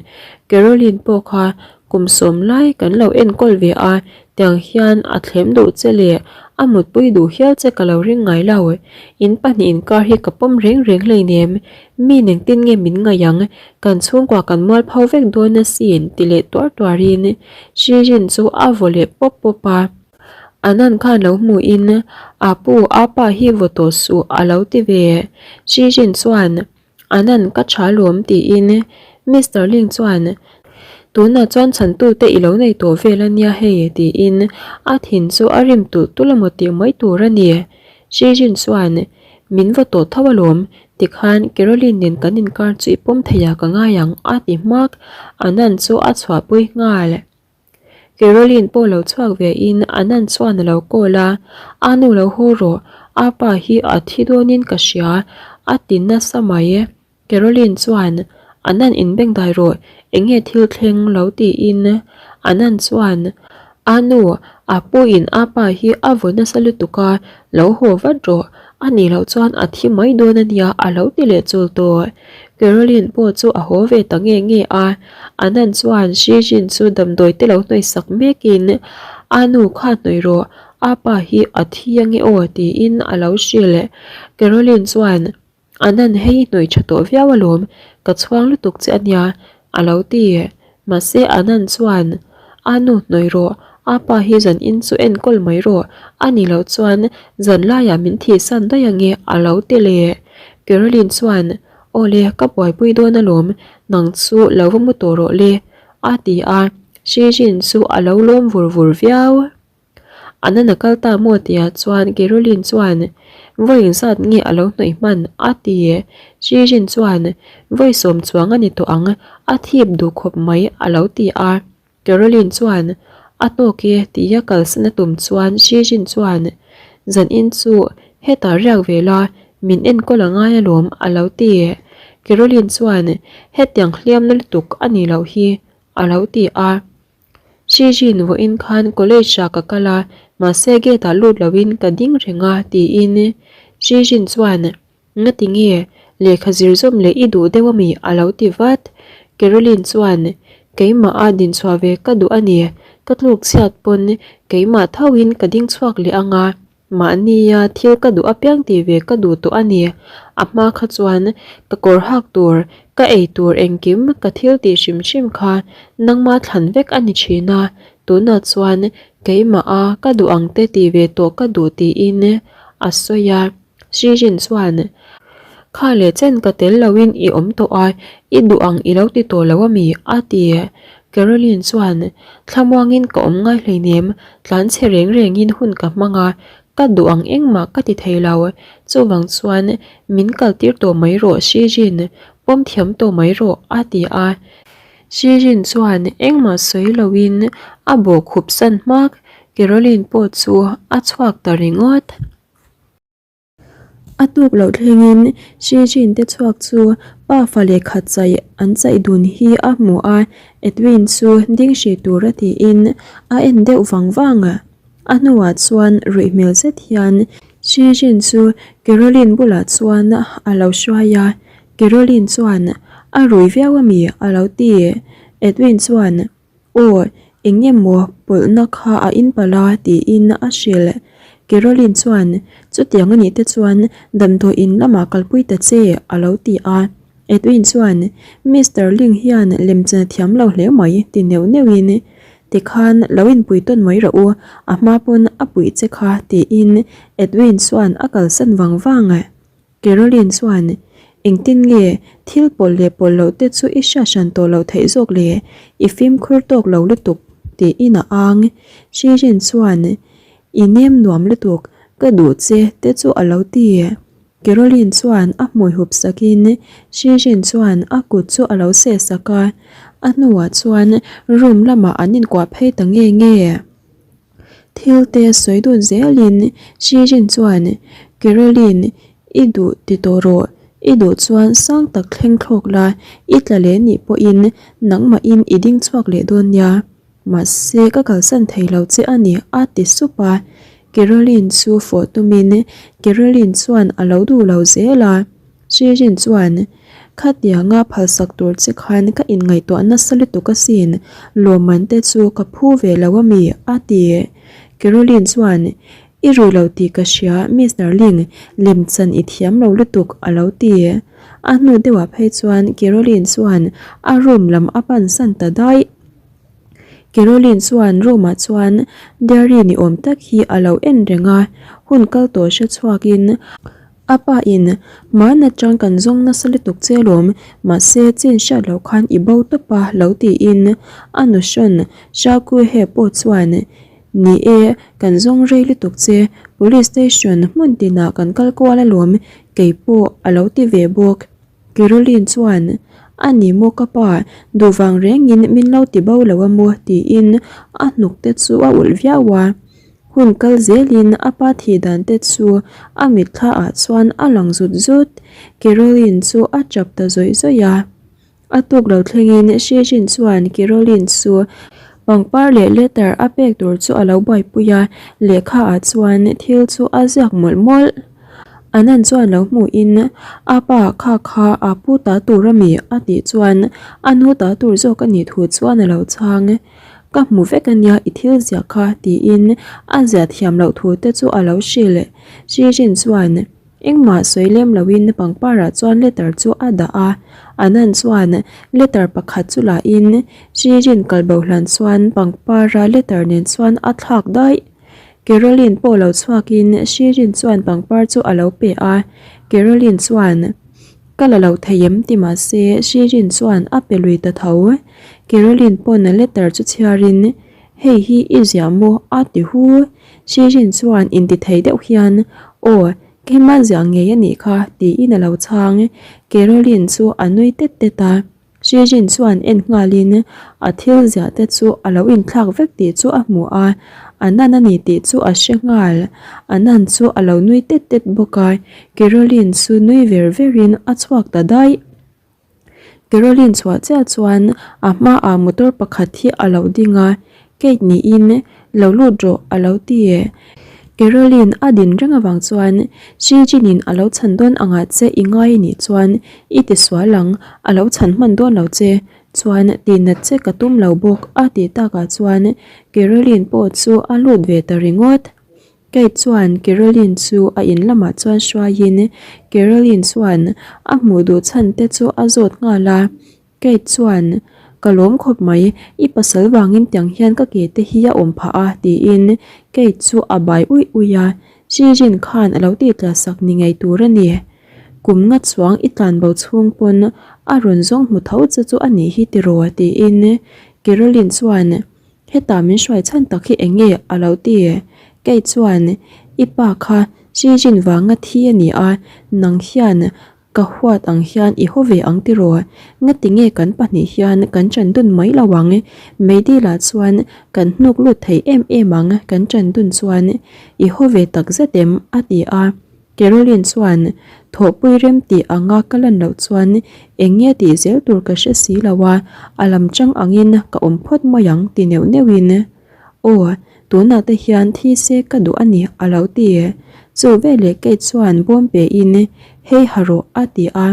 Caroline pawh kha kum sawm lai kan lo enkawl ve a, tiang hian a thlem duh che leh a mutpui duh hial che ka lo ring ngai lo, in pahnih inkar hi ka pawm reng reng hleinem, Mi nengtin nge min ngaih ang, kan chhungkua kan mual pho vek dawn asin ti leh tuar tuarin Shirin chu a vaw leh pawp pawp a. Anand khan lo hmuhin a pu a pa hi vaw tawh suh a lo ti ve. Shirin chuan Anand ka tha lawm tiin Mister Ling chuan tunah chuan chhantute i lo nei tawh vel a nia hei tiin a thin chu a rim tulh tulh emaw tih mai tur a ni. Shirin chuan Min va tawh tho alawm, tikhan Caroline nen kan inkar chu i pawm thei a ka ngai ang a ti hmak, Anand chu a chhuahpui nghal. Caroline pawh lo chhuak ve in Anand chuan a lo call a, A nu lo haw rawh, a pa hi a thi dawnin ka hria a ti nasa mai. Caroline chuan, Anand inbeng dai rawh, eng nge thil thleng lo tiin Anand chuan, A nu, a pu in a pa hi a vaw nasa lutuk a, lo haw vat rawh, A nih loh chuan a thi mai dawn a nia a lo ti leh chul tawh. Caroline pawh chu a haw ve ta nge nge a, Anand chuan Shi Jin chu damdawi te lo hnawih sak mekin a nu kha hnawih rawh, a pa hi a thi ange aw tiin a lo hrilh. Caroline chuan Anand hei i hnawih tha tawh viau alawm, ka chhuang lutuk che ania a lo ti. Mahse Anand chuan a nu hnawih rawh, a pa hi zan in chu enkawl mai rawh, a ni loh chuan zan laiah min thihsan daih ange a lo ti leh. Caroline chuan Aw le, ka buaipui dawn alawm, nang chu lo va mu tawh rawh le a ti a, Shijin chu a lo lawm vur vur viau. Anna kal ta maw tia chuan Caroline chuan vawi zat nge a lo hnawih hman a ti. Shijin chuan vawi sawm chuang a ni tawh ang, a thip duh khawp mai a lo ti a. Caroline chuan a tawk e tia kalsan a tum chuan Shijin chuan zan in chu hetah riak ve la min enkawl a ngai alawm a lo ti. Caroline chuan hetiang hliamna lutuk a nih loh hi a lo ti a. Shijin vawiin khan college ah ka kal a, mahse gate ah lut loin ka ding reng a tiin Shijin chuan Ngati nge lehkha zir zawm leh i duh deuh ami a lo ti vat. Caroline chuan Keimah a dinchhuah ve ka duh a ni, ka tluk chhiat pawn keimah thoin ka ding chhuak leh ang a. Mahnia thil ka duh apiang tih ve ka duh tawh a ni. A hma kha chuan ka kawr hak tur, ka ei tur engkim ka thil tih hrim hrim kha nangma thlan vek a ni thin a, tunah chuan keimah a ka duh ang te tih ve tawh ka duh tiin a sawi a. Srijin chuan, Kha leh chen ka tel loin i awm tawh a, i duh ang i lo ti tawh lo a mi? a ti. Caroline chuan, Thlamuangin ka awm ngai hleinem, tlan chhe reng rengin hun ka hmang a, ka duh ang engmah ka ti thei lo. Chuvang chuan min kaltir tawh mai rawh Srijin, pawm thiam tawh mai rawh, a ti a. Srijin chuan engmah sawi loin a bawhkhup san hmak, Caroline pawh chu a chhuak ta ringawt. A tuk loh thlengin Shijin te chhuak chu pa fa lehkha chaih an chaih dun hi a hmu a, Edwin chu ding hrih tur a tiin a en deuh vang vang a. A hnuah chuan ruih hmel zet hian Shijin chu Caroline bulah chuan a lo hruai a, Caroline chuan a rui viau ami a lo ti. Edwin chuan. Aw, eng nge maw pawlhna kha a in palh a tiin a hrilh. Caroline chuan, Chutiang a nih te chuan damdawi in lamah kalpui ta che a lo ti a. Edwin chuan, Mister Ling hian lemchan a thiam lo hle mai ti neuh neuhin, Tikhan lo inpui tawn mai rawh u, a hma pawn a puih che kha tiin Edwin chuan a kalsan vang vang. Caroline chuan, Engtin nge thil pawlh leh pawlh loh te chu i hriat hran tawh loh theih zawk le? I fimkhur tawk lo lutuk, tiin a ang. Shirin chuan, I nem nuam lutuk, ka duh che te chu a lo ti. Caroline chuan a hmui hup sakin Shirin chuan a kut chu a lo seh sak a, a hnuah chuan room lamah an inkuah phei ta nge nge. Thil te sawi dun zelin Shirin chuan Caroline i duh ti tawh rawh, i duh chuan sang tak thleng thlawk la, i tla leh nih pawhin nangmahin i ding chhuak leh dawn nia. Mahse ka kalsan thei lo che a ni a ti sup a, Caroline chu fawh tumin Caroline chuan a lo duh lo zel a. Shirin chuan, Khatianga phalsak tur che khan ka inngaihtuah nasa lutuk asin, lawmman te chu ka phu ve lo ami? a ti. Caroline chuan, I rui lo tih ka hria, Mister Ling, lemchan i thiam lo lutuk, a lo ti. A hnu deuhah phei chuan Caroline chuan a room lam a pansan ta daih. Caroline chuan room ah chuan diary ni awm tak hi a lo en reng a, hun kal tawh hre chhuakin a pa in hman atang kan zawng nasa lutuk che alawm mahse chin hriat loh khan i bo tawp a lo tiin a nu hrawn Shakuhe pawh chuan ni e kan zawng rei lutuk che police station hmun tinah kan kal kual alawm keipawh a lo ti ve bawk. Caroline chuan, A ni maw ka pa, duh vang rengin min lo ti bo lo a maw? tiin a hnuk te chu a ulh viau a. Hun kal zelin a pa thih dan te chu a mitthla ah chuan a lang zut zut. Caroline chu a tap ta zawih zawih a. A tuk lo thlengin Shijin chuan Caroline chu pangpar leh letter a pek tur chu a lo buaipui a, lehkha ah chuan thil chu a ziak mawlh mawlh. Anand chuan lo hmuhin, A pa, kha kha a pu ta tur a mi? a tih chuan a nu ta tur zawk a nih thu chuan a lo chhang. Ka hmu vek a nia i thil ziah kha, tiin a ziah thiam loh thu te chu a lo hrilh. Shirin chuan engmah sawi lem loin pangparah chuan letter chu a dah a, Anand chuan letter pakhat chu lahin Shirin kalbo hlan chuan pangpara letter nen chuan a thlak daih. Caroline pawh lo chhuakin Shirin chuan pangpar chu a lo pe a, Caroline chuan, Ka la lo thei em? ti mahse Shirin chuan a pe lui ta tho. Caroline pawn letter chu chhiarin, Hei hi i ziah maw? a ti hu. Shirin chuan intithei deuh hian, Aw, keimah ziah ngei a nih kha, tiin a lo chhang. Caroline chu a nui tet tet a. Shijin chuan en nghalin a thil ziah te chu a lo inthlak vek tih chu a hmu a, a nan a ni tih chu a hre nghal. A nan chu a lo nui tet tet bawk a, Caroline chu nui ver verin a chhuak ta daih. Caroline chhuah chiah chuan a hmaah motor pakhat hi a lo ding a, Kate niin lo lut rawh a lo ti. Caroline a din reng avang chuan Xi Jin-in a lo chhan dawn angah che i ngai a nih chuan i ti sual ang, a lo chhan hman dawn lo che chuan tihnat che ka tum lo bawk a tih takah chuan Caroline pawh chu a lut ve ta ringawt. Kate chuan Caroline chu a in lamah chuan hruaiin Caroline chuan a hmuh duh chhan te chu a zawt nghal a. Kate chuan, Ka lawm khawp mai, i pasal vangin tiang hian ka ke te hi a awm phah a, tiin Kate chu a bai uih uih a, Shirin khan a lo tih tla sak ni ngei tur a ni. Kum nga chuang i tlan bo chhung pawn a rawn zawng hmu tho che chu a nih hi tiraw, tiin Caroline chuan, Hetah min hruai chhan tak hi eng nge? a lo ti. Kate chuan, I pa kha Shirin vanga thi a ni a, nang hian Ka huat ang hian i haw ve ang tiraw? Ngati nge kan pahnih hian kan ṭan dun mai lo ang? Meidil ah chuan kan hnuk lut thei em em ang kan ṭan dun chuan i haw ve tak zet em? a ti a. Caroline chuan thawhpui rem tih anga ka lan loh chuan eng nge tih zel tur ka hre si lo a, a lam chang angin ka awm phawt mai ang ti neuh neuhin. Aw, tunah te hian thi se ka duh a ni a lo ti. Chu veleh Kate chuan bawm pe in hei ha rawh a ti a,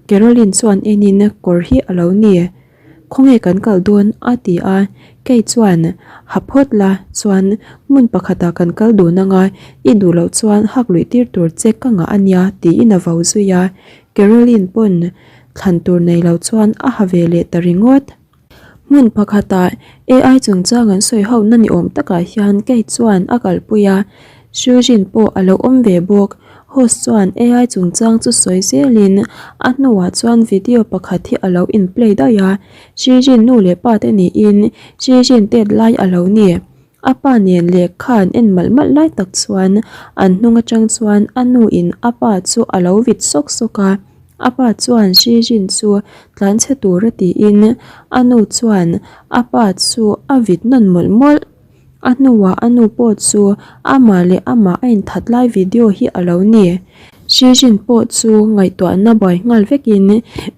Caroline chuan en in kawr hi a lo ni. Khawnge kan kal dawn a ti a, Kate chuan ha phawt la chuan hmun pakhatah kan kal dun anga i duh loh chuan hak luih tir tur che ka ngah a nia tiin a vo zui a, Caroline pawn thlan tur nei lo chuan a ha ve leh ta ringawt. Hmun pakhatah AI chungchang an sawi ho na ni awm takah hian Kate chuan a kalpui a, Shujin pawh a lo awm ve bawk. Host chuan AI chungchang chu sawi zelin a hnuah chuan video pakhat hi a lo in play daih a, Shujin nu leh pa te niin Shujin tet lai a lo ni. A pa nen lehkha an en malh malh lai tak chuan an hnung atang chuan a nu in a pa chu a lo vit sawk sawk a, a pa chuan Xi Jin chu tlan chhe tur a tiin a nu chuan a pa chu a vit nawn mawlh mawlh. A hnuah a nu pawh chu amah leh amah a inthat lai video hi a lo ni. Xi Jin pawh chu ngaihtuahna buai nghal vekin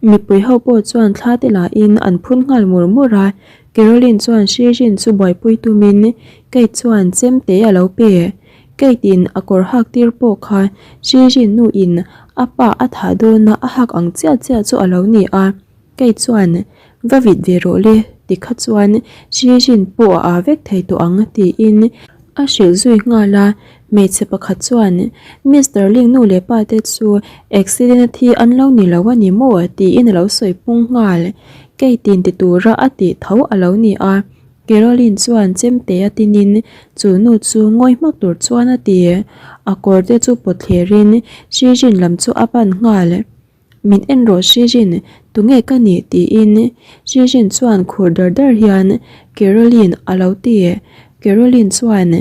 mipui ho pawh chuan thla te lahin an phun nghal mur mur a. Caroline chuan Shirin chu buaipui tumin Kate chuan chemte a lo pe. Kate in a kawr hak tir pawh kha Shirin nu in a pa a thah dawna a hak ang chiah chiah chu a lo ni a. Kate chuan, Va vit ve rawh le, ti kha chuan Shirin pawh a aa vek thei tawh ang tiin a hrilh zui nghal a. Hmeichhe pakhat chuan, Mister Ling nu leh pa te chu accident a thi an lo ni lo a ni maw? tiin a lo sawi pung nghal. Kate in ti tura a tih tho a lo ni a, Caroline chuan chemte a tinin chu nu chu ngawi hmak tur chuan a ti. A kawr te chu pawt thlerin Shijin lam chu a pan nghal. Min en rawh Shijin, tunge ka nih? tiin Shijin chuan khur dar dar hian Caroline a lo ti. Caroline chuan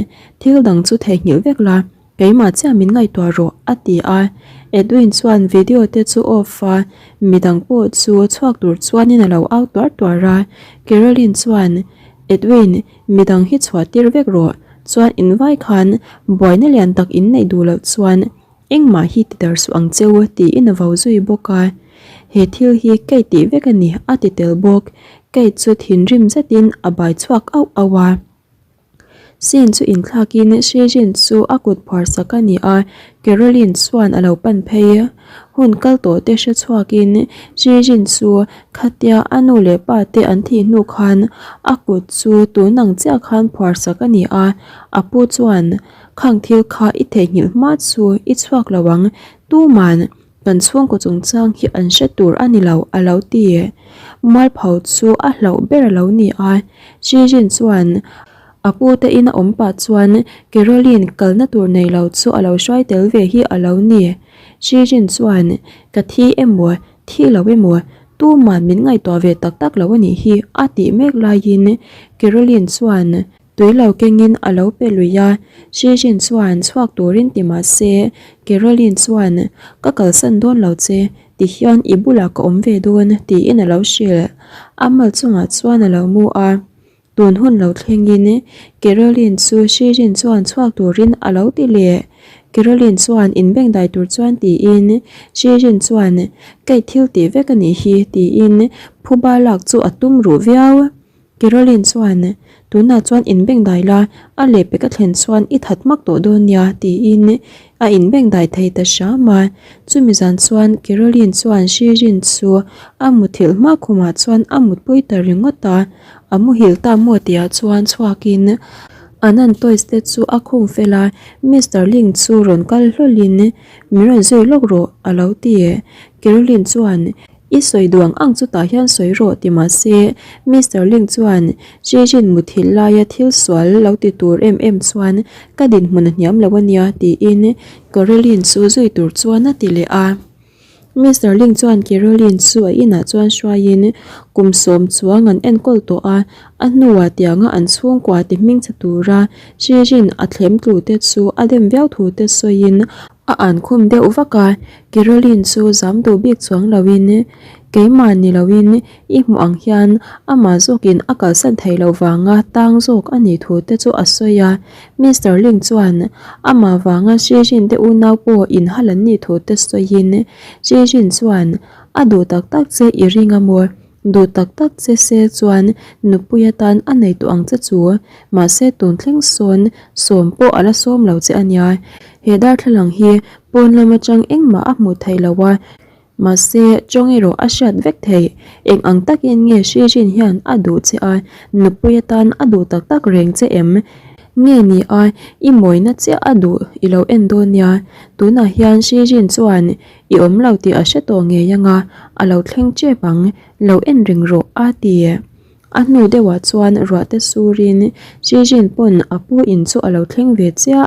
thil dang chu theihnghilh vek la. Keimah chiah min ngaihtuah rawh, a ti a. Edwin chuan video te chu off a, midang pawh chu chhuak tur chuanin a lo au tuar tuar a. Caroline chuan, Edwin, midang hi chhuah tir vek rawh, chuan invai khan buaina lian tak in neih duh loh chuan engmah hi ti dar suh ang cheu, tiin a vo zui bawk a. He thil hi Kate tih vek a ni, a ti tel bawk. Kate chu thinrim zetin a bai chhuak auh auh a. Scene chu inthlakin Shejin chu a kut phuar sak a ni a, Caroline chuan a lo pan phei. Hun kal tawh te hre chhuakin Shejin chu khatia a nu leh pa te an thih hnu khan a kut chu tun ang chiah khan phuar sak a ni a, a pu chuan khang thil kha i theihnghilh hma chu i chhuak lo ang tuman Kan chhungkaw chungchang hi an hre tur a ni lo, a lo ti. Mualpho chu a hlauh ber a lo ni a. Shijin chuan a pute ina awm pah chuan Caroline kalna tur nei lo chu a lo hruai tel ve hi a lo ni. Shijin chuan, Ka thi emaw, thi lo emaw, tuman min ngaihtuah ve tak tak lo a nih hi, a tih mek laiin Caroline chuan, Tui lo kengin a lo pe lui a, Shijin chuan chhuak turin ti mah se, Caroline chuan, Ka kalsan dawn lo che, ti hian i bulah ka awm ve dawn, tiin a lo hrilh. A mal chungah chuan a lo mu a, tun hun lo thlengin Caroline chu Shijin chuan chhuak turin a lo ti leh. Caroline chuan inbengdai tur chuan tiin Shijin chuan, Kei thil tih vek a nih hi, tiin phuba lak chu a tum ruh viau. Caroline chuan, Tunah chuan inbengdai la, a lehpek a thlen chuan i that hmak tawh dawn nia, tiin a inbengdai thei ta hram a. Chumi zan chuan Caroline chuan Shirin chu a muthilh hma khumah chuan a mutpui ta ringawt a. A muhil ta maw tihah chuan chhuakin Anand toys te chu a khung fel a, Mister Ling chu rawn kal hlawlhin, Min rawn zui lawk rawh, a lo ti. Caroline chuan, I sawi duang ang chutah hian sawi rawh ti mah se, Mister Ling chuan Jejin muthilh laia thil sual lo ti tur em em chuan ka dinhmun a hniam lo a nia tiin Caroline chu zui tur chuan a ti leh a. Mister Ling chuan Caroline chu a inah chuan hruaiin kum sawm chuang an enkawl tawh a, a hnuah tianga an chhungkua ti hmingchhe tura Jejin a thlem tlu te chu a dem viau thu te sawiin a an khum deuh vak a, Caroline chu zam duh bik chuang loin, Keimah ni loin i hmuh ang hian amah zawkin a kalsan thei lo vanga tang zawk a nih thu te chu a sawi a. Mister Ling chuan amah vanga Shijin te unau pawh inhal an nih thu te sawiin, Shijin chuan a duh tak tak che i ring a maw? Duh tak tak che se chuan nupui atan a nei tawh ang che chu, mahse tun thleng sawn sawm pawh a la sawm lo che a nia. He darthlalang hi pawn lam atang engmah a hmuh theih lo a, mahse tawng erawh a hriat vek theih. Eng ang takin nge Shijin hian a duh che a, nupui atan a duh tak tak reng che em? Nge ni a, i mawina chiah a duh i lo en dawn nia. Tunah hian Shijin chuan I awm lo tih a hre tawh ngei anga, a lo thleng tep ang, lo en reng rawh a ti. A hnu deuhah chuan ruah te surin Jijin pawn a pu in chu a lo thleng ve chiah.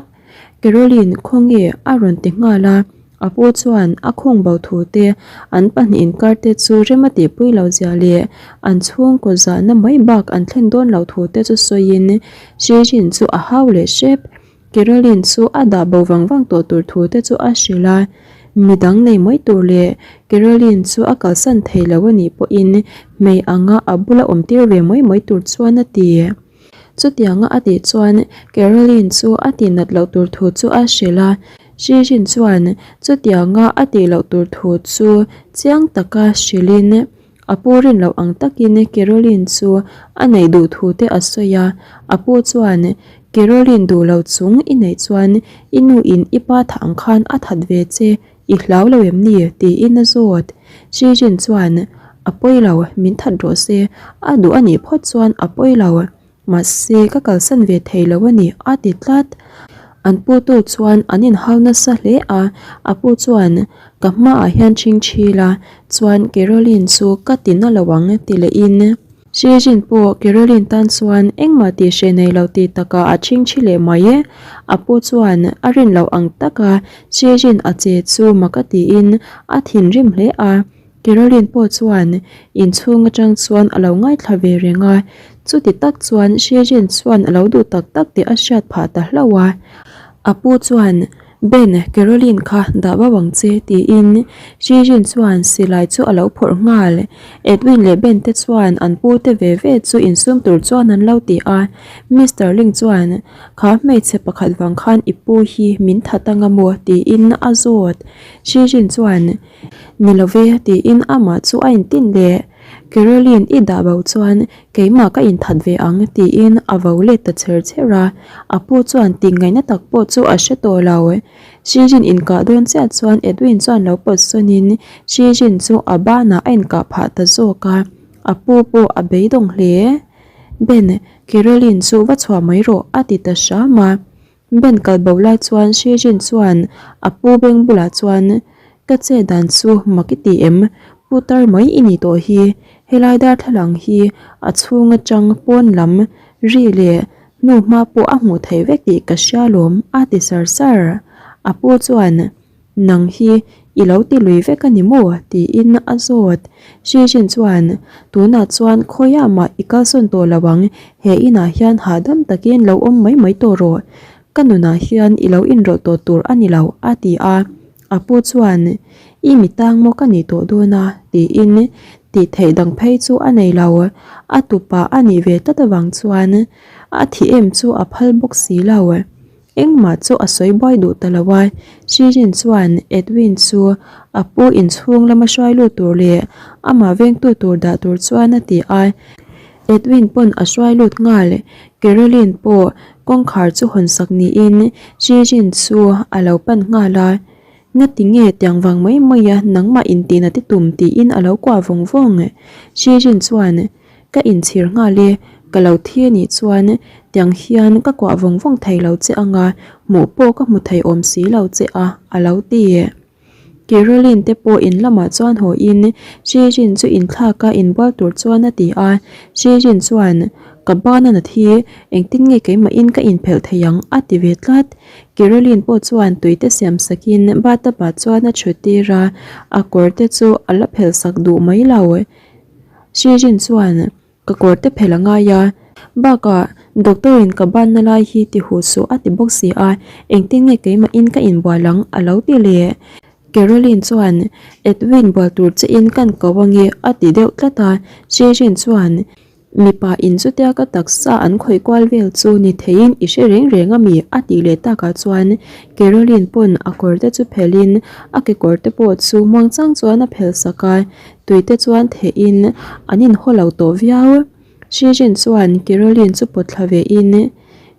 Caroline khawnge a rawn ti nghal a, a pu chuan a khung bo thu te, an pahnih inkar te chu rem a tihpui lo zia leh an chhungkaw zahna mai bak an thlen dawn lo thu te chu sawiin Jijin chu a hau leh hrep. Caroline chu a dah bo vang vang tawh tur thu te chu a hrilh a, midang nei mai tur leh Caroline chu a kalsan thei lo a nih pawhin hmei anga a bula awm tir ve mai mai tur chuan a ti. Chutianga a tih chuan Caroline chu a tihnat loh tur thu chu a hrilh a, Shijin chuan chutianga a tih loh tur thu chu chiang taka hrilhin A pu rin loh ang takin Caroline chu a neih duh thu te a sawi a, a pu chuan, Caroline duh lo chung i neih chuan i nu in i pa thah ang khan a that ve che, i hlau lo em ni? tiin a zawt. Shijin chuan, A pawi lo, min that rawh se, a duh a nih phawt chuan a pawi lo. Mahse, ka kalsan ve thei lo a ni, a ti tlat. An putu chuan an inhau nasa hle a, a pu chuan, Ka hmaah hian ṭhing ṭhil a, chuan Caroline chu ka ti na lo ang, ti lehin. Shijin pawh Caroline tan chuan engmah tih hreh nei lo ti takah a ṭhing ṭhi leh mai e. A pu chuan a rin loh ang taka Shijin a che chu mak a tiin a thinrim hle a. Caroline pawh chuan inchhung atang chuan a lo ngaithla ve reng a, chuti tak chuan Shejin chuan a lo duh tak tak tih a hriat phah ta hlauh a. A pu chuan, Ben, Caroline kha dah bo ang che, tiin Shejin chuan silai chu a lo phawrh nghal. Edwin leh Ben te chuan an pu te ve ve chu insum tur chuan an lo ti a. Mister Ling chuan, Kha hmeichhe pakhat vang khan i pu hi min that anga maw? tiin a zawt. Shejin chuan, Ni lo ve, tiin amah chu a intin leh. Caroline i dah bo chuan keimah ka inthat ve ang tiin a vo let ta chher chher a, a pu chuan tih ngaihna tak pawh chu a hre tawh lo. Shijin inkah dawn chiah chuan Edwin chuan lo pawt sawnin Shijin chu a banah a inkah phah ta zawk a, a pu pawh a beidawng hle. Ben, Caroline chu va chhuah mai rawh a ti ta hram a. Ben kal bo lai chuan Shijin chuan a pu beng bulah chuan, Ka che dan chu mak i ti em? Pu tar mai i nih tawh hi. Helai darthlalang hi a chhung atang pawn lam ri leh hnu hma pawh a hmuh theih vek tih ka hria lawm a ti sar sar. A pu chuan. Nang hi i lo ti lui vek a ni maw? tiin a zawt. Shijin chuan, Tunah chuan khawiah mah i kalsawn tawh lo ang, he inah hian hahdam takin lo awm mai mai tawh rawh. Ka nunah hian i lo inrawlh tawh tur a ni lo, a ti a. A pu chuan, I mi tang maw ka nih tawh dawn a? tiin tih theih dang phei chu a nei lo. A tupa a nih ve tlat avang chuan a thi em chu a phal bawk si lo. Engmah chu a sawi buai duh ta lo a, Shirin chuan Edwin chu a pu inchhung lama hruai lut tur leh amah vengtu tur dah tur chuan a ti a. Edwin pawn a hruai lut nghal, Caroline pawh kawngkhar chu hawn sak niin Shirin chu a lo pan nghal a. Ngati nge tiang vang mai mai a nangmah intihna ti tum tiin a lo kuah vawng vawng. Shirin chuan. Ka inchhir nghal e, ka lo thi a nih chuan tiang hian ka kuah vawng vawng thei lo che anga hmuh pawh ka hmu thei awm si lo che a, a lo ti. Caroline te pawh in lamah chuan haw in Shirin chu inthlak a inbual tur chuan a ti a, Shirin chuan ka ban a na thi, engtin nge keimahin ka inphelh thei ang a ti ve tlat. Caroline pawh chuan tui te siam sakin bathtub ah chuan a chhut tir a, a kawr te chu a la phelh sak duh mai lo. Shirin chuan ka kawr te phelh a ngai a, bakah doctor in ka banna lai hi ti huh suh a ti bawk si a, engtin nge keimahin ka inbual ang a lo ti leh. Caroline chuan Edwin bual tur che in kan ko ange a ti deuh tlat a, Shirin chuan Mipa in chutia ka taksa an khawih kual vel chu ni theiin i hre reng reng a mi? a tih leh takah chuan Caroline pawn a kawr te chu phelhin a kekawr te pawh chu muangchang chuan a phelh sak a, tui te chuan theihin an inhaw lo tawh viau. Shijin chuan Caroline chu pawt thla vein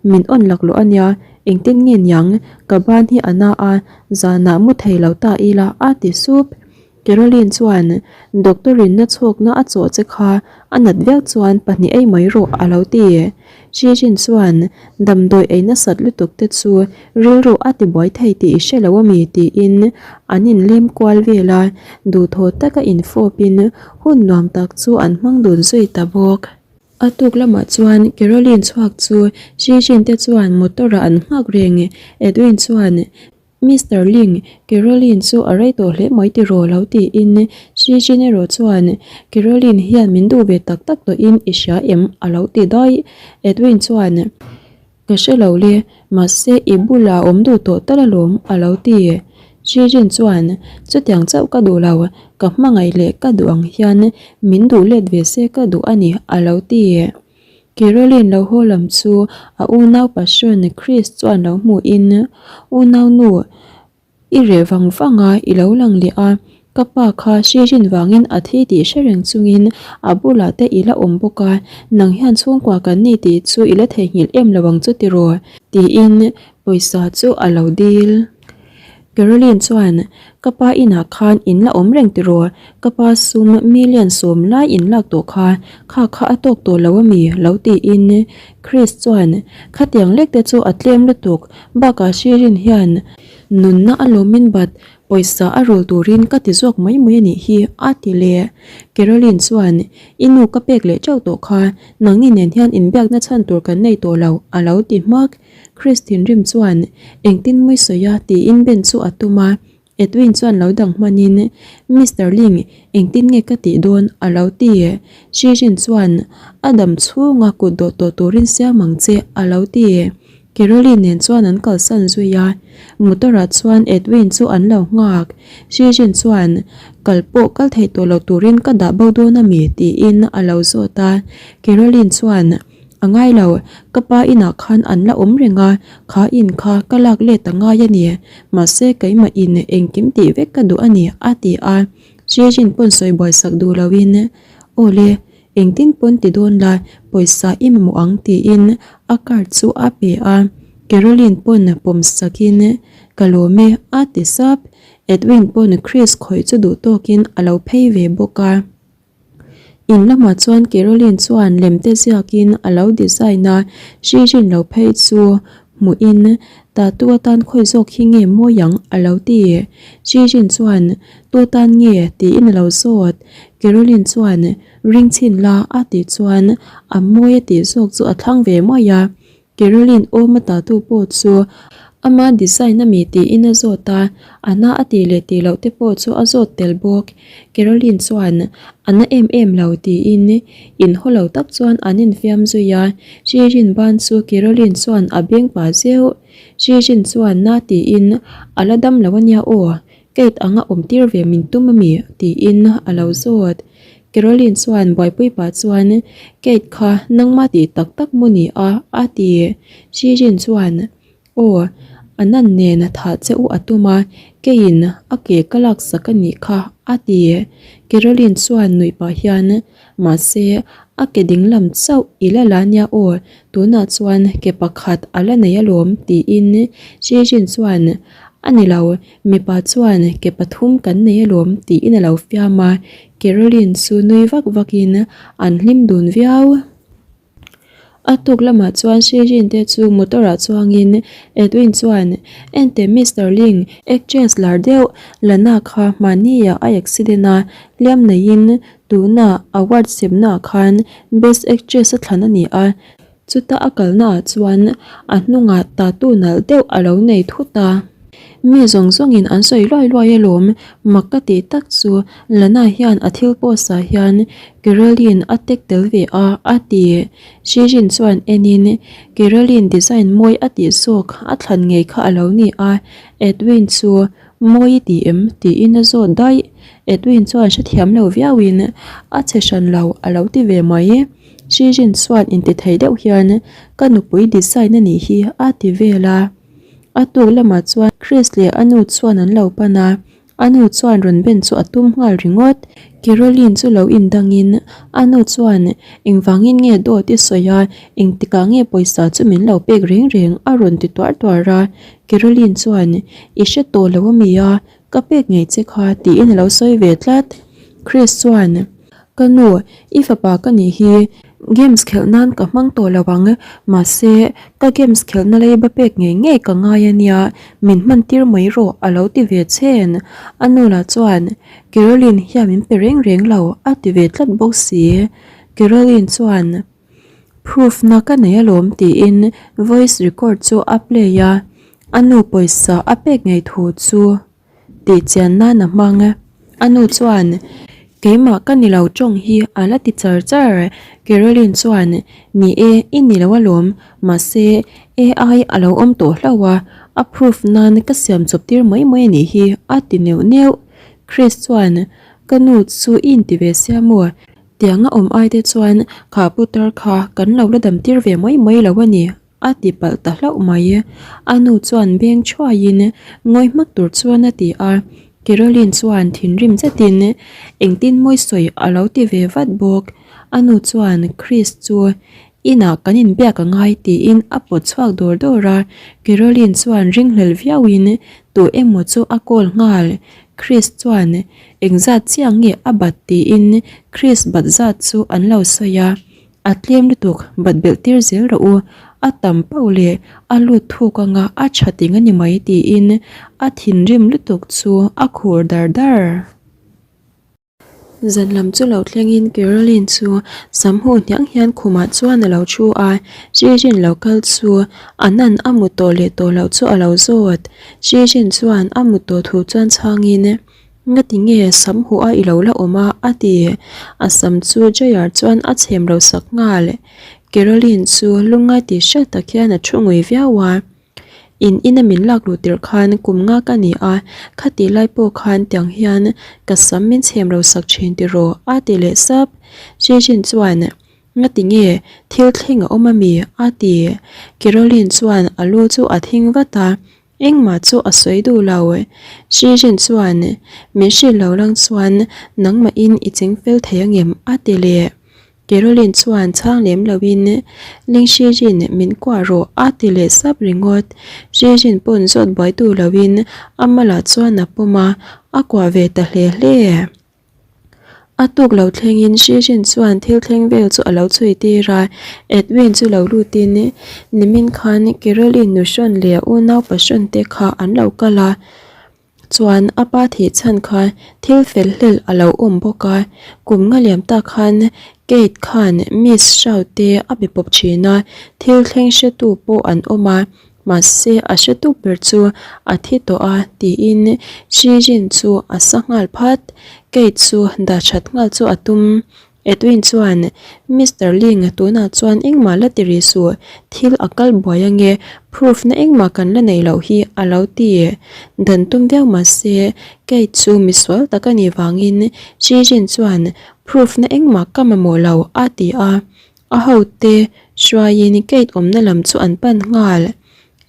Min awn laklawh a nia, engtin nge niang? Ka ban hi a na a, zanah mu thei lo ta ila a ti sup. Caroline chuan, Doctor in na chhawkna a chawh che kha a nat viau chuan pahnih ei mai rawh a lo ti. Shijin chuan, Damdawi ei nasat lutuk te chu rilru a ti buai thei tih i hre lo a mi? tiin an inlem kual vel a, duhthawh taka infawpin hun nuam tak chu an hmang dun zui ta bawk. A tuk lamah chuan Caroline chhuak chu Shijin te chuan motor ah an nghak reng. Edwin chuan, Mister Ling, Caroline chu a rei tawh hle mai tiraw lo tiin Shijin erawh chuan Caroline hian min duh ve tak tak tawhin i hria em a lo ti daih. Edwin chuan Ka hre lo le, mahse i bulah awm duh tawh tal alawm a lo ti. Shijin chuan Chutiang chauh ka duh lo, ka hmangaih leh ka duh ang hian min duh let ve se ka duh a ni a lo ti. Caroline lo haw lam chu a unau passion Chris chuan lo hmuhin, Unau nu, i reh vang vang a, i lo lang leh a, ka pa kha hririn vangin a thi tih hre reng chungin a bulah te i la awm bawk a, nang hian chhungkua kan ni tih chu i la theihnghilh em lo ang chu tiraw? tiin pawisa chu a lo dil. Caroline chuan, Ka pa inah khan in la awm reng tiraw? Ka pa sum million sawm lai in lak tawh kha, kha kha a tawk tawh lo ami? lo tiin Chris chuan, Khatiang lek te chu a tlem lutuk, bakah Shirin hian nunna a lawmin bat pawisa a rul turin ka ti zawk mai mai a nih hi a ti leh. Caroline chuan, I nu ka pek leh teuh tawh kha, nangni nen hian inbiakna chhan tur kan nei tawh lo a lo ti hmak. Chris thinrim chuan engtin mawi sawi a tiin Ben chu a tum a, Edwin chuan lo dang hmanin Mister Ling engtin nge ka tih dawn a lo ti. Shirin chuan a dam chhunga kut dawh tawh turin siam ang che a lo ti. Caroline nen chuan an kalsan zui a, motor ah chuan Edwin chu an lo nghak. Shirin chuan kal pawh kal thei tawh lo turin ka dah bo dawn ami tiin a lo zawt a, Caroline chuan A ngai lo, ka pa inah khan an la awm reng a, kha in kha ka lak let a ngai a ni, mahse keimah in engkim tih vek ka duh a ni, a ti a. Shejin pawn sawi buai sak duh loin, Aw le, engtin pawn ti dawn la, pawisa i mamawh ang tiin a card chu a pe a. Caroline pawn pawm sakin, Ka lawm e a ti sap. Edwin pawn Chris khawih chu duh tawkin a lo phei ve bawk a. In lamah chuan Caroline chuan lem te ziakin a lo design a, Shirin lo phei chu hmuhin Tatu atan khawi zawk hi nge mawi ang a lo ti. Shirin chuan Tu tan nge tiin a lo zawt. Caroline chuan Ring chhin la a tih chuan a mawi a tih zawk chu a thlang ve mai a. Caroline awm a tatu pawh chu ama design a mi tiin a zawt a, a na a tih leh tih loh te pawh chu a zawt tel bawk. Caroline chuan a na em em lo tiin inhaw lo tak chuan an infiam zui a, Shirin ban chu Caroline chuan a beng pah zeuh. Shirin chuan na tiin a la dam lo ania aw, Kate anga awm tir ve min tum ami? tiin a lo zawt. Caroline chuan buaipui pah chuan Kate kha nangma tih tak tak maw ni a? a ti. Shirin chuan Aw, a nan nen thah che u a tum a, keiin a ke ka laksak a nih kha a ti. Caroline chuan nuih pah hian Mahse, a ke dinglam chauh i la la nia aw, tunah chuan ke pakhat a la nei alawm tiin Shirin chuan A ni lo, mipa chuan ke pathum kan nei alawm tiin a lo fiam a, Caroline chu nui vak vakin an hlim dun viau. A tuk lamah chuan Shirin te chu motor ah chuangin Edwin chuan Enteh Mister Ling, actress lar deuh Lana kha mahni ah a accident a, hliam neiin tunah award semna ah khan best actress a thlan a ni a, Chuta a kalna ah chuan a hnungah tattoo nalh deuh a lo nei thut a. Mi zawng zawngin an sawi luai luai alawm, mak ka tih tak chu Lana hian a thil post ah hian Caroline a tag tel ve a, a ti. Shirin chuan enin Caroline design mawi a tih zawk a thlan ngei kha a lo ni a, Edwin chu mawi i ti em? tiin a zawt daih. Edwin chuan hrethiam lo viauin a che hran lo a lo ti ve mai. Shirin chuan intithei deuh hian ka nupui design a nih hi a ti vel a. A tuk lamah chuan Chris leh a nu chuan an lo pan a, a nu chuan rawn ben chu a tum nghal ringawt. Caroline chu lo indangin a nu chuan engvangin nge dawt i sawi a, engtikah nge pawisa chu min lo pek reng reng a rawn ti tuar tuar a. Caroline chuan i hre tawh lo ami a, ka pek ngei che kha tiin a lo sawi ve tlat. Chris chuan. Ka nu, i fapa ka nih hi games khelh nan ka hmang tawh lo ang, mahse ka games khelhna leiba pek ngei ngei ka ngai a nia, min hman tir mai rawh a lo ti ve chhen. A nu lah chuan, Caroline hian min pe reng reng lo a ti ve tlat bawk si. Caroline chuan, Proof na ka nei alawm tiin voice record chu a play a, a nu pawisa a pek ngei thu chu. Tih chian nan a hmang. A nu chuan, Keimah ka ni lo tawng hi a la ti char char. Caroline chuan, Ni e, i ni lo alawm. Mahse, AI a lo awm tawh hlauh a, a proof nan ka siam chawp tir mai mai a nih hi a ti neuh neuh. Chris chuan, Ka nu chu i inti ve sia maw? Tianga awm ai te chuan kha putar kha kan lo la dam tir ve mai mai lo a ni. A ti palh ta hlauh mai. A nu chuan beng thuaiin ngawi hmak tur chuan a ti a. Caroline chuan thinrim zetin engtin mawi sawi a lo ti ve vat bawk. A nu chuan Chris chu inah kan inbiak a ngai tiin a pawt chhuak dawr dawr a. Caroline chuan ringhlel viauin tu emaw chu a call nghal. Chris chuan engzat chiah nge a bat tiin Chris bat zat chu an lo sawi a. A tlem lutuk, bat belh tir zel rawh u, a tam pauh leh a lut thuk anga a tha ting a ni mai tiin a thinrim lutuk chu a khur dar dar. Zan lam chu lo thlengin Caroline chu sam huh hniang hian khumah chuan a lo thu a, Shirin lo kal chu a nan a mu tawh leh tawh loh chu a lo zawt. Shirin chuan a mu tawh thu chuan chhangin. Ngati nge sam huh a i lo la awm a? a ti. A sam chu dryer chuan a chhem ro sak nghal. Caroline chu lungngai tih hriat tak hian a thu ngui viau a. In ina min lak luh tirh khan kum nga ka ni a, khatih lai pawh khan tiang hian ka sam min chhem ro sak thin tiraw? a ti leh sap. Jejin chuan Ngati nge thil thleng a awm a mi? a ti. Caroline chuan a lu chu a thing vat a. Engmah chu a sawi duh lo. Shijin chuan, Min hrilh lo lang chuan nangmahin i ching fel thei angem? a ti leh. Caroline chuan chhang lem loin, Ling Shijin min kuah rawh a ti leh sap ringawt. Shijin pawn zawt buai duh loin a malah chuan a pawm a, a kuah ve ta hle hle. A tuk lo thlengin Shijin chuan thil thleng vel chu a lo chhui tir a, Edwin chu lo lutin nimin khan Caroline nu hrawn leh unau pahrawn te kha an lo kal a, chuan a pa thih chhan kha thil fel hlel a lo awm bawk a, kum nga liam tak khan Kate khan Miss Shao te a be pawp thin a, thil thleng hretu pawh an awm a. Mahse a hre tuk ber chu a thi tawh a tiin Xi Jin chu a sa nghal phat. Kate chu dah that nghal chu a tum. Edwin chuan, Mister Ling tunah chuan engmah la ti rih suh, thil a kal buai ange, proof na engmah kan la neih loh hi a lo ti. Dan tum viau mahse Kate chu misual tak a nih vangin Xi Jin chuan proof na engmah ka mamawh lo a ti a. A hote hruaiin Kate awmna lam chu an pan nghal.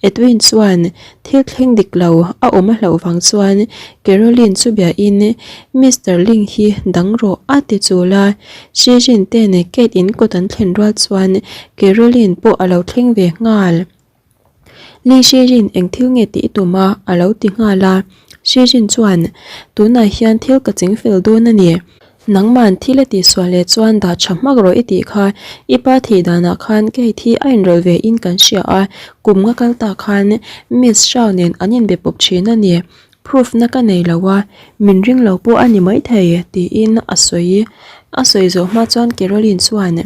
Edwin chuan thil thleng dik lo a awm a hlauh vang chuan Caroline chu biain Mister Ling hi dang rawh a ti chul a. Shijin ten Kate in kawt an thlen rual chuan Caroline pawh a lo thleng ve nghal. Li Shijin eng thil nge tih i tum a? a lo ti nghal a. Shijin chuan, Tunah hian thil ka ching fel dawn a ni. Nangman thil a tihsual leh chuan dah tha hmak rawh i tih kha. I pa thih danah khan Kate hi a inrawlh ve in kan hria a, kum nga kal ta khan Miss Shao nen an inbe pawp thin a ni. Proof na ka nei lo a, min ring lo pawh a ni maithei, tiin a sawi. A sawi zawh hma chuan Caroline chuan,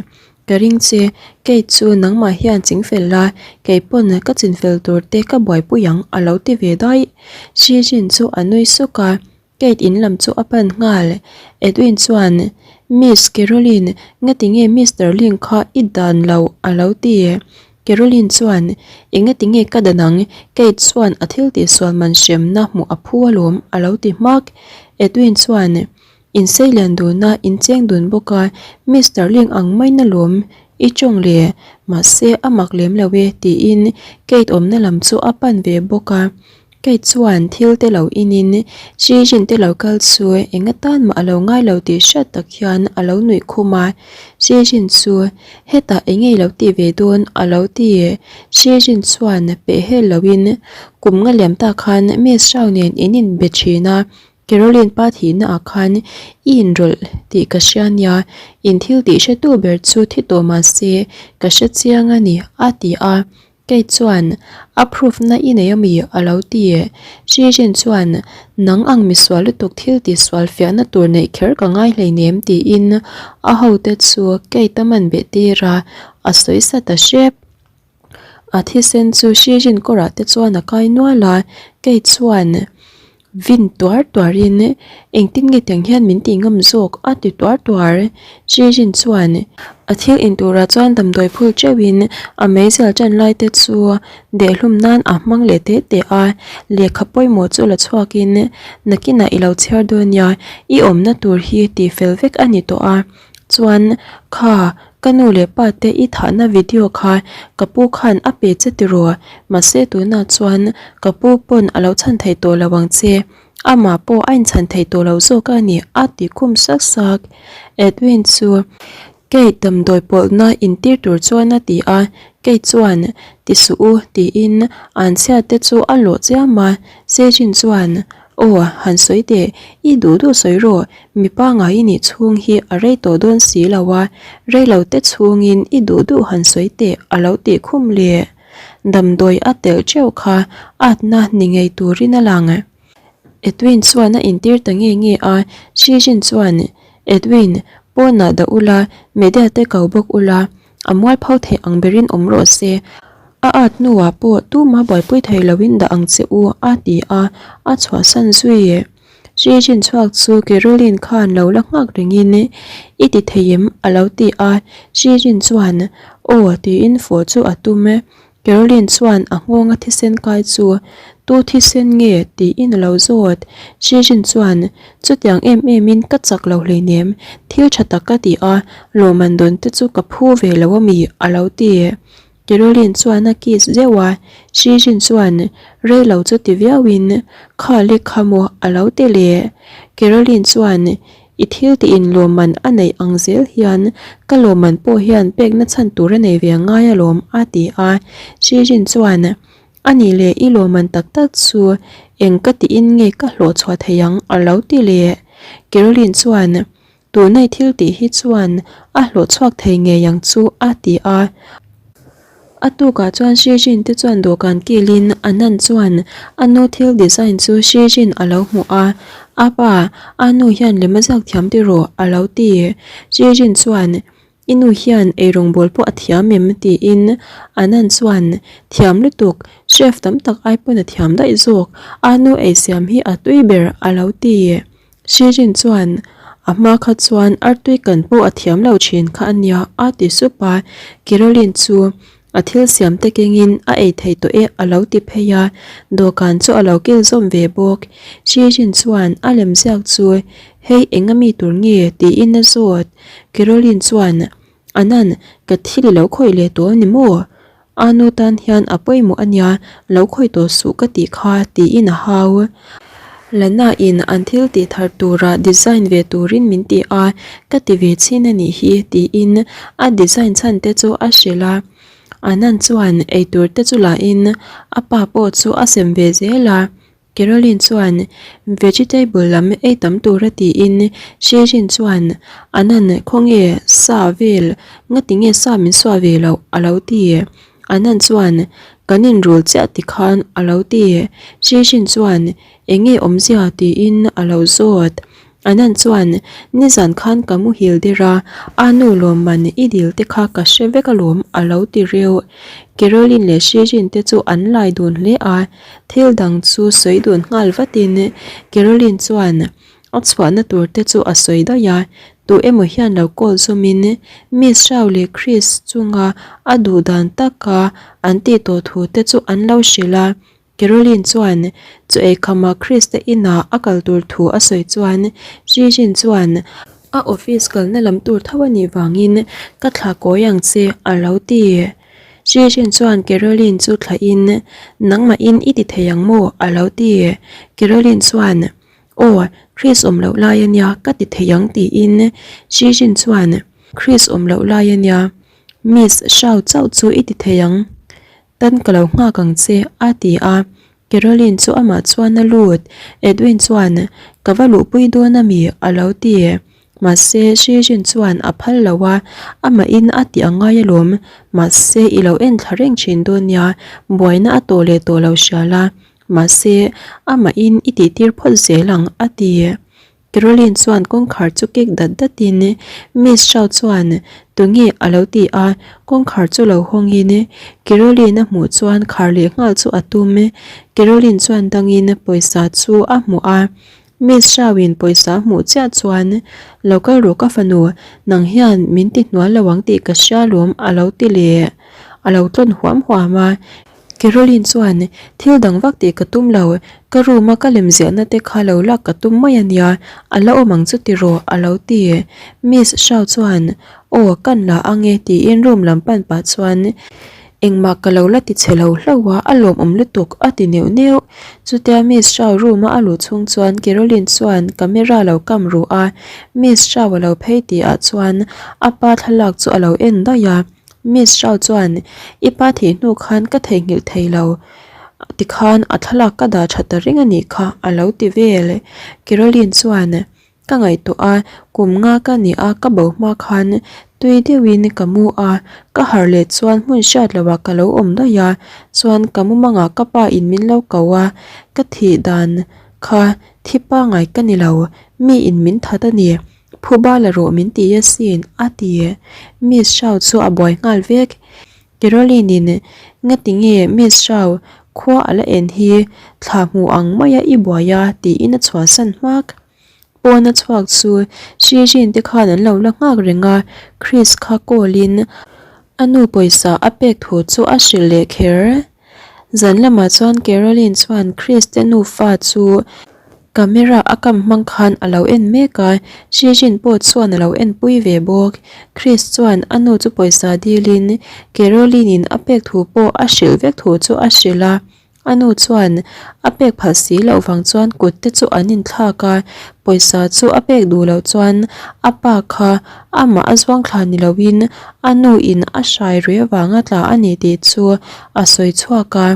Ka ring che, Kate chu nangmah hian chingfel la, kei pawn ka chinfel tur te ka buaipui ang a lo ti ve daih. Xi Jin chu a nui suk a, Kate in lam chu a pan nghal. Edwin chuan, Miss Caroline, ngati nge Mister Ling kha i dan lo a lo ti. Caroline chuan, Engati nge ka dan ang, Kate chuan a thil tihsual man hremna hmuh a phu alawm a lo ti hmak. Edwin chuan, In seilian dun a, in cheng dun bawk a, Mister Ling ang mai na lawm i tawng le, mahse a mak lem lo e tiin Kate awmna lam chu a pan ve bawk a. Kate chuan thil te lo inin Xi Jin te lo kal chu eng atan mah a lo ngai lo tih hriat tak hian a lo nuih khum a. Xi Jin chu hetah eng nge i lo tih ve dawn a lo ti. Xi Jin chuan pehhel loin kum nga liam tak khan Miss Shao nen in inbe thin a, Caroline pa thihna ah khan i inrawlh tih ka hria nia, in thil tih hretu ber chu thi tawh mah se ka hre chiang a ni a ti a, kei chuan a proof na i nei ami a lo ti. Shijin chuan nang ang misual lutuk thil tih sual fiahna tur neih kher ka ngai hleinem tiin a hote chu Kate a man beh tir a, a sawi sa ta hrep. A thisen chu Shijin kawrah te chuan a kai nual a, kei chuan vin tuar tuarin engtin nge tiang hian min tih ngam zawk a ti tuar tuar. Shijin chuan a thil in turah chuan damdawi phul teuhin a meizial tan lai te chu dehhlum nan a hmang leh teh teh a, lehkha pawimawh chu la chhuakin nakinah i lo chhiar dawn nia, i awmna tur hi tihfel vek a ni tawh a. Chuan kha ka nu leh pa te i thahna video kha ka pu khan a pe che tiraw? Mahse tunah chuan ka pu pawn a lo chhan thei tawh lo ang che, amah pawh a inchhan thei tawh lo zawk a ni a ti khum sak sak. Edwin chu Kate damdawi pawlhna intir tur chuan a ti a, Kate chuan ti suh u tiin an chhiat te chu a lawh chiam a, Sejin chuan Aw, han sawi teh, i duh duh sawi rawh, mipa ngai i nih chhung hi a rei tawh dawn si lo a, rei lo te chhungin i duh duh han sawi teh a lo tih khum le. Damdawi a telh teuh kha atna ni ngei turin a lang. Edwin chuan a intir ta nge nge a, Shijin chuan, Edwin, pawnah dah ula, media te ko bawk ula, A mualpho theih ang berin awm rawh se, a at hnuah pawh tuma buaipui thei loin dah ang che u a ti a, a chhuahsan zui. Rijin chhuak chu Caroline khan lo la nghak rengin i ti thei em a lo ti a, Rijin chuan aw tiin fawh chu a tum. Caroline chuan a nghawnga thisen kai chu Tu thisen nge? tiin a lo zawt. Shijin chuan, Chutiang em emin ka chak lo hleinem, thil tha tak ka ti a, lawmman dawn te chu ka phu ve lo a mi? a lo ti. Caroline chuan a kiss zeuh a, Shijin chuan rei lo chu ti viauin kha lek kha maw a lo ti leh. Caroline chuan I thil tiin lawmman a neih ang zel hian ka lawmman pawh hian pekna chhan tur a nei ve ngai alawm a ti a. Shijin chuan A nih leh i lawmman tak tak chu eng ka tiin nge ka hlawh chhuah thei ang a lo ti leh. Caroline chuan Tunai thil tih hi chuan a hlawh chhuak thei ngei ang chu a ti a. A tukah chuan Shijin te chuan dawhkan kilin Anand chuan a nu thil design chu Shijin a lo hmuh a, A pa, a nu hian lem a ziak thiam tiraw? a lo ti. Shijin chuan I nu hian eirawngbawl pawh a thiam em? tiin Anand chuan Thiam lutuk, chef tam tak ai pawn a thiam daih zawk, a nu eisiam hi a tui ber a lo ti. Shirin chuan a hma kha chuan artui kan pawh a thiam lo thin kha a nia a ti sup a, Caroline chu a thil siam te kengin a ei thei tawh e a lo ti phei a, dawhkan chu a lo kil zawm ve bawk. Shirin chuan a lem ziak chu hei eng ami tur nge tiin a zawt. Caroline chuan Anan ka thil i lo khawih leh tawh ni maw? A nu tan hian a pawimawh a nia, lo khawih tawh suh ka tih kha tiin a hau. Lana in an thil tih thar tura design ve turin min ti a, ka ti ve chhin a nih hi tiin a design chhan te chu a hrilh a. Anand chuan eitur te chu la in a pa pawh chu a sem ve zel a. Caroline chuan vegetable lam ei tam tura tiin Shirin chuan Anand khawnge sa vel ngati nge sa min suah ve loh a lo ti. Anand chuan kan inrul chiah tikhan a lo ti. Shirin chuan enge awmzia tiin a lo zawt. Anand chuan, Nizan khan ka muhil der a, a nu lawmman i dil te kha ka hre vek alawm a lo ti reuh. Caroline leh Shirin te chu an lai dun hle a, thil dang chu sawi dun nghal vatin Caroline chuan a chhuahna tur te chu a sawi daih a, tu emaw hian lo call zawmin Miss Rao leh Chris chunga a duh dan taka an tih tawh thu te chu an lo hrilh a. Caroline chuan chu eikhama Krista inah a kal tur thu a sawi chuan Jijin chuan a office kalna lam tur tho a nih vangin ka thla kawi ang che a lo ti. Jijin chuan Caroline chu thlahin nangmahin i ti thei ang maw a lo ti. Caroline chuan aw Chris awm loh lai a nia ka ti thei ang tiin Jijin chuan Chris awm loh lai a nia Miss Shao chauh chu i ti thei ang. Tan ka lo nghak ang che, a ti a. Caroline chu amah chuan a lut. Edwin chuan, Ka va luhpui dawn ami? a lo ti. Mahse, Shijin chuan a phal lo a, amahin a ti ang ngai alawm. Mahse, i lo en thla reng thin dawn nia, buaina a tawh leh tawh lo hria la. Mahse, amahin i tihtir phawt zel ang, a ti. Caroline chuan kawngkhar chu kek dat datin Miss Shao chuan tunge a lo ti a, kawngkhar chu lo hawngin Caroline a hmuh chuan khar leh nghal chu a tum. Caroline chuan dangin pawisa chu a hmuh a, Miss Shao in pawisa a hmuh chiah chuan lo kal rawh ka fanu, nang hian min ti hnual lo ang tih ka hria lawm a lo ti leh a lo tlawn huam huam a. Caroline chuan, Thil dang vak tih ka tum lo, ka room a ka lem ziahna te kha lo lak ka tum mai a nia, a la awm ang chu tiraw a lo ti. Miss Shao chuan, Aw, kan la ang e tiin room lam pan pah chuan, Engmah ka lo la ti chhe lo hlauh a, a lawmawm lutuk a ti neuh neuh. Chutia Miss Shao room a a luh chhung chuan Caroline chuan camera lo kam ruh a, Miss Shao a lo phei tihah chuan a pa thlalak chu a lo en daih a. Miss Rao chuan, I pa thih hnu khan ka theihnghilh thei lo, tikhan a thlalak ka dah tha ta reng a nih kha, a lo ti vel. Caroline chuan, Ka ngaihtuah a, kum nga ka ni a, ka bo hma khan tui deuhin ka mu a, ka harh leh chuan hmun hriat lohah ka lo awm daih a, chuan ka mumangah ka pa in min lo ko a, ka thih dan kha thi pangai ka ni lo, mi in min that a ni. Phuba la rawh min ti asin, a ti. Miss Shao chu a buai nghal vek. Caroline-in, Ngati nge Miss Shao, khua a la en hi, thla hmu ang maia i buai a, tiin a chhuahsan hmak. Pawn a chhuak chu Shirin te khan an lo la nghak reng a, Chris kha call-in a nu pawisa a pek thu chu a hrilh leh kher. Zan lamah chuan Caroline chuan Chris te nufa chu. Camera a kam hmang khan a lo en mek a, Shijin pawh chuan a lo en pui ve bawk. Chris chuan a nu chu pawisa dilin Caroline-in a pek thu pawh a hrilh vek thu chu a hrilh a. A nu chuan a pek phal si loh vang chuan kut te chu an inthlak a, pawisa chu a pek duh loh chuan a pa kha amah a zuang thla ni loin a nu in a hrai rui avanga tla a ni tih chu a sawi chhuak a.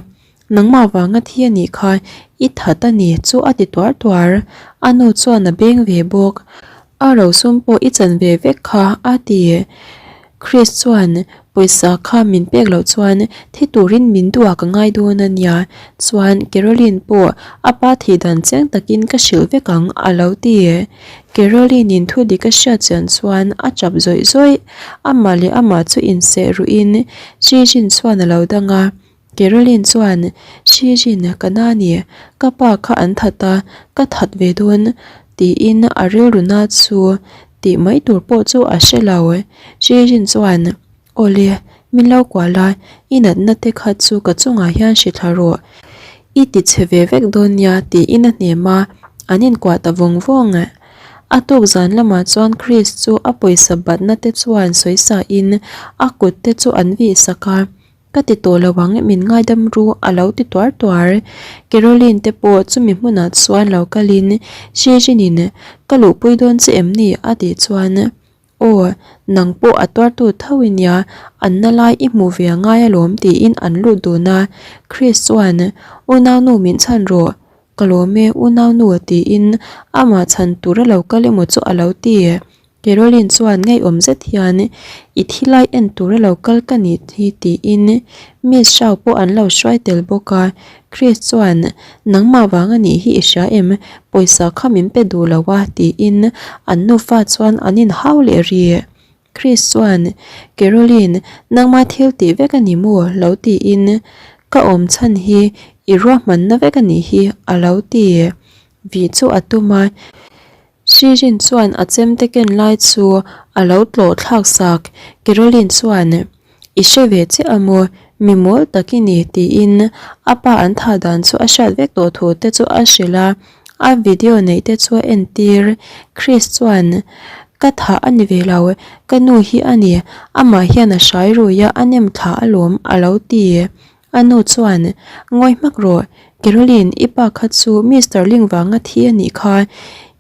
Nangmah vanga thi a nih kha i that a ni chu a ti tuar tuar. A nu chuan a beng ve bawk. A rosum pawh i chan ve vek kha a ti. Chris chuan pawisa kha min pek loh chuan thi turin min duh a ka ngai dawn a nia. Chuan Caroline pawh a pa thih dan chiang takin ka hrilh vek ang a lo ti. Caroline in thu dik a hriat chian chuan a tap zawih zawih. Amah leh amah chu inseh ruhin Jijin chuan a lo dang a. Caroline chuan, Shijin, ka na ni, ka pa kha an that a, ka that ve dawn, tiin a rilru na chu tih mai tur pawh chu a hre lo. Shijin chuan, Awle, min lo kual a, i natna te kha chu ka chungah hian hri thla rawh, i ti chhe ve vek dawn nia, tiin a hnem a, an inkuah ta vawng vawng. A tuk zan lamah chuan Chris chu a pawisa batna te chuan sawi sain a kut te chu an vih sak a. Ka ti tawh lo ang, min ngaidam ru a lo ti tuar tuar. Caroline te pawh chumi hmunah chuan lo kalin Shijinin ka luhpui dawn che em ni a tih chuan Aw, nang pawh a tuartu tho i nia, an na lai i hmuh ve a ngai alawm tiin an lut dun a. Chris chuan Unaunu min chhan rawh, ka lawm e unaunu tiin amah chhan tur a lo kal emaw chu a lo ti. Caroline chuan ngeiawm zet hian I thi lai en tura lo kal ka nih hi tiin Miss Shao pawh an lo hruai tel bawk a. Chris chuan Nangmah vang a nih hi i hria em? Pawisa kha min pe duh lo a tiin an nufa chuan an inhau leh rih. Chris chuan Caroline nangmah thil tih vek a ni maw? lo tiin Ka awm chhan hi i ruahmanna vek a nih hi a lo ti. Vih chu a tum a. Shirin chuan a chemte ken lai chu a lo tlawh thlak sak. Caroline chuan, I hre ve che a maw? Mi mawl tak i ni, tiin a pa an thah dan chu a hriat vek tawh thu te chu a hrilh a. A video neih te chu a entir. Chris chuan, Ka thah a ni ve lo, ka nu hi a ni. Amah hian a hrai rui a, a nem thla alawm, a lo ti. A nu chuan, Ngawi hmak rawh, Caroline, i pa kha chu Mister Ling vanga thi a nih kha.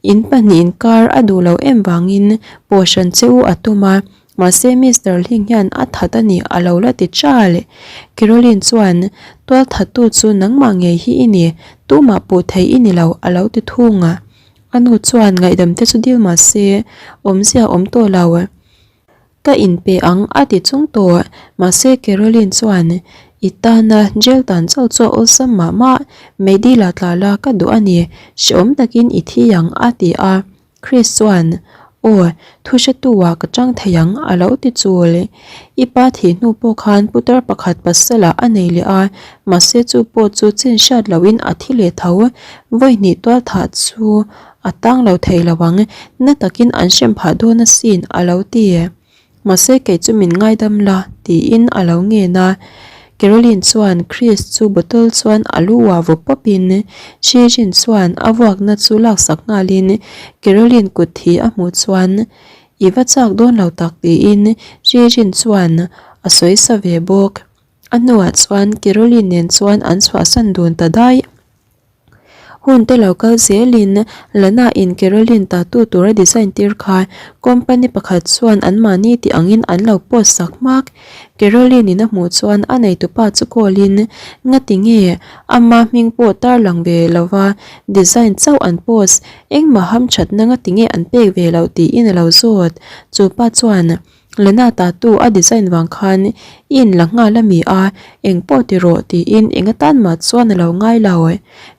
In pahnihin kar a duh lo em vangin pawh hran che u a tum a, mahse Mister Ling hian a that a ni a lo la ti chal. Caroline chuan, Tual thattu chu nangmah ngei hi i ni, tumah puh thei i ni lo a lo ti thung a. A nu chuan ngaihdam te chu dil mahse awmzia a awm tawh lo. Ka inpe ang a ti chung tawh. Mahse Caroline chuan I tana jail tan chauh chu a awlsam mah mah, Meidila tla la ka duh a ni, hrehawm takin i thi ang a ti a. Chris chuan Aw, thu hretu ah ka chang thei ang a lo ti chul. I pa thih hnu pawh khan putar pakhat pasal ah a nei leh a, mahse chu pawh chu chin hriat lohin a thi leh tho. Vawi hnih tual thah chu A tang lo thei lo ang, na takin an hrem phah dawn asin a lo ti. Mahse kei chu min ngaidam la tiin a lo ngen a. Caroline chuan Chris chu bottle chuan a lu ah vaw pawp in Shijin chuan a vuakna chu laksak nghalin Caroline kut thi a hmuh chuan I va chak dawn lo tak tiin Shijin chuan a sawi sa ve bawk. A hnuah chuan Caroline nen chuan an chhuahsan dun ta daih. Hun te lo kal zelin Lana in Caroline tattoo tura design tir kha company pakhat chuan anmahni tih angin an lo post sak hmak. Caroline in a hmuh chuan a neitupa chu call in ngati nge ama hming pawh tarlang ve lova design chauh an post engmah hamthatna ngati nge an pek ve loh tiin a lo zawt. Chupa chuan Lena tattoo a design vang khan i inla nghal a mi a, eng pawh ti rawh tiin eng atan mah chuan a lo ngai lo.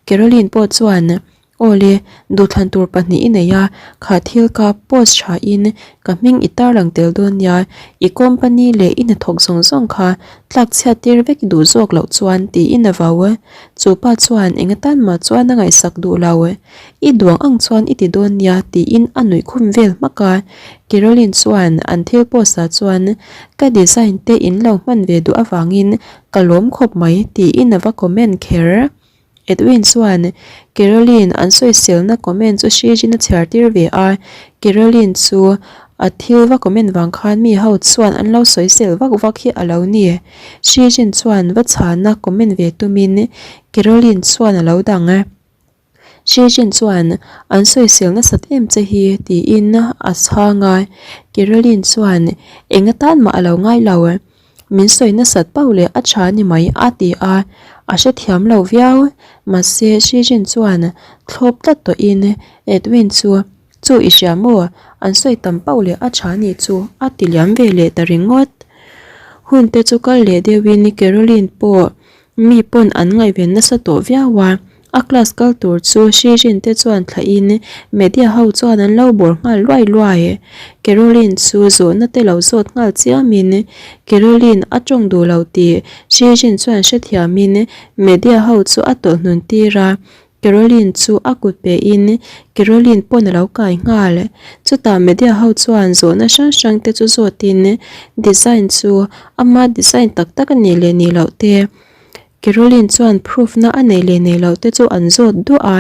Caroline pawh chuan, Awle, duhthlan tur pahnih i nei a, kha thil ka post tha in ka hming i tarlang tel dawn nia, i company leh i hnathawk zawng zawng kha tlak chhiat tir vek i duh zawk loh chuan tiin a vau. Chu pa chuan eng atan mah chuan a ngaihsak duh lo. I duang ang chuan i ti dawn nia tiin a nuih khum vel hmak a. Caroline chuan an thil post ah chuan ka design te in lo hman ve duh avangin ka lawm khawp mai tiin a va comment kher. Edwin chuan Caroline an sawiselna comment chu Shijin a chhiar tir ve a, Caroline chu a thil va comment vang khan mi ho chuan an lo sawisel vak vak hi a lo ni. Shijin chuan va chhana comment ve tumin Caroline chuan a lo dang a. Shijin chuan an sawisel nasat em che hi tiin a chhang a, Caroline chuan eng atan mah a lo ngai lo. Min sawi nasat pauh leh a tha ni mai a ti a, a hrethiam lo viau. Mahse Shijin chuan thlawp tlat tawhin Edwin chu, Chu i hria maw? An sawi tam pauh leh a tha nih chu a ti liam ve leh ta ringawt. Hun te chu kal leh deuhin Caroline pawh Mi pawn an ngaihven nasa tawh viau a, a class kal tur chu Shijin te chuan thlahin media ho chuan an lo bawr nghal luai luai. Caroline chu zawhna te lo zawt nghal chiamin Caroline a tawng duh lo tih Shijin chuan hrethiamin media ho chu a tawlh hnun tir a, Caroline chu a kut pehin Caroline pawn a lo kai nghal. Chutah media ho chuan zawhna hrang hrang te chu zawtin design chu ama design tak tak a nih leh nih loh te, Caroline chuan proof na a neih leh neih loh te chu an zawt duah a.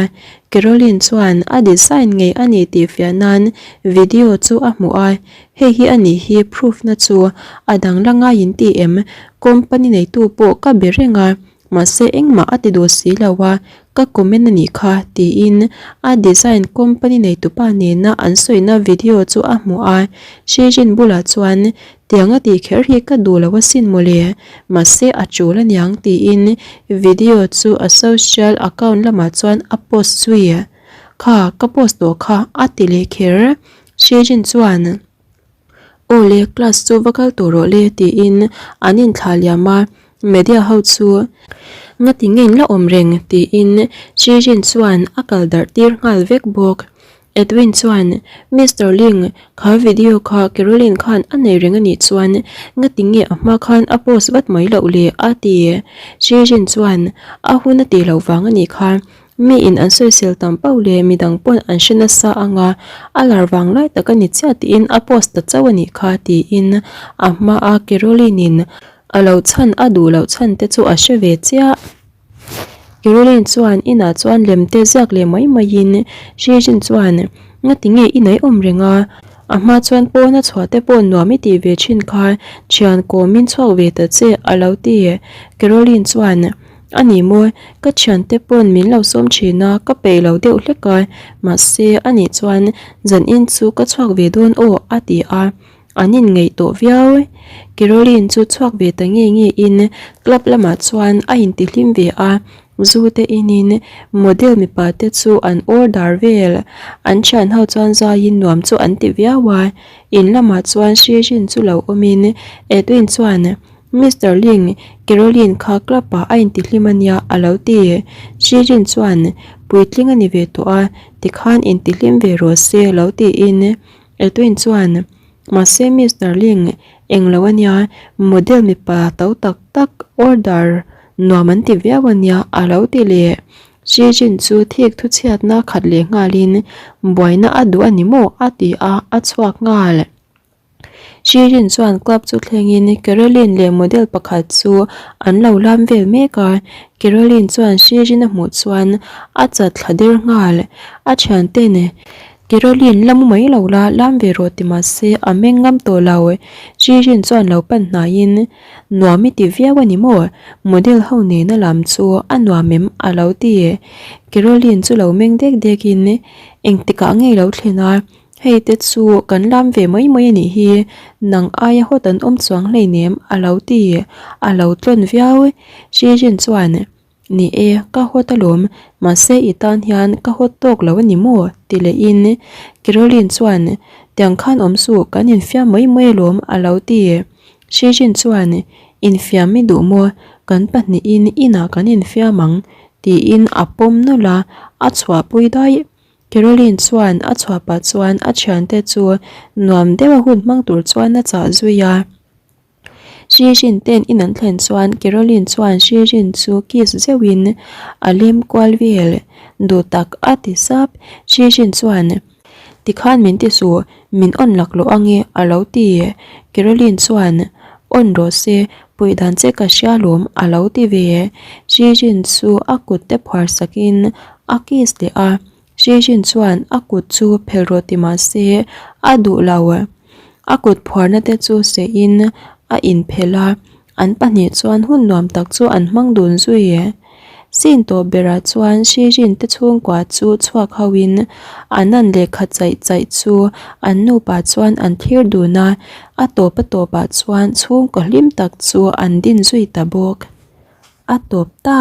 Caroline chuan a design ngei a ni tih fiah nan video chu a hmuh a, hei hi a nih hi proof na chu a dang la ngai in ti em? Company neitu pawh ka be reng a. Mahse engmah a ti duh si lo a, ka comment a nih kha, tiin a design company neitupa nena an sawina video chu a hmuh a. Shijin bulah chuan, Tiang a tih kher hi ka duh lo asin mawle, mahse a tul aniang, tiin video chu a social account lamah chuan a post zui. Kha, ka post tawh kha, a ti leh kher. Shijin chuan. Aw le, class chu va kal tawh rawh le tiin an inthlah liam a, media ho chu ngati nge in la awm reng tiin Shijin chuan a kal darh tir nghal vek bawk. Edwin chuan Mister Ling, kha video kha Caroline khan a nei reng a nih chuan ngati nge a hma khan a post vat mai loh le a ti. Shijin chuan a hun a tih loh vang a nih kha Mi in an sawisel tam pauh leh midang pawn an hre nasa ang a, a lar vang lai tak a ni chiah tiin a post ta chauh a nih kha tiin a hma a Caroline in a lo chhan a duh loh chhan te chu a hre ve chiah. Caroline chuan inah chuan lem te ziak leh mai mai in Shijin chuan ngati nge i nei awm reng a, a hma chuan pawn a chhuah te pawh nuam i tih ve thin kha thian kawmin chhuak ve ta che a lo ti. Caroline chuan. A ni maw, ka thiante pawn min lo sawm thin a, ka peih lo deuh hlek a, mahse a nih chuan zan in chu ka chhuak ve dawn aw a ti a, an inngeih tawh viau. Caroline chu chhuak ve ta nge nge in club lamah chuan a intihlim ve a, zu te inin model mipa te chu an order vel, an thian ho chuan zaiin nuam chu an ti viau a, in lamah chuan Shijin chu lo awmin Edwin chuan Mister Ling, Caroline kha club ah a intihlim a nia a lo ti. Shirin chuan, Puitling a ni ve tawh a, tikhan intihlim ve rawh se a lo tiin. Edwin chuan, Mahse Mister Ling, englo a nia, model mipa to tak tak order nuam an ti viau a nia a lo ti leh. Shirin chu thik thuchhiatna khat leh nghalin, Buaina a duh a ni maw? a ti a, a chhuak nghal. Shirin chuan club chu thlengin Caroline leh model pakhat chu an lo lam vel mek a, Caroline chuan Shirin a hmuh chuan a chat thla der nghal. A thianten Caroline la mu mai lo la, lam ve rawh ti mah se a meng ngam tawh lo. Shirin chuan lo pan hnaiin, Nuam i ti viau a ni maw? Model ho nena lam chu a nuam em? a lo ti. Caroline chu lo meng dek dekin, Engtikah ngei lo thlen a? Hei te chu kan lam ve mai mai a nih hi, nang aia hawt an awm chuang hleinem a lo ti, a lo tlawn viau. Shijin chuan, Ni e, ka hawt alawm, mahse i tan hian ka hawt tawk lo a ni maw? ti lehin Caroline chuan, Tiang khan awm suh, kan infiam mai mai alawm a lo ti. Shijin chuan, Infiam i duh maw? Kan pahnihin inah kan infiam ang tiin a pawm nawlh a, a chhuahpui daih. Caroline chuan a chhuah pah chuan a thiante chu nuam deuha hun hmang tur chuan a chah zui a. Shirin ten in an thlen chuan Caroline chuan Shirin chu kiss zeuhin a lem kual vel duh tak a ti sap. Shirin chuan tikhan min ti suh, min on laklawh ange a lo ti. Caroline chuan on rawh se. Puih dan che ka hria lawm a lo ti ve. Shijin chu a kut te phuar sakin a kiss leh a. Shijin chuan a kut chu phelh rawh ti mah se a duh lo. A kut phuarna te chu seh in a inphelh a, an pahnih chuan hun nuam tak chu an hmang dun zui. Sin tawp berah chuan Shijin te chhungkua chu chhuak ho in an an lehkha chaih chaih chu an nupa chuan an thlir dun a, a tawp a tawpah chuan chhungkaw hlim tak chu an din zui ta bawk. A tawp ta.